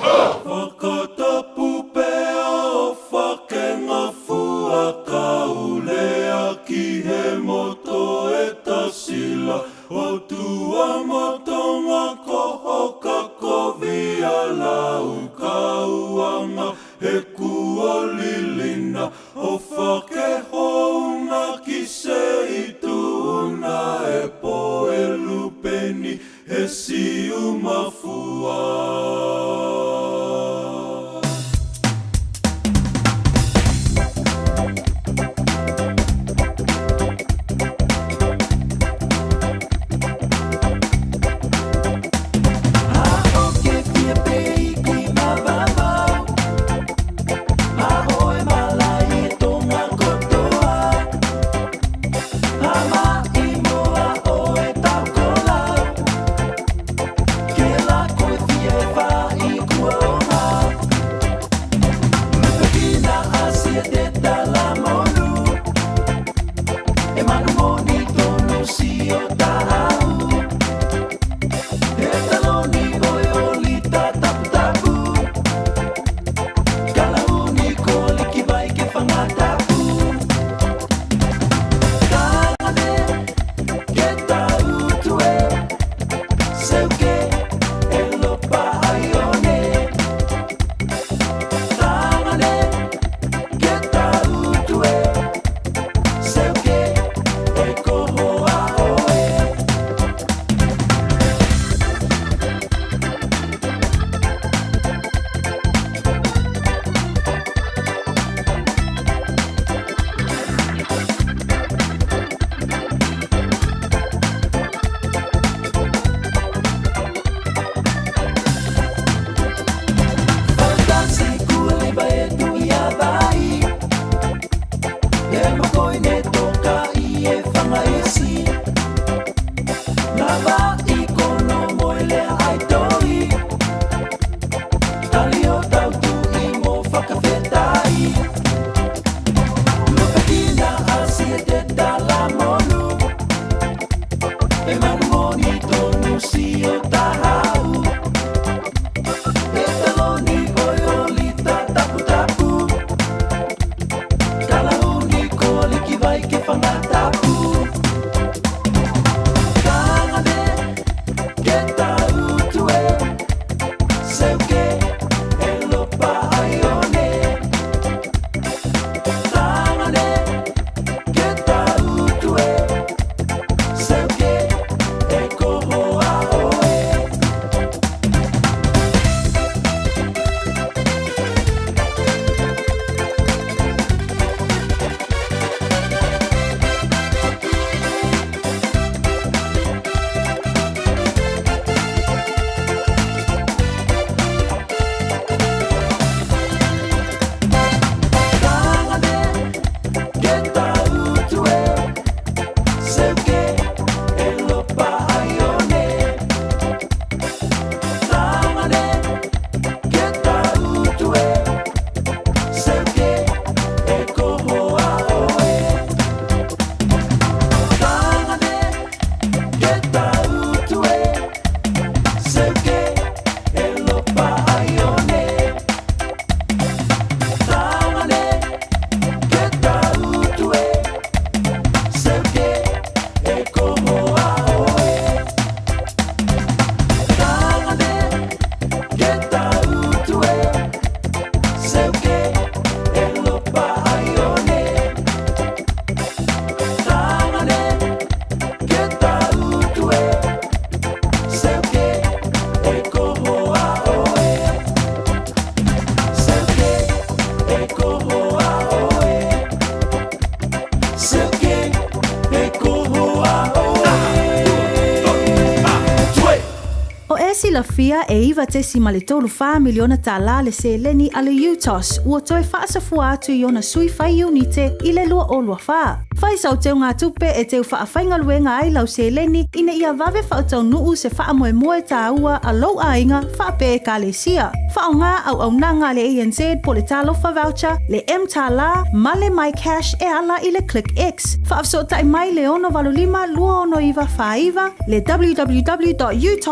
silafia e $9.34 miliona tālā le seleni a le UTOS ua toe faasafua atu i ona sui fai iunite i le 2024. Fai sau teugatupe e teu faafaigaluega ai lau seleni ina ia vave faataunuu se faamoemoe tāua a lou aiga faapea ekalesia. Faaaoga auaunaga a le ANZ po o le Talofa Voucher, le mTālā ma le MyCash e ala i le ClickX. Faafesootai mai le 685 269 49, le www.utos.ws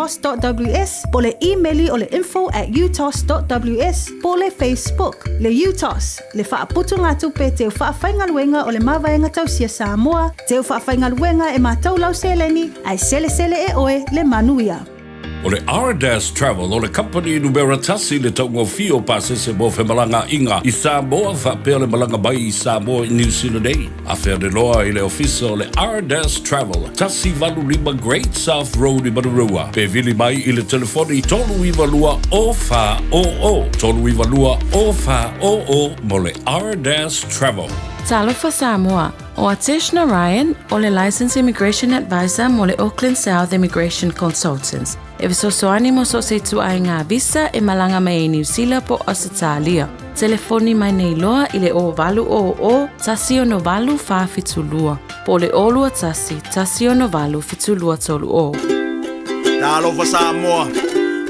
po o le imeli o le info at utos.ws po o le Facebook. Le UTOS, le faaputugatupe teu faafaigaluega o le Mavaega Tausia Samoa, teu faafaigaluega e matou lau seleni, ae selesele e oe le manuia. O le Ardas Travel o le kamupani numera tasi i le taugofie o pasese mo femalagaaiga i Samoa faapea le malaga mai i Samoa i Niu Sila nei. Afea le loa i le ofisa o le Ardas Travel, 185 Great South Road i Manurewa, pe vili mai i le telefoni 392 0400, 392 0400 mo le Ardas Travel. Talofa Samoa, ʻO Atesh Narayan, o le Licensed Immigration Advisor mo le Auckland South Immigration Consultants, e fesoasoani mo so o se ituaiga visa e malaga mai ai Niu Sila po o Ausetalia. Telefoni mai nei loa i le 0800 168 472 po o le 021 168 7230. Talofa Samoa,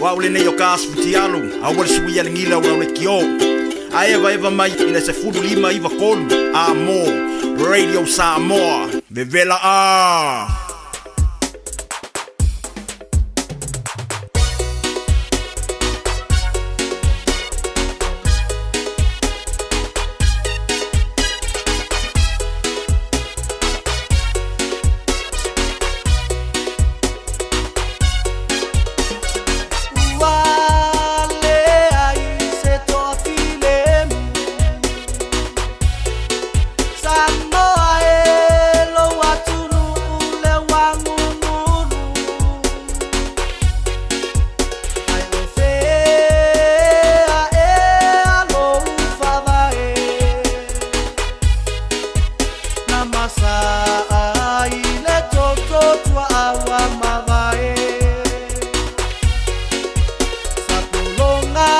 o au lenei o ka asu fitialu, aua le suia le gila o lau lekiō. A evaeva mai i le 15 93 a mo Radio Samoa. Vevela a! Ua leai se toafilemu Samoa e lou atunuu le uagugulu Ae o fea ea lou faavae Na masaa ai le toto tuaa ua mavae Sa pologa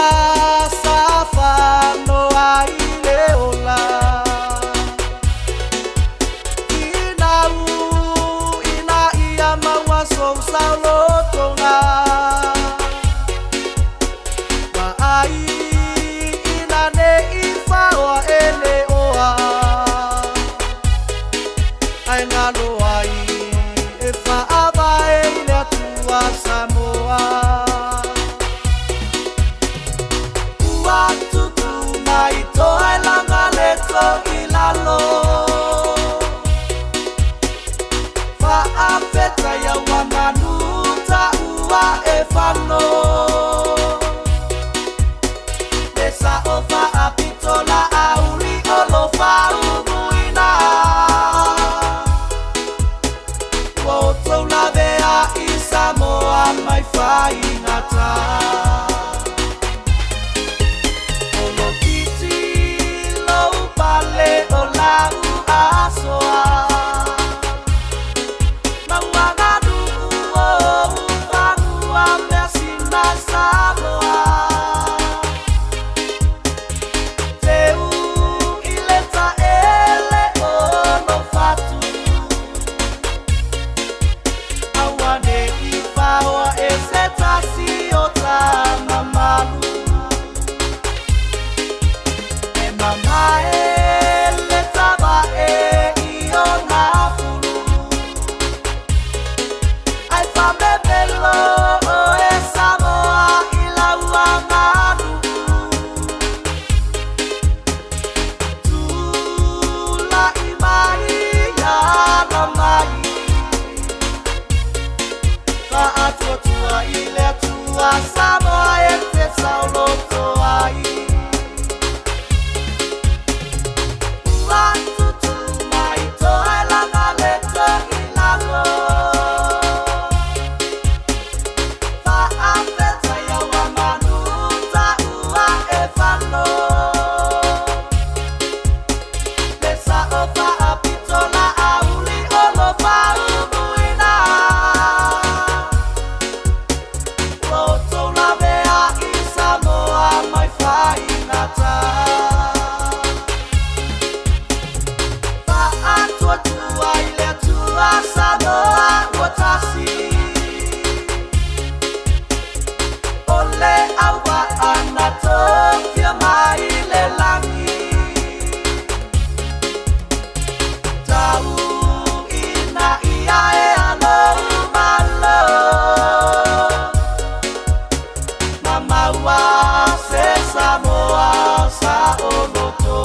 sa fano ai le ola Finau ina ia maua sou saolotoga Vaai ina nei faoa e le oa Ae galo ai e faavae i le Atua Samoa Ua tutu mai toailaga le toilalo Faafetai ua manu taua e fano Le sao faapito la auli o lo faumuina Ua outou lavea i Samoa mai faigata Polokiti lou pale o lau asoa Mauaganuu o ufanua measina Samoa Teu i le taele o lou fatu Aua nei faoa e se tasi o tamamalu E mamae le tavae i ona fulu Ae faamemelo oe Samoa i lau aganuu Tula'i mai ala mai Faatuatua i le Atua Samoa e te saoloto ai Ua tutu mai toailaga le toilalo Faafetai ua manu taua e fano Le sao faapito la auli o lo faumuina Ua maua se Samoa saoloto.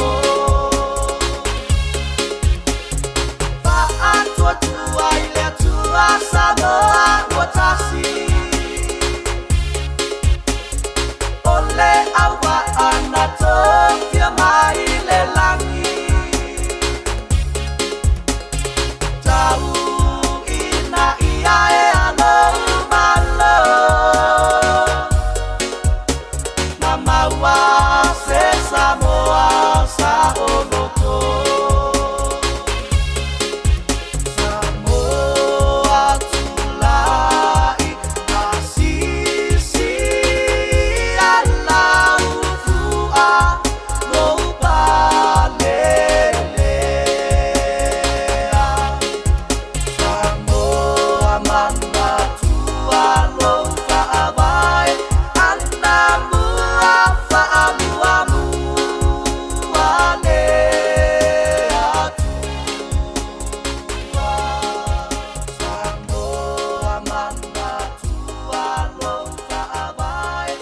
Faatuatua i le Atua Samoa ua tasi. O le auvaa na tofia mai le lagi. Tau ina ia e alou malo. Na maua se Samoa saoloto. Samoa tulai masisi alaufua lou palelea. Samoa manatua lou faavae anamua faamuamua le Atua. Samoa manatua lou faavae.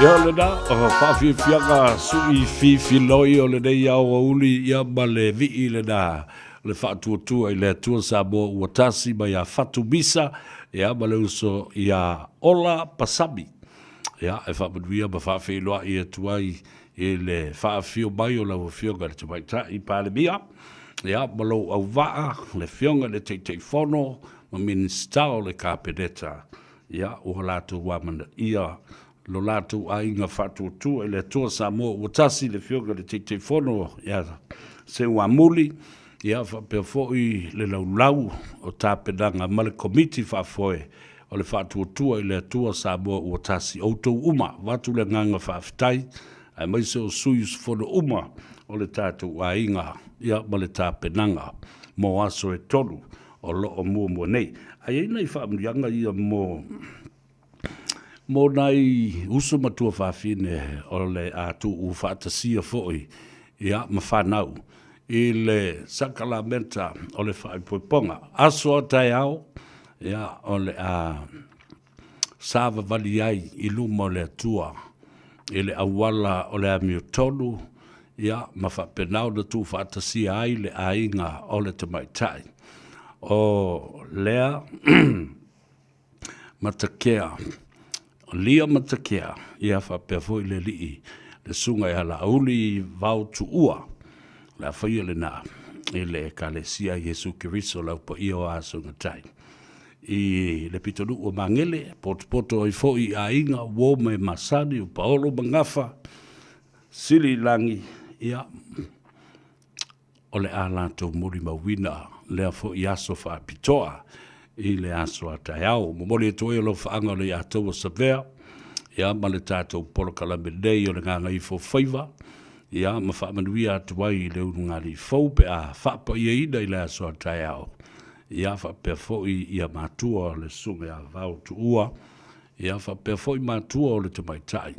Ia lena, o faafiafiaga sui fifiloi o lenei aoauli ia ma le vii lena le faatuatua i le Atua Samoa ua tasi mai ia Fatu Misa ia ma le uso ia Ola Pasami. Ia e faamanuia ma faafeiloai atu ai i le faafio mai o lau Afioga i le Tamaitai Palemia ia ma lou auvaa le Afioga i le Taitaifono ma Minisita o le Kapeneta ia ua latou amanaia lo latou aiga faatuatua i le Atua Samoa ua tasi le Afioga i le Taitaifono ia Seuamuli, ia faapea foi le laulau o tapenaga ma le Komiti Faafoe o le Faatuatua i le Atua Samoa ua tasi. Outou uma, avatu le agaga faafetai aemaise o sui usufono uma o le tatou aiga ia ma le tapenaga mo aso e tolu o lo o muamua nei. Ae i ai nai faamanuiaga ia mo mo nai uso ma tuafafine o le a tuu faatasia foi ia ma fanau i le sakalamenta o le faaipoipoga. Aso a taeao ia o le a savavali ai i luma o le Atua i le auala o le amiotonu ia ma faapena ona tuufaatasia ai le aiga o le tamaitai. O lea Matakea, o Lia Matakea, ia faapea foi le alii le susuga ia Laauli Vao Tuua, o le a faia lena i le Ekalesia Iesu Keriso le Au Paia o Asogatai. I le pitonuu o Magele, potopoto ai foi i aiga, uo ma e masani, o Paolo ma Gafa, Sili i lagi, ia, o le a latou molimauina lea foi aso faapitoa i le aso a taeao. Momoli atu ai alofaaga o le Iataua Savea, ia, ma le tatou polokalame nei o le Gagaifo Faiva, ia, ma faamanuia atu ai i le ulugalii fou pe a faapaiaina i le aso a taeao, ia, faapea foi ia matua o le Susuga ia Vao Tuua, ia, faapea foi matua o le tamaitai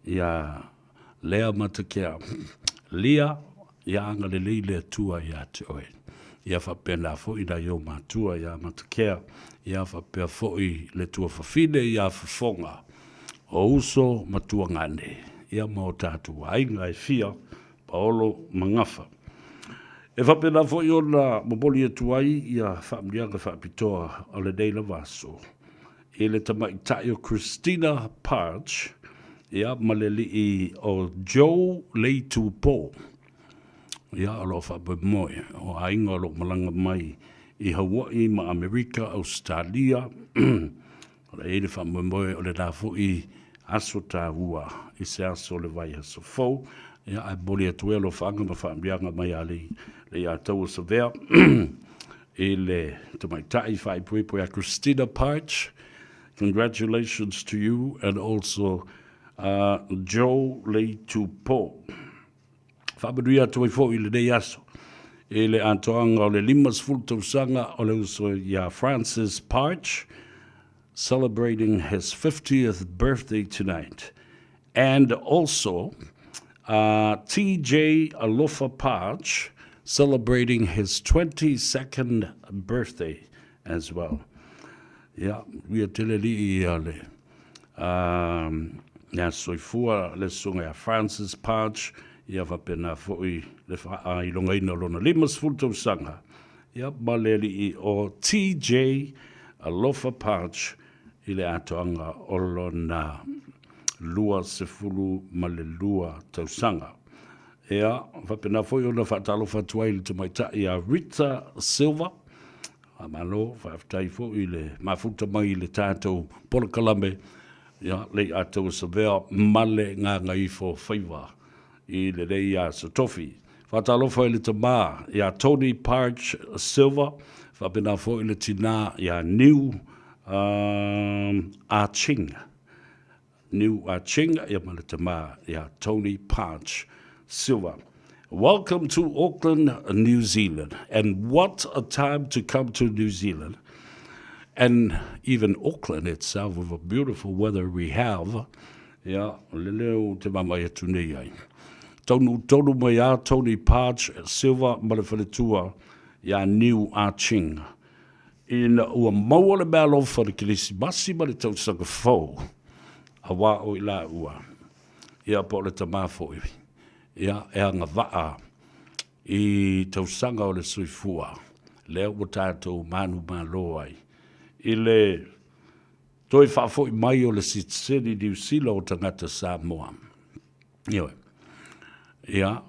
ia Lea Matakea, Lia, ia agalelei le Atua ia te oe. Ia faapena foi nai ou matua ia Matakea, ia faapea foi le tuafafine ia Fofoga, o uso ma tuagane, ia ma o tatou aiga e fia, Paolo ma Gafa. E faapena foi ona momoli atu ai ia faamanuiaga faapitoa o lenei lava aso i le tamaitai o Christina Parch, ia, ma le alii o Joe Leitupo. Ia, o lo o faamoemoe, o aiga o lo o malaga mai i Hawaii ma Amerika, Ausetalia, o le i ai le faamoemoe o lena foi aso taua i se aso o le vaiaso fou. Ia, ae momoli atu ai alofaaga ma faamanuiaga mai ia Leiataua Savea i le tamaitai faaipoipo ia Christina Parch. Congratulations to you and also Joe Leitupo. Faamanuia atu ai foi i lenei aso i le atoaga o le 50 tausaga o le uso ia Francis Parch, celebrating his 50th birthday tonight. And also TJ Alofa Parch, celebrating his 22nd birthday as well. Ia, uia tele lii ia le. Ia soifua le Susuga ia Francis Partch, ia faapena foi le faailogaina o lona 50 tausaga, ia ma le alii o TJ Alofa Partch i le atoaga o lona 22 tausaga. Ia, faapena foi ona faatalofa atu ai i le tamaitai ia Rita Silva, Faamalo, faafetai foi i le mafuta mai i le tatou polokalame, ia, le i ataua savea ma le gagaifo faiva i lenei aso tofi. Faatalofa i le tama ia Tony Parch Silva, faapena foi le tina ia Niu um, Ah Ching. Niu Ah Ching, ia ma le tama ia Tony Parch Silva. Welcome to Auckland, New Zealand. And what a time to come to New Zealand. And even Auckland itself, with the beautiful weather we have. Ia, le leo te mamae atu nei ai. Taunu tonu mai a Tony Parch Silva ma le faletua ia Niu Ah Ching. Ina ua maua le meaalofa o le Kerisimasi ma le tausaga fou, auā o i lāua, ia po o le tamā foi, ia e agavaa i tausaga o le soifua, lea ua tatou manumalo ai i le toe faafoi mai o le sitiseni Niu Sila o tagata Samoa. Ioe. Ia,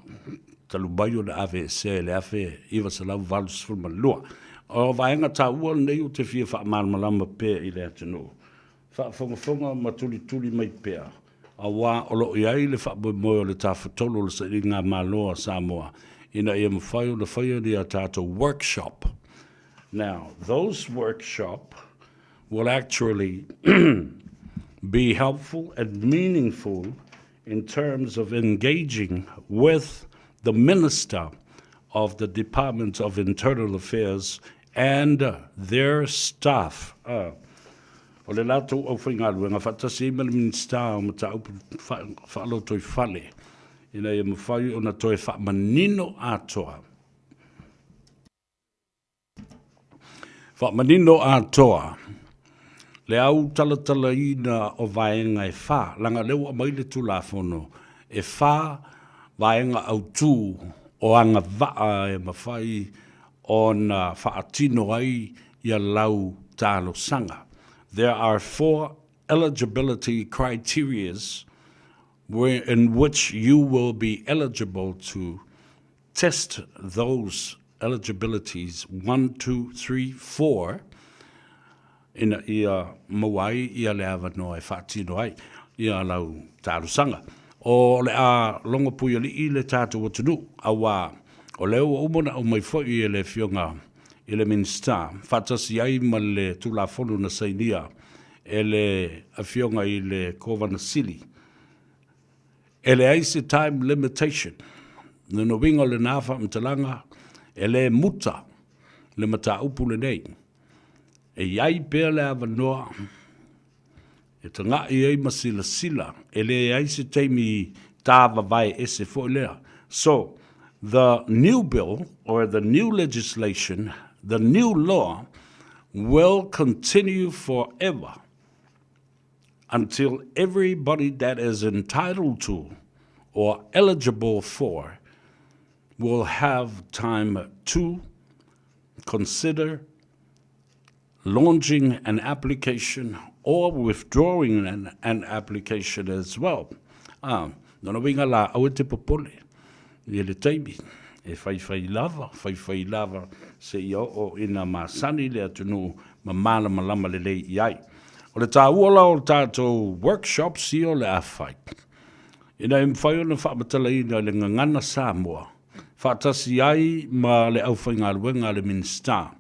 talu mai ona aveesea i le 1982. O vaega taua lenei ou te fia faamalamalama pea i le atunuu. Faafogafoga ma tulituli mai pea, auā o lo o i ai le faamoemoe o le Tafatolu o le Sailiga Malo a Samoa ina ia mafai ona faia ni a tatou workshop. Now, those workshop will actually be helpful and meaningful in terms of engaging with the Minister of the Department of Internal Affairs and their staff. Uh, o le latou aufaigaluega faatasi ai ma le Minisita o Mataupu Faalotoifale ina ia mafai ona toe faamanino atoa Faamanino atoa le autalatalaina o vaega e whā, leaga lea ua aumai le Tulafono, e whā vaega autū o agavaa e mafai ona faatino ai ia lau talosaga. There are four eligibility criterias where, in which you will be eligible to test those eligibilities 1, 2, 3, 4 ina ia maua ai ia le avanoa e faatino ai ia lau talosaga. O le a logo puialii le tatou atunuu, auā o lea ua uma ona aumai foi e le Afioga i le Minisita faatasi ai ma le Tulafono na sainia e le Afioga i le Kovana Sili E leai se time limitation. Lona uiga o lena faamatalaga, e le muta le mataupu lenei. E i ai pea le avanoa e taga'i ai ma silasila, e leai se taimi tāvavae ese foi lea. So, the new bill or the new legislation, the new law will continue forever. until everybody that is entitled to or eligible for will have time to consider launching an application or withdrawing an, an application as well. Ah, nona uiga la, aua te popole i le taimi e whaiwhai lava, whaiwhai lava se ia oo ina masani le atunuu ma malamalama lelei i ai. O le tāua la o le tātou workshops ia o le a whai. Ina e mawhai ona whaamatalaina i le gagana Samoa, whaatasi ai ma le aufaigaluega a le Minisita,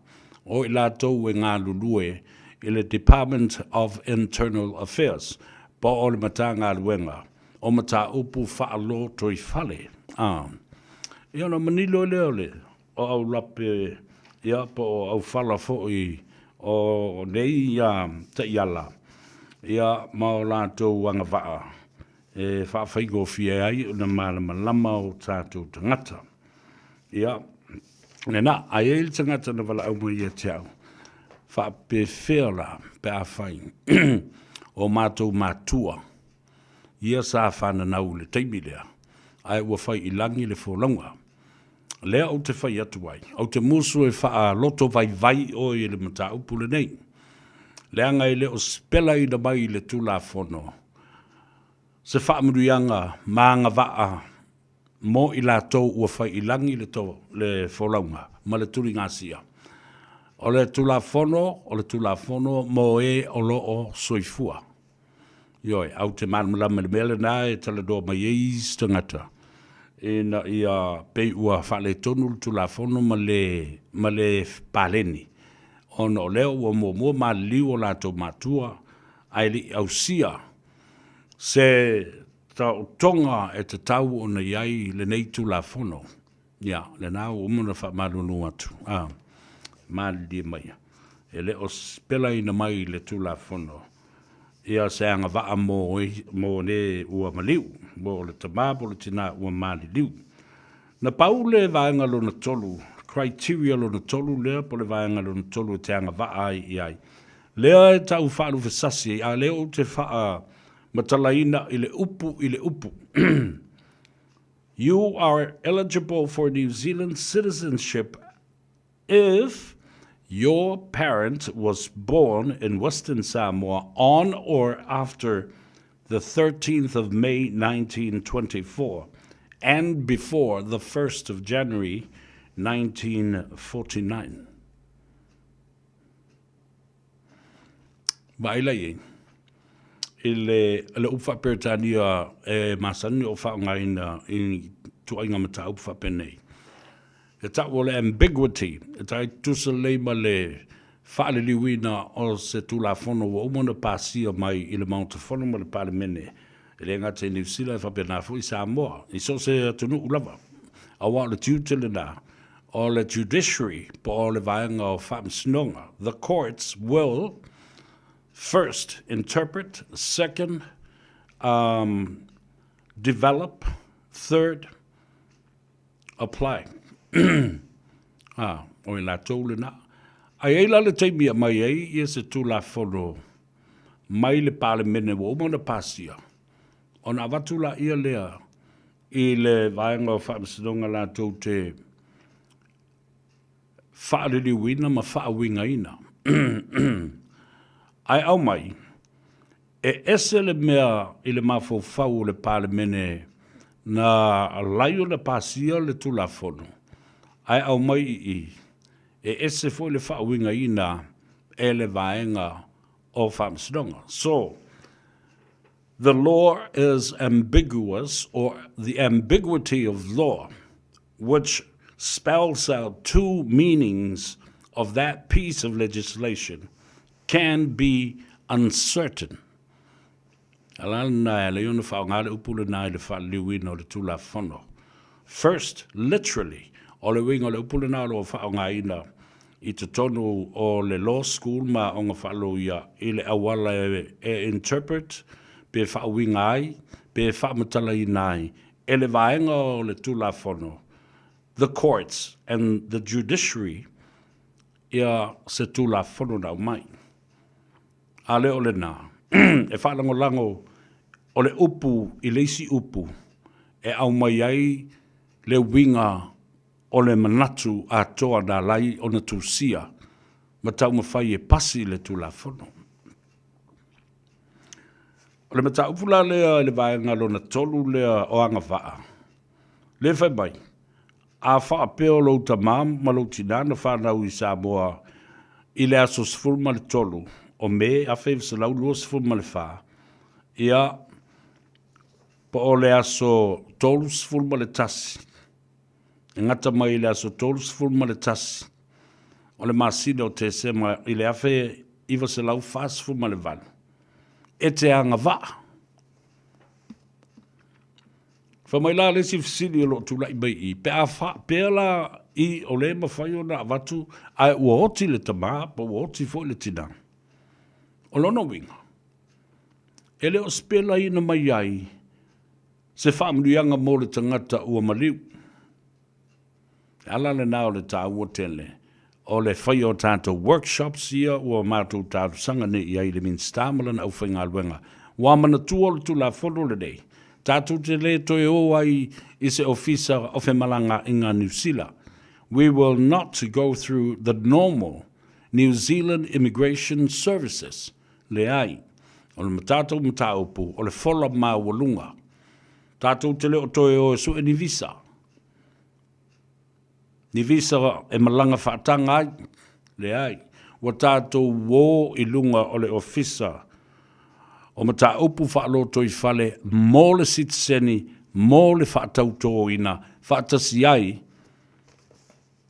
o i latou e galulue i le Department of Internal Affairs, po o le Matagaluega o Mataupu Faalotoifale, ā, ia ona manino lea o le o aulape, ia, po o aufala foi o nei ia taiala, ia, ma o latou agavaa e faafaigofie ai ona malamalama o tatou tagata. Ia, lena, a i ai le tagata na valaau mai ia te au, faapefea la pe afai o matou matua. Ia sa fananau i le taimi lea, ae ua fai i lagi le folauga. Lea ou te fai atu ai, ou te musu e faaloto vaivai oe i le mataupu lenei, leaga e le o sipelaina mai i le Tulafono se faamanuiaga ma agavaa mo i latou ua fai i lagi le, to, le folauga ma le tuligasia. O le Tulafono, o le Tulafono mo e o lo o soifua. Ioe, a ou te malamalama i le mea lena e talanoa mai ai isi tagata, ina ia pei ua faaletonu le Tulafono ma le, ma le paleni, ona o lea ua muamua maliliu o latou matua, ae le i ausia se taotoga e tatau ona i ai lenei Tulafono. Ia, lena ua uma ona faamalulu atu, a, malilie maia, e le o pelaina mai le Tulafono ia se agavaa mo, mo le ua maliu, mo le tama po le tina ua maliliu. Na pau le vaega lona tolu, criteria lona tolu lea po le vaega lona tolu e te agavaa ai i ai. Lea e tau faalufesasi ai, a lea ou te faamatalaina i le upu i le upu. You are eligible for New Zealand citizenship if your parent was born in Western Samoa on or after the 13th of May 1924 and before the 1st of January 1949. Vaai la i ai, i le, le upu faa-Peretania e masani o faaaogaina i tuaiga mataupu faapenei. E tau o le ambiguity, e tai tutusa lelei ma le faaliliuina o se Tulafono ua uma ona pasia mai i le Maota Fono ma le Palemene, e le gata i Niu Sila ae faapena foi i Samoa, i so o se atunuu lava. Aua o le tiute lena o le judiciary po o le vaega o faamasinoga, the courts will first interpret, second um, develop, third apply. ah, o i latou lena. Ai ai la le taimi a mai ai ia se Tulafono mai le Palemene ua uma ona pasia, ona avatu la ia lea i le vaega o faamasinoga latou te faaliliuina ma faauigaina. Ae aumai, e ese le mea i le mafaufau o le Palemene na alai ona pasia le Tulafono, ae aumai i i, e ese foi le faauigaina e le vaega o Faamasinoga. So, the law is ambiguous or the ambiguity of law which spells out two meanings of that piece of legislation can be uncertain. A la lena e alai ona faaaoga le upu lena i le faaliliuina o le Tulafono. First, literally, o le uiga o le upu lena o lo o faaaogaina i totonu o le Law School ma aoga faaloia i le auala e interpret pe faauiga ai pe faamatalaina ai e le vaega o le Tulafono, the courts and the judiciary, ia se Tulafono na aumai. A le o lena, e faalagolago o le upu i le isi upu e aumai ai le uiga o le manatu atoa na ala ai ona tusia ma taumafai e pasi le Tulafono. O le mataupu la lea i le vaega lona tolu lea o agavaa, lea fai mai, A faapea o lou tama ma lou tinā na fanau i Samoa i le aso 13 o Me 1924, ia, po o le aso 31, e gata mai i le aso 31 o le masina o Tesema i le 1948, e te agavaa. Fai mai la le isi fesili o lo o tulai mai i, pe a faapea la i o le mafai ona avatu ae ua oti le tama po ua oti foi le tina. O lona uiga, e le o sipelaina mai ai se faamanuiaga mo le tagata ua maliu. E ala lena o le taua tele o le faia o tatou workshops ia ua matou talosaga nei i ai i le Minisita ma lana aufaigaluega. Ua manatua o le Tulafono lenei, tatou te le toe o ai i se Ofisa o Femalagaaiga a Niu Sila. We will not go through the normal New Zealand Immigration Services. Leai. O le tatou mataupu, o le fola maualuga. Tatou te le o toe o e sue ni visa. Ni visa e malaga faataga ai. Leai. Ua tatou o i luga o le Ofisa o Mataupu Faalotoifale mo le sitiseni mo le faatautoina faatasi ai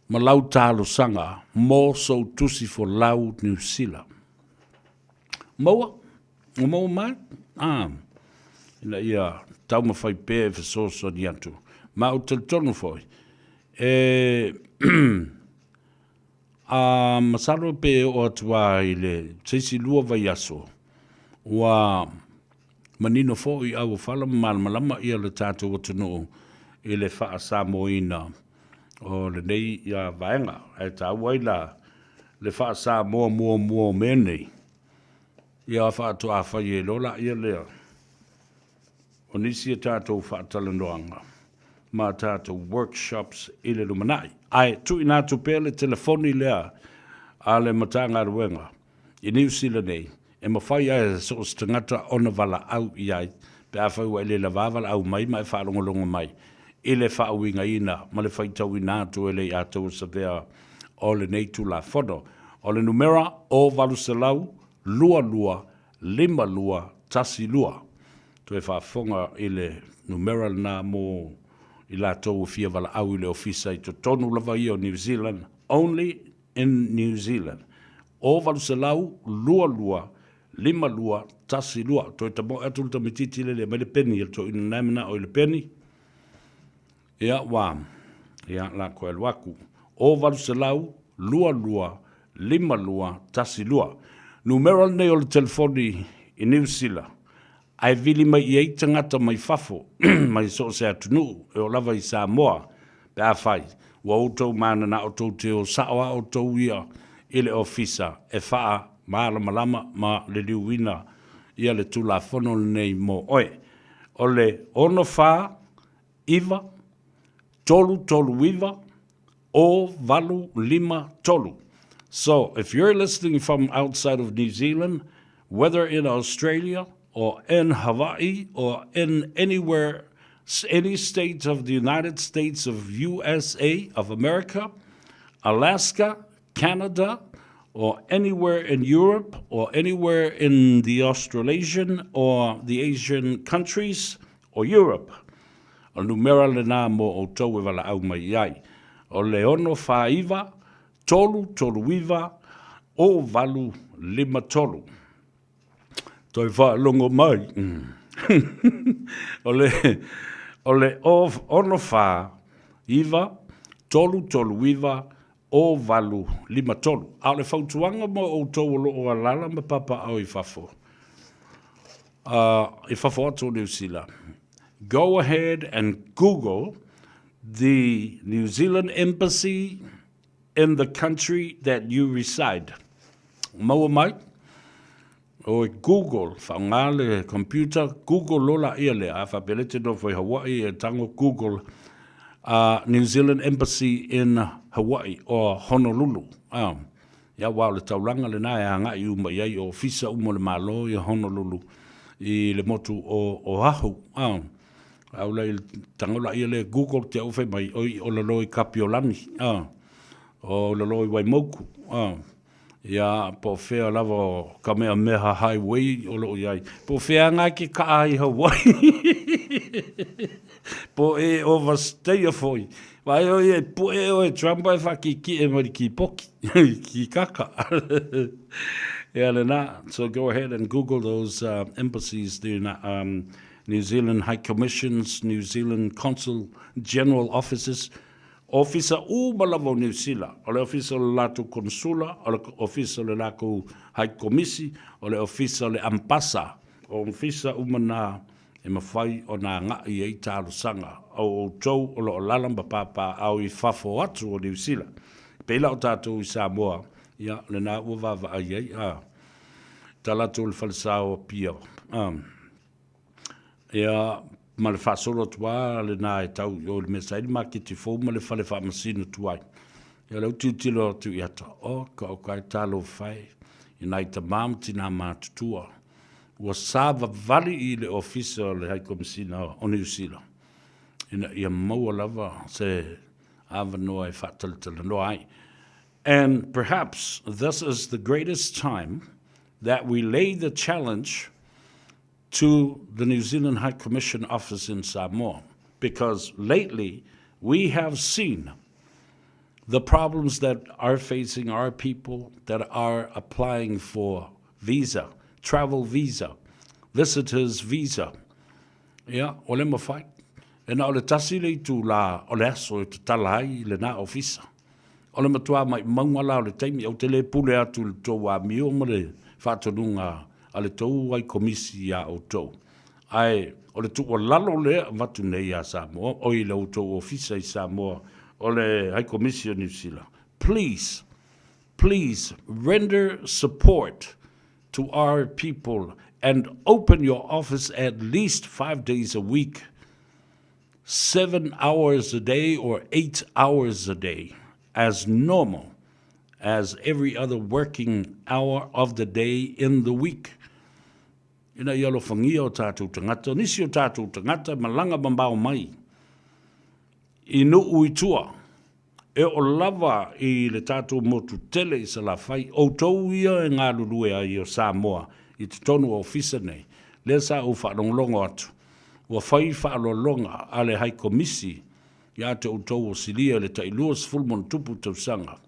ma lau talosaga mo sou tusi folau Niu Sila. Maua? Ua maua mai? Ah, ina ia taumafai pea e fesoasoani atu. Ma ou te talitonu foi, e a masalo pe oo atu lava i le se isi lua vaiaso, ua manino foi auofala ma malamalama ia le tatou atunuu i le faa-Samoaina o lenei vaega. Ae taua ai la le faa-Samoa muamua o mea nei, ia faatoa fai ai loa laia lea o nisi a tatou faatalanoaga ma tatou workshops i le lumanai. Ae tuuina atu pea le telefoni lea a le Matagaluega i Niu Sila nei e mafai ai e so o se tagata ona valaau i ai pe afai ua e le lava valaau mai ma e faalogologo mai i le faauigaina ma le faitauina atu e le Atua Savea o lenei Tulafono. O le numera o 800 22 52 12. Toe faafofoga i le numera lena mo i latou ua fia valaau i le ofisa i totonu lava ia o New Zealand, only in New Zealand. O 800 22 52 12. Toe tamoe atu le tamaitiiti lele e aumai le peni a le toeaina lena e manao i le peni. Ia, ua, ia, la koe alu aku. O 800 22 52 12. Numera lenei o le telefoni i Niu Sila, ae vili mai i ai tagata mai fafo, mai so o se atunuu, e oo lava i Samoa, pe afai ua outou mananao tou te o sao a outou ia i le ofisa e faamalamalama ma liliuina ia le Tulafono lenei mo oe. O le 6 4 9 3 3 9 0 8 5 3. So, if you're listening from outside of New Zealand, whether in Australia or in Hawaii or in anywhere, any state of the United States of USA of America, Alaska, Canada, or anywhere in Europe or anywhere in the Australasian or the Asian countries or Europe, O le numera lena mo outou e valaau mai i ai. O le 649 339 0853. Toe faalogo mai. O le, o le 649 339 0853. A o le fautuaga mo outou o lo o alaala ma papaaao i fafo, i fafo atu o Niu Sila, go ahead and Google the New Zealand Embassy in the country that you reside. Maua mai, o e Google, whaonga le computer, Google lola ia lea, a whapea le te nofo i Hawaii e tango Google New Zealand Embassy in Hawaii or Honolulu. Ia, aua o le taulaga lena e agai uma i ai o ofisa uma o le Malo i Honolulu i le motu o Oahu. A ula i tago laia lea Google te au fai mai, oi o lalo i Kapiolani, o lalo i Waimauku. Ia, po o fea lava o Kamehameha Highway o lo o i ai. Po o fea nga ke kaʻa ai Hawaii. Po e overstay foi. Vai o ia puʻe oe Trump e whakikie mai le kipoki, ki kaka. Ia lena, so go ahead and Google those embassies, the New Zealand High Commissions, New Zealand Consul General Offices, Ofisa uma lava o Niu Sila, o le Ofisa o le latou Konsula, o le Ofisa o le lakou High Komisi, o le Ofisa o le Ampasa, o ofisa uma na e mafai ona agai i ai talosaga a outou o lo o lala ma papaaao i fafo atu o Niu Sila. E pei la o tatou i Samoa, ia, lena ua vaavaai ai, a. Tala atu o le falesa o Apia. Ia, ma le faasolo atu lava lena e tau i o i le mea saili maketi fou ma le fale faamasino tuai. Ia o lea ua tilotilo atu i ata, oka oka e talofa e i nai tama ma tinā matutua ua savavali i le Ofisa o le High Komisina o Niu Sila ina ia maua lava se avanoa e faatalatalanoa ai. And perhaps this is the greatest time that we lay the challenge to the New Zealand High Commission office in Samoa because lately we have seen the problems that are facing our people that are applying for visa, travel visa, visitors visa. Ia, o le mafai. E na o le tasi le itulā o le aso e tatala ai lenā ofisa. O le matua maʻimauga la o le taimi, ou te le pule atu i le tou amio ma le faatonuga a le tou ai komisi iā outou. Ae o le tuualalo lea e avatu nei iā Samoa, oi i le outou ofisa i Samoa o le Hai Komisi o Niu Sila, please, please render support to our people and open your office at least 5 days a week. 7 hours a day or 8 hours a day as normal as every other working hour of the day in the week. Ina ia alofagia o tātou tagata, o nisi o tātou tagata malaga mamao mai i nuu i tua, e oo lava i le tātou motu tele i Salafai, outou ia e galulue ai o Samoa i totonu o ofisa nei, lea sa ou faalogologo atu, ua fai faaaloaloga a le Hai Komisi ia te outou o silia i le tai 20 ma ono tupu tausaga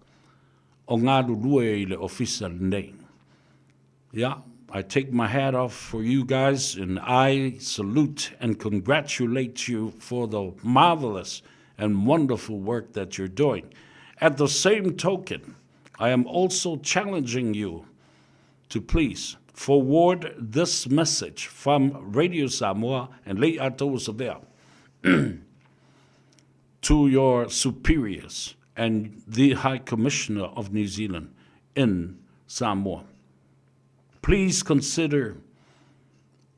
o galulue i le ofisa lenei. Yeah, I take my hat off for you guys and I salute and congratulate you for the marvelous and wonderful work that you're doing. At the same token, I am also challenging you to please forward this message from Radio Samoa and Lei'ataua Savea to your superiors and the High Commissioner of New Zealand in Samoa. Please consider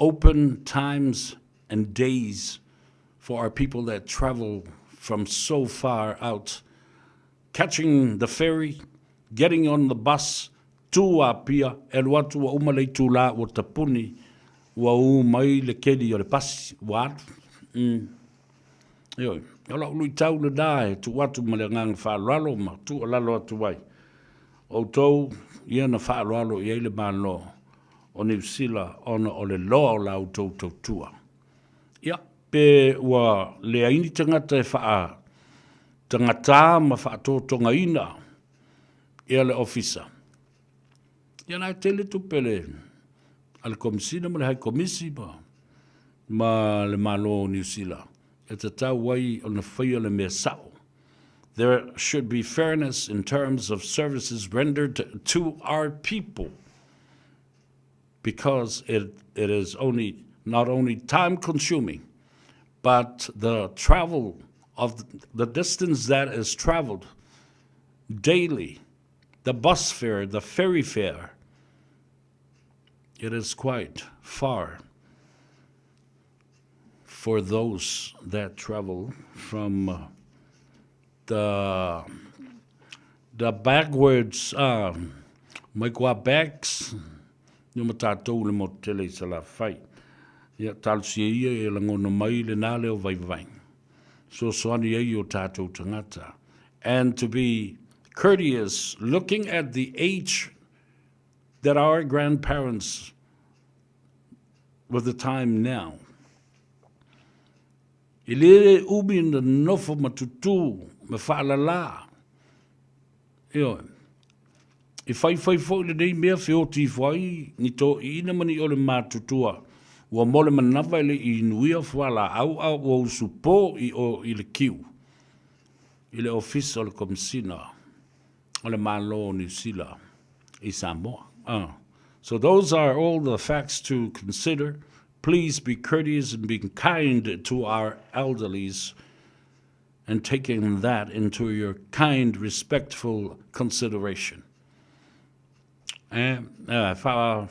open times and days for our people that travel from so far out, catching the ferry, getting on the bus, tu Apia, e alu atu ua uma le itulā ua tapuni, ua ū mai le keli o le pasi, ua alu. Ioe, o lau luitau lenā e tuu atu ma le agaga faaaloalo ma tuualalo atu ai. Outou ia na faaaloalo i ai le Malo o Niu Sila ona o le loa o la outou tautua. Ia, pe ua leai ni tagata e faatagatā ma faatotogaina ia le ofisa. Ia la e tele tupe le a le Komisina ma le Hai Komisi ma ma le Malo o Niu Sila e tatau ai ona faia le mea sa'o. There should be fairness in terms of services rendered to our people because it, it is only not only time consuming, but the travel of the distance that is traveled daily, the bus fare, the ferry fare, it is quite far for those that travel from the the backwards mai kua backs ni ma tātou le motu tele i Salafai. Ia, talosia ia e lagona mai lenā leo vaivai. Fesoasoani ai i o tātou tagata. And to be courteous, looking at the age that our grandparents with the time now. E le umi na nofo ma tutū ma faalalā. Ioe. E faifai foi lenei mea feoti ifo ai ni toeaiina ma ni ole matutua ua mo le manava e le i inuia fualaau a ua usupo i o i le kiu i le Ofisa o le Komesina o le Malo o Niu Sila i Samoa. So those are all the facts to consider. Please be courteous and be kind to our elderlies and taking that into your kind, respectful consideration. E, wha,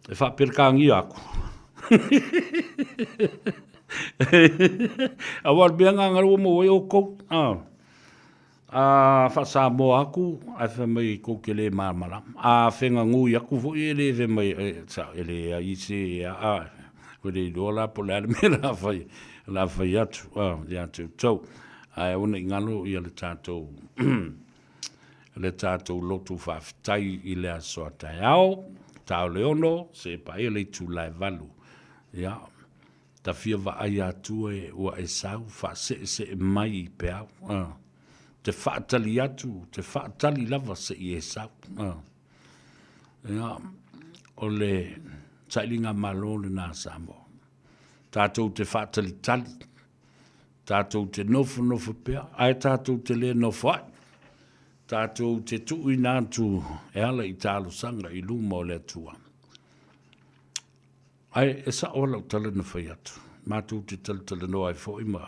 E faapelekāgia aku. Aua o le mea agaga ua maua ai oukou. A faa-Samoa aku, ae fai mai kou te le malamalama. A fegagui aku foi e le fai mai, e, sa, e leai se aa, ua le iloa la po o le a le mea la fai, la fai atu, a, ia te outou. Ae aua ne i galo ia le tatou, le tatou lotu faafetai i le aso a taeao, ta o le 6, seia paia le itula e 8. Ia, Ta fia vaai atu e ua e sau faaseesee mai i peau, a. Te faatali atu, te faatali lava se i e sau, a. Ia, o le sailiga malo lena a Samoa. Tatou te faatalitali, tatou te nofonofo pea, ae tatou te le nofoai. Tatou te tuuina atu e ala i talosaga i luma o le Atua. Ae e sao lau tala na fai atu. Matou te talatalanoa ai foi ma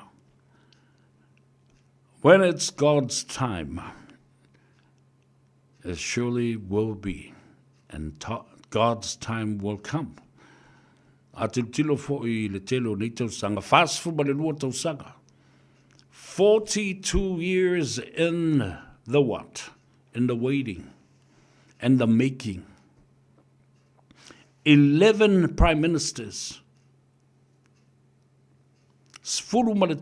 When it's God's time, it surely will be, and God's time will come. A tilotilo foi i le tele o nei tausaga, 42 tausaga, 42 years in the what? In the waiting and the making. 11 Prime Ministers, 11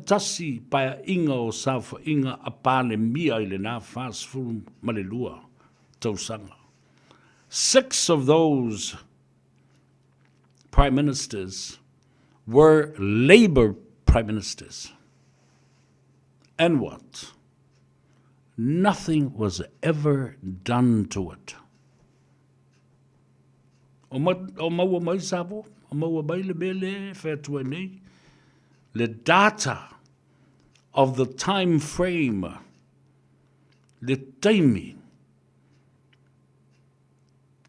paeaiga o saofaiga a Palemia i lena 42 tausaga. Six of those Prime Ministers were Labour Prime Ministers. And what? Nothing was ever done to it. O, ma, o maua mai Samoa, o maua mai le mea lea e fai atu ai nei, le data of the time frame, le taimi,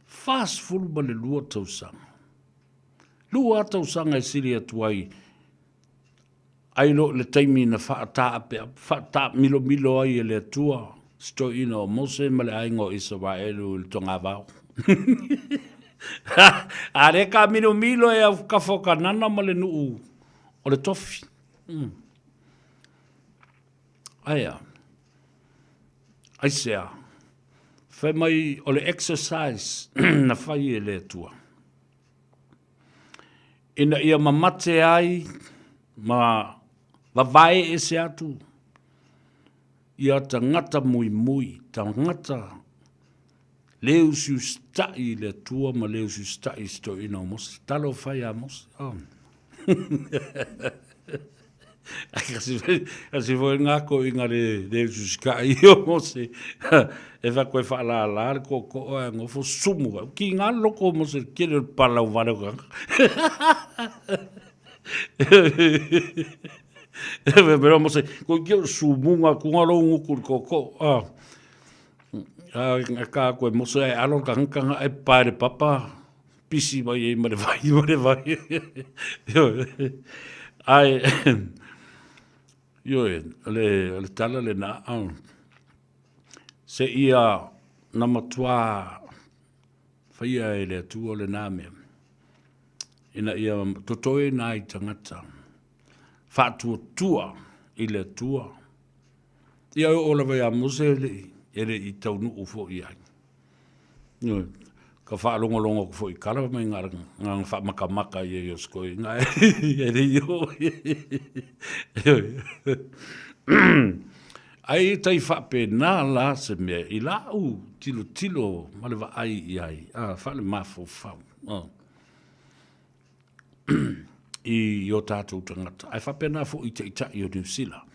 42 tausaga. Lua tausaga e sili atu ai Ai loa i le taimi na faataamilomilo ai e le Atua si toeaina o Mose ma le aiga o Isaraelu i le togavao. A lea taamilomilo e au kafa o Kanana ma le nuu o le tofi. Mm. Aia. Aisea. Fai mai o le exercise na fai e le Atua. Ina ia mamate ai ma vavae ese atu ia tagata muimui, tagata le usiusitai i le Atua ma le usiusitai i si toeaina o Mose. Talofa ia Mose. Oh. Kasi foi ngā koʻiga le, le usiusitai o Mose. E fa koe whaalala le koko e ngofo sumu. Ki ngā loko o Mose kere o palau wale o kanga. E mera Mose, ko ki o sumunga ku ngā rongu ku le koko. Ah. Ka koe Mose e alo ka hangkanga e pae le papa. Pisi mai ai ma le vai, ma le vai. Ai, ioe, o le tala lena, se ia na matua faia e le Atua lena mea, ina ia totoe nai tagata, faatuatua i le Atua. Ia e oo lava ia Mose e le i taunuu foi i ai. Ka faalogologo atu foi i tala mai ngā whaamakamaka ia i o skoi ngā e le i o. Ai e tai whaapena la se mea i la u tilo tilo ma le vaai i ai, a whaale mafaufau. I o tātou tangata. Ai whaapena fo i te itai o New Zealand.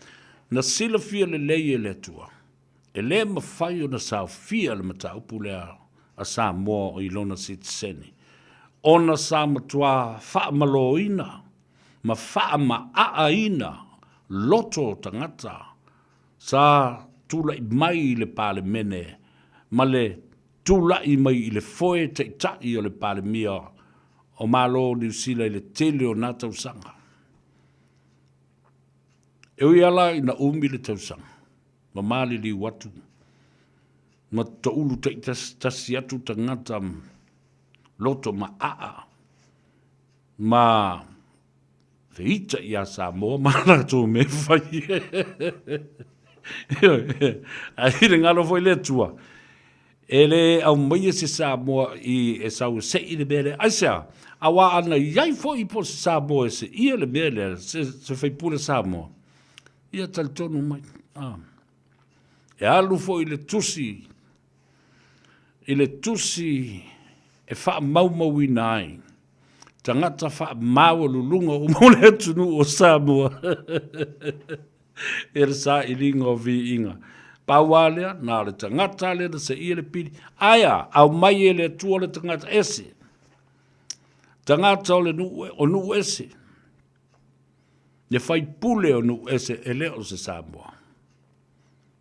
Na silafia lelei e le Atua. E le mafai ona saofia le mataupu lea a Samoa i lona sitiseni, ona sa matua faamaloina ma faamaaaina loto o tagata sa tulai mai i le Palemene ma le tulai mai i le foe taitai o le Palemia o Malo o Niu Sila i le tele o nā tausaga. E ui ala ina umi le tausaga, ma maliliu atu, ma toulu taitasitasi atu tagata loto maaa ma feita iā Samoa ma latou mea fai. Ae i le galo foi le Atua, e le aumaia se Samoa i e sau e seʻi le mea lea. Aisea? Auā ana i ai foi po o se Samoa e seʻia le mea lea, se, se faipule Samoa, ia talitonu mai. Ah. E alu foi le tusi i le tusi e faamaumauina ai tagata faamaualuluga uma o le atunuu o Samoa i le sailiga o viiga. Pau lava lea, na o le tagata lea na seia le pili. Ae a, aumai e le Atua le tagata ese. Tagata o le nuu, o nuu ese. Le faipule o nuu ese e le o se Samoa.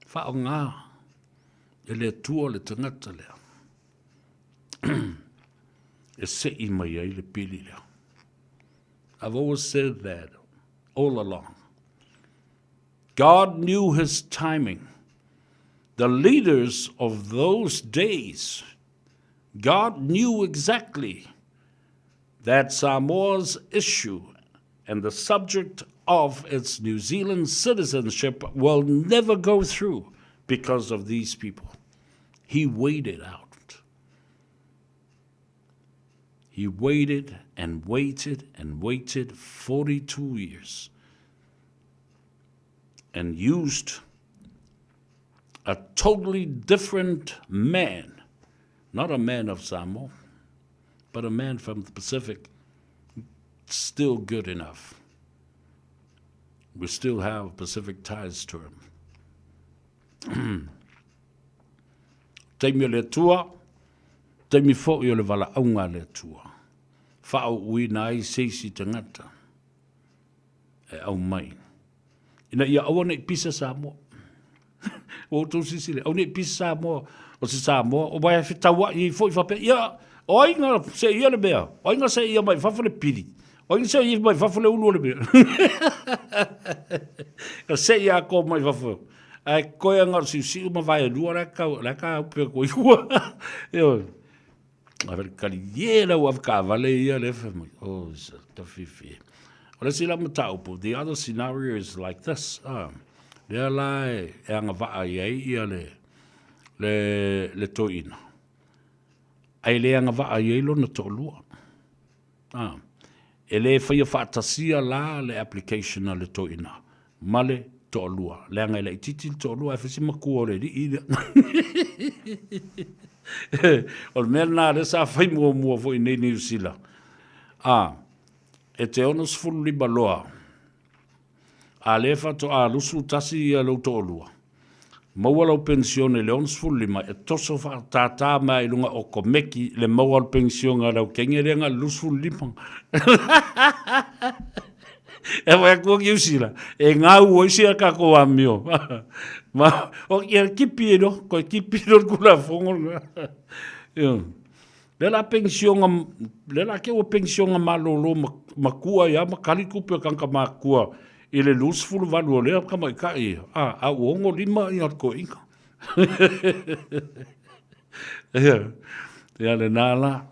Faaaoga e le Atua le tagata lea e sei mai ai le pili lea. I've always said that all along. God knew his timing. The leaders of those days, God knew exactly that Samoa's issue and the subject of its New Zealand citizenship will never go through because of these people. He waited out. He waited and waited and waited 42 years and used a totally different man, not a man of Samoa, but a man from the Pacific, still good enough. We still have Pacific ties to him. Taimi o le Atua, taimi foi o le valaauga a le Atua. Faauuina ai se isi tagata e aumai. Ina ia aua ne i pisa Samoa. Ua outou silasila, aua ne i pisa Samoa, o se Samoa, o wae fetauai ai foi faapea, ia, o ai na seia le mea, o ai na seia mai fafo le pili, o ai na seia mai fafo le ulu o le mea. Ka seia ako mai fafo. Ae koe anga o siusiu ma vae lua la ka la ka upe ko iua. Ioe. A vele kali ye la ua whakawale ia le wha mai. Oh, sa tawhiwhi. O le sila mataupu, the other scenario is like this. Ah, lea la e, e anga waa i ai ia le, le, le toina. Ai le anga waa i ai lona to'olua. Ah, e le whaia whaatasia la le application a le toina. Ma le toalua. Leaga e laitiiti le toalua ae fai si makua o le alii lea. O le mea lena lea sa fai muamua foi nei Niu Sila. A, e te 65 loa, a lea faatoa 21 ia lou toalua, maua lau penisione i le 65, e toso faatātā mai i luga o komeki le maua o le penisione a le aukenge lea na o le 25. E wai atu o Niu Sila, e ngau ai sia kākou amio. Ma, o ia kipi e no, koe kipi no le kulafono lena. Ia. Le la pensionga, le la ke ua pensionga malolo makua ia ma kali kupe o kanka makua i le 28 o lea tamaitai, a, a ua 65 ia le toeaina. Ia, ia lena la.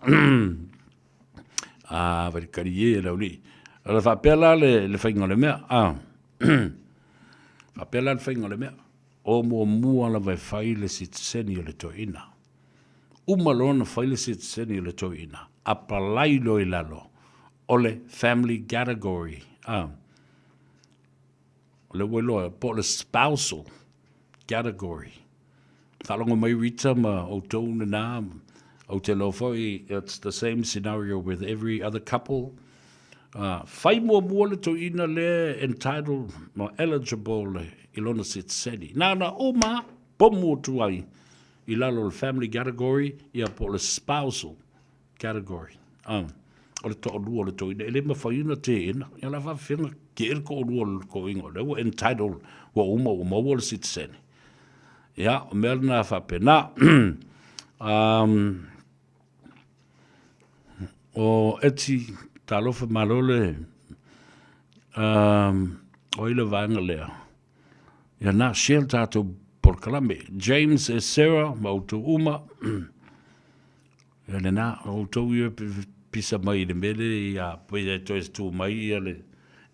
A, whare kari e lau lii. O le faapea la le, le whainga o le mea. A, faapea la le whainga o le mea. O muamua lava e fai le sitiseni o le toeaina. Uma loa ona fai le sitiseni o le toeaina, apalai loa i lalo o le family category. A, o lea ua iloa po o le spousal category. Faalogo mai Rita ma outou lena, ou te iloa foi it's the same scenario with every other couple. Fai muamua le toeaina lea entitled ma eligible i lona sitiseni. Na ona uma pomu atu ai i lalo o le family category ia po o le spousal category. O le toalua o le toeaina, e le mafai ona teena. Ia la faapefea ona kee le toalua o le toeaina, o lea ua entitled, ua uma ua maua le sitiseni. Ia, o mea lena faapena. Um, o Eti, talofa malo le, um, o ai le vaega lea. Ia na share tātou polokalame. James e Sarah, ma outou uma. Ia lena, o outou ia pisa mai i le mea lea ia pei e toe tu mai ia le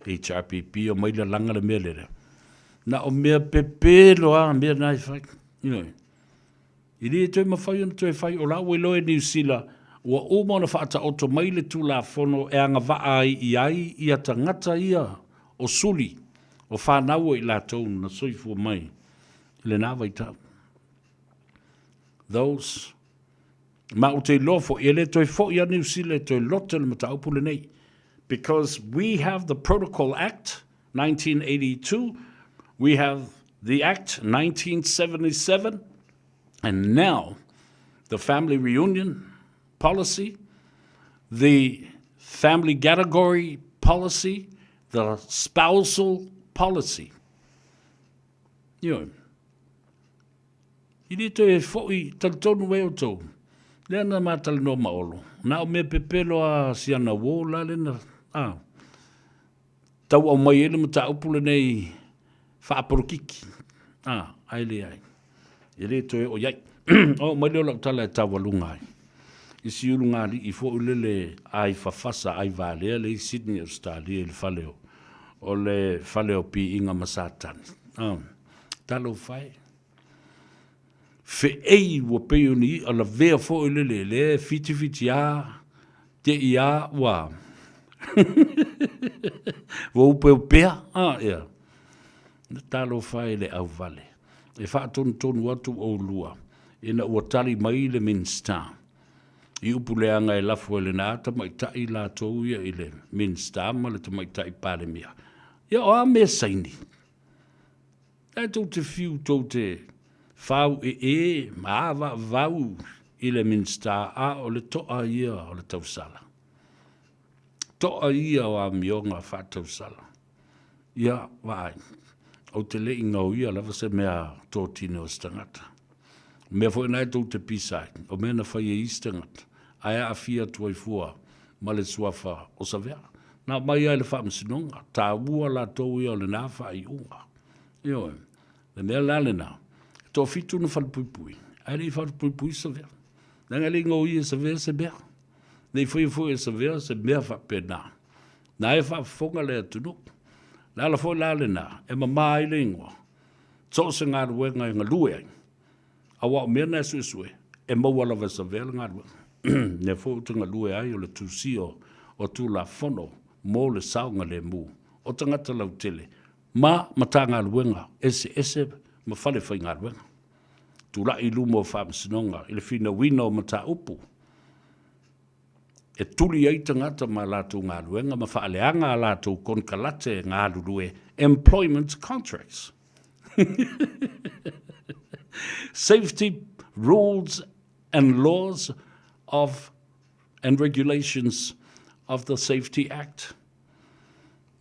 HRPP omai lalaga le mea lea. Na o mea pepe loa mea na e fai. Ioe. E le toe mafai ona toe fai, o la ua iloa e Niu Sila, ua uma ona faataoto mai le Tulafono e agavaa ai i ai ia tagata ia o suli, o fanau a i latou na soifua mai i lena vaitau. Those, ma ou te iloa foi, e le toe foi a Niu Sila e toe lote le mataupu lenei. Because we have the Protocol Act 1982, we have the Act 1977, and now the family reunion policy, the family category policy, the spousal policy. Ioe. I le toe fo'i talitonu e outou, lea na ma talanoa ma Olo, na o mea pepelo a siana uō la lena, a. Tau aumai ai le mataupu lenei faapolokiki, a, ae leai. E le toe oo i ai. Oo mai lea o lau tala e taualuga ai. I si ulugalii foi lele ai fafasa ai valea le i Sydney, Australia i le fale o, o le fale o piiga ma Satani. A, talofa e. Feei ua pei o ni i'a lavea foi lele lea e fitifiti a, te i a ua ua upeupea, a, ea. Na talofa e le auvale. E faatonutonu atu oulua ina ua tali mai le Minista i upu leaga e lafo e lena tamaitai latou ia i le Minista ma le tamaitai Palemia. Ia o a mea saini? Ae tou te fiu tou te fāuʻeʻe ma avaavau i le Minisita, a o le toa ia o le tausala. Toa ia o amioga faatausala. Ia, vaai, ou te le i gaoia lava se mea totino o se tagata. O mea foi na e tou te pisa ai, o mea na fai e isi tagata, ae aafia atu ai fua ma le suafa o Savea. Na aumai lava i le faamasinoga, taua latou ia o lena faaiuga. Ioe, le mea la lena, e toafitu na falepuipui, ae le i falepuipui Savea. Leaga e le i gaoia e Savea se mea. Le i faia foi e Savea se mea faapena. Na e faafofoga le atunuu. Le ala foi la lena, e mama ai le igoa, so o se galuega e galue ai, Aua o mea na e suesue, e maua lava e Savea le galuega. Lea foi ou te galue ai o le tusia o Tulafono mo le saogalemu o tagata lautele ma Matagaluega eseese ma fale faigaluega. Tulai i luma o Faamasinoga i le finauina o mataupu e tuli ai tagata ma latou galuega ma faaleaga a latou konekarate galulue, employment contracts. Safety rules and laws of and regulations of the Safety Act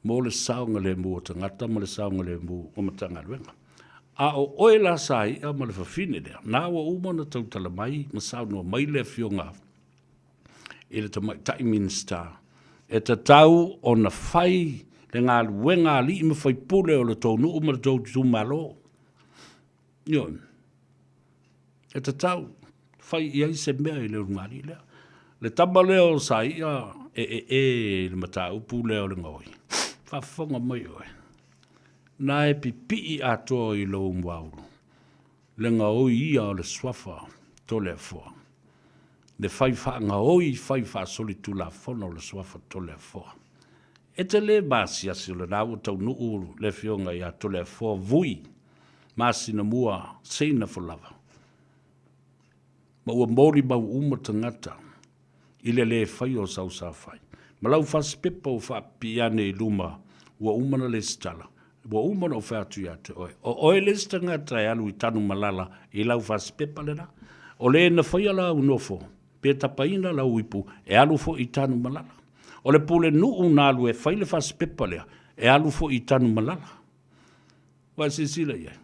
mo le saogalemu o tagata ma le saogalemu o Matagaluega. A o oe la sa i'a ma le fafine lea, na ua uma ona tautala mai ma saunoa mai le Afioga i le Tamaitai Minisita, e tatau ona fai le galuega a alii ma faipule o le tou nuu ma le tou itumalo. Ioe. E tatau fai i ai se mea i le ulugalii lea. Le tama lea o Saia e ee i le mataupu lea o le gaoi. Faafofoga mai oe. Na e pipii atoa i lou muaulu. Le gaoi ia o le suafa Toleafoa. Le fai faagaoi fai faasolitulafono o le suafa Toleafoa. E te le maasiasi o lena ua taunuu le afioga ia Toleafoa Vui masina mua seina folava. Ma ua molimau uma tagata i le le faia o sau sa fai. Ma lau fasipepa ua faapipii ane i luma, ua uma ona lesitala, ua uma ona ou fai atu ia te oe, o oe le isi tagata e alu i Tanumalala i lau fasipepa lena. O le na faia lau nofo, pe tapaina lau ipu, e alu foi i Tanumalala. O le pulenuu na alu e fai le fasipepa lea, e alu foi i Tanumalala. Ua e silasila i ai?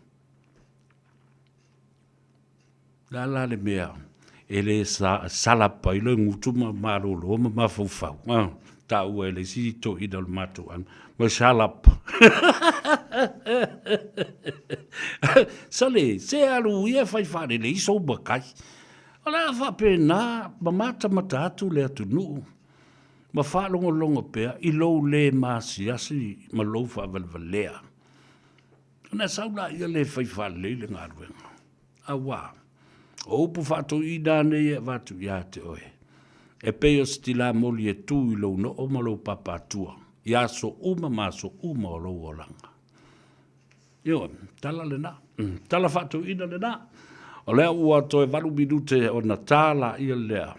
Le a la le mea e le salapa ai le gutu ma malolo ma mafaufau? Ah, taua e le isi toeaina o le matou aiga, ma salapa. Sale, se alu ia e fai faalelei sou matai. O le a faapena ma matamata atu le atunuu ma faalogologo pea i lou le maasiasi ma lou faavalevalea. Ona e sau laia le fai faalelei le galuega. Auā, o upu faatoeaina nei e avatu ia te oe, e pei o se tilamoli e tu i lou noo ma lou papaatua i aso uma ma aso uma o lou olaga. Ioe, tala lena, tala faatoeaina lena. O lea ua toe 8 minute ona ta laia lea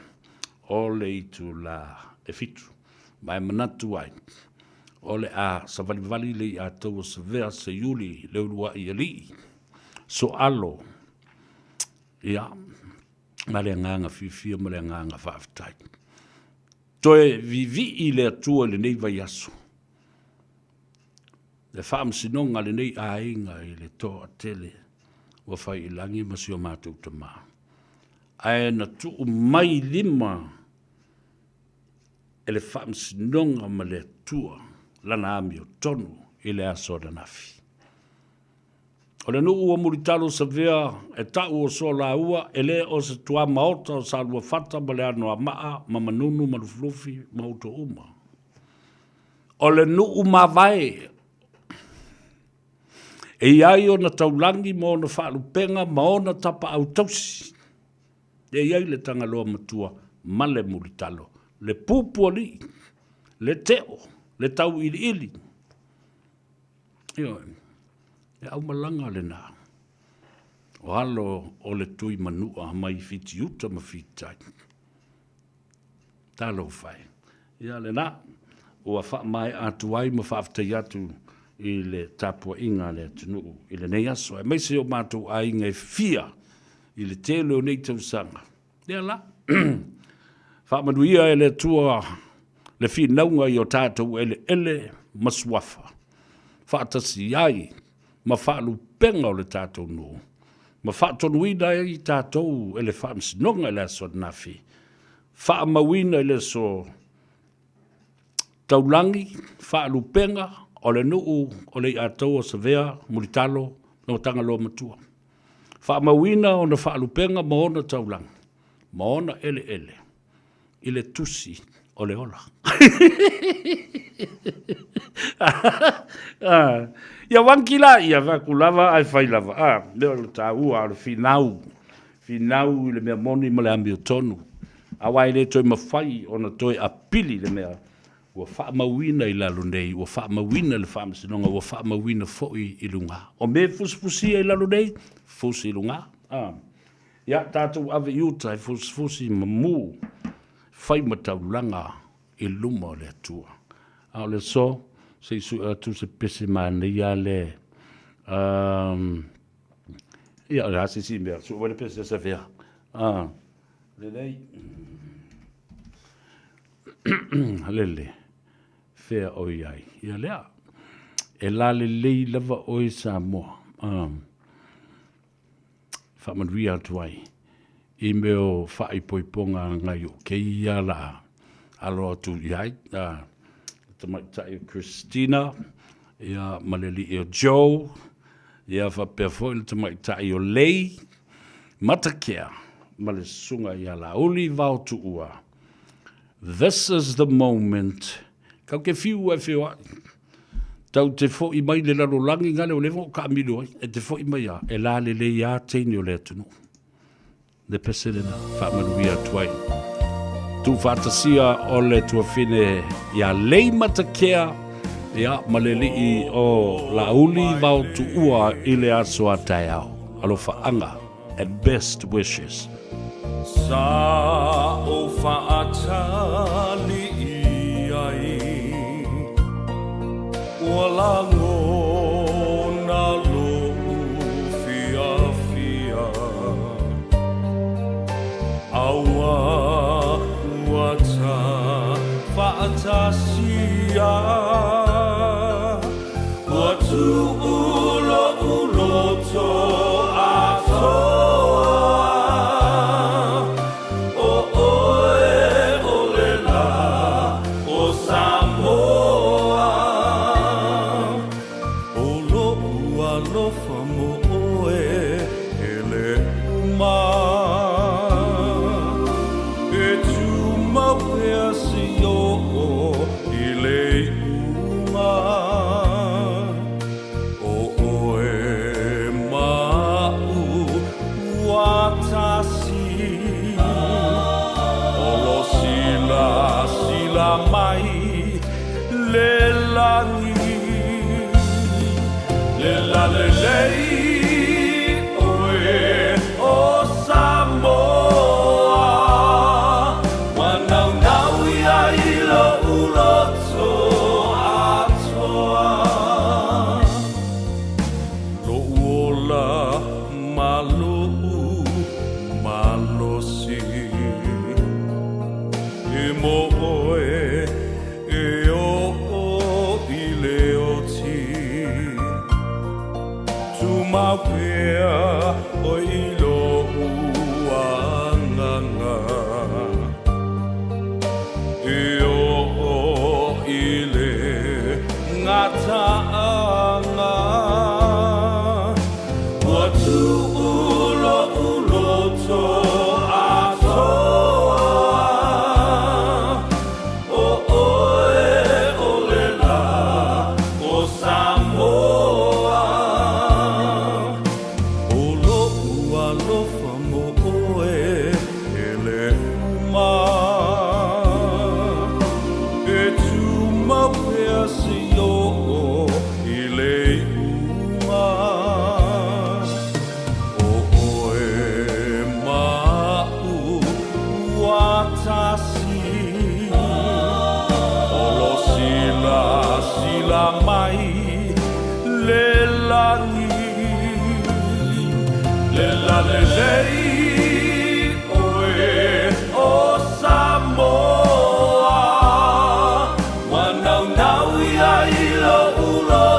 o le itula e 7. Ma e manatu ai, o le a savalivali le i'a tou o Savea Seiuli le ulua'i alii, Soalo, ia, ma le agaga fiafia ma le agaga faafetai. Toe viivii le Atua i lenei vaiaso, le faamasinoga a lenei aiga i le toatele ua fai i lagi ma si o matou tama. Ae na tuu mai i lima e le faamasinoga ma le Atua lana amiotonu i le aso ananafi. O le nuu o Mulitalo Savea e ta'u o Soalaua e le o se tuamaota o Saluafata ma le Anoamaa ma Manunu ma Lufilufi ma outou uma. O le nuu mavae e i ai ona taulagi ma ona faalupega ma ona tapaau tausi. E i ai le Tagaloa Matua ma le Mulitalo, le Pupualii, le Teo, le Tauiliili. Ioe, le aumalaga lena o alo o le Tui Manua mai Fitiuta ma Fititai. Talofa e. Ia lena, ua faamaea atu ai ma faafetai atu i le tapuaiga a le atunuu i lenei aso, aemaise o matou aiga e fia i le tele o nei tausaga. Ia la, faamanuia e le Atua le finauga i o tatou eleele ma suafa, faatasi ai ma faalupega o le tatou nuu, ma faatonuina ai tatou e le Faamasinoga i le aso ananafi, faamauina i le aso Taulagi, faalupega o le nuu o le Iataua o Savea, Mulitalo ma Tagaloa Matua. Faamauina ona faalupega ma ona taulaga ma ona eleele i le tusi o le ola. Ia wanki la ia, faku lava ae fai lava. Ah, mea o le taua o le finau. Finau i le mea moni ma le amiotonu. Aua e le toe mafai ona toe apili le mea ua faamauina i lalo nei, ua faamauina i le faamasinoga, ua faamauina foi i luga. O mea e fusifusia i lalo nei, fusi i luga. Ah. Ia, tatou ave i uta e fusifusi ma mu, fai ma taulaga i luma o le Atua. A o le aso, se i sue atu se pese manaia le, um, ia, o le a se isi mea, sue mai le pese a Savea. Ah, lelei. Lele, fea o i ai. Ia lea, e lalelei lava oe Samoa. Ah. Faamanuia atu ai i mea o faaipoipoga ngai o keia la alo atu i ai a tamaitai o Christina ia ma le alii o Joe ia faapea foi le tamaitai o Lei Matakea ma le susuga ia Laauli Vaotuua. This is the moment. Kau te whiu e whioai. Tau te fo'i mai le lalolagi ngale o leva o kaamilo ai, e te fo'i mai a, e la lelei a teine o le atunuu. Le pese lena, faamanuia atu ai. Tuufaatasia o le tuafine ia Lei Matakea, ia, ma le alii o Laauli Vaotuua i le aso a taeao. Alofaaga and best wishes. Sa ou faatali i ai Ua lagona lo'u fiafia Aua ua ta faatasia Ua tuu lo'u loto atoa O oe o le la o Samoa. Le lalelei oe o Samoa Ua naunau ia i lou loto atoa Lou ola ma lou malosi E mo oe e oo i le oti Tumau pea oe i lou agaga E oo i le gataaga Ua tuu lou loto atoa O oe o le la o Samoa O lou alofa mo oe e le uma E tumau pea seia oo i le iuga O oe ma a'u ua tasi O lo silasila mai le lagi Le lalelei oe o Samoa Ua naunau ia i lou loto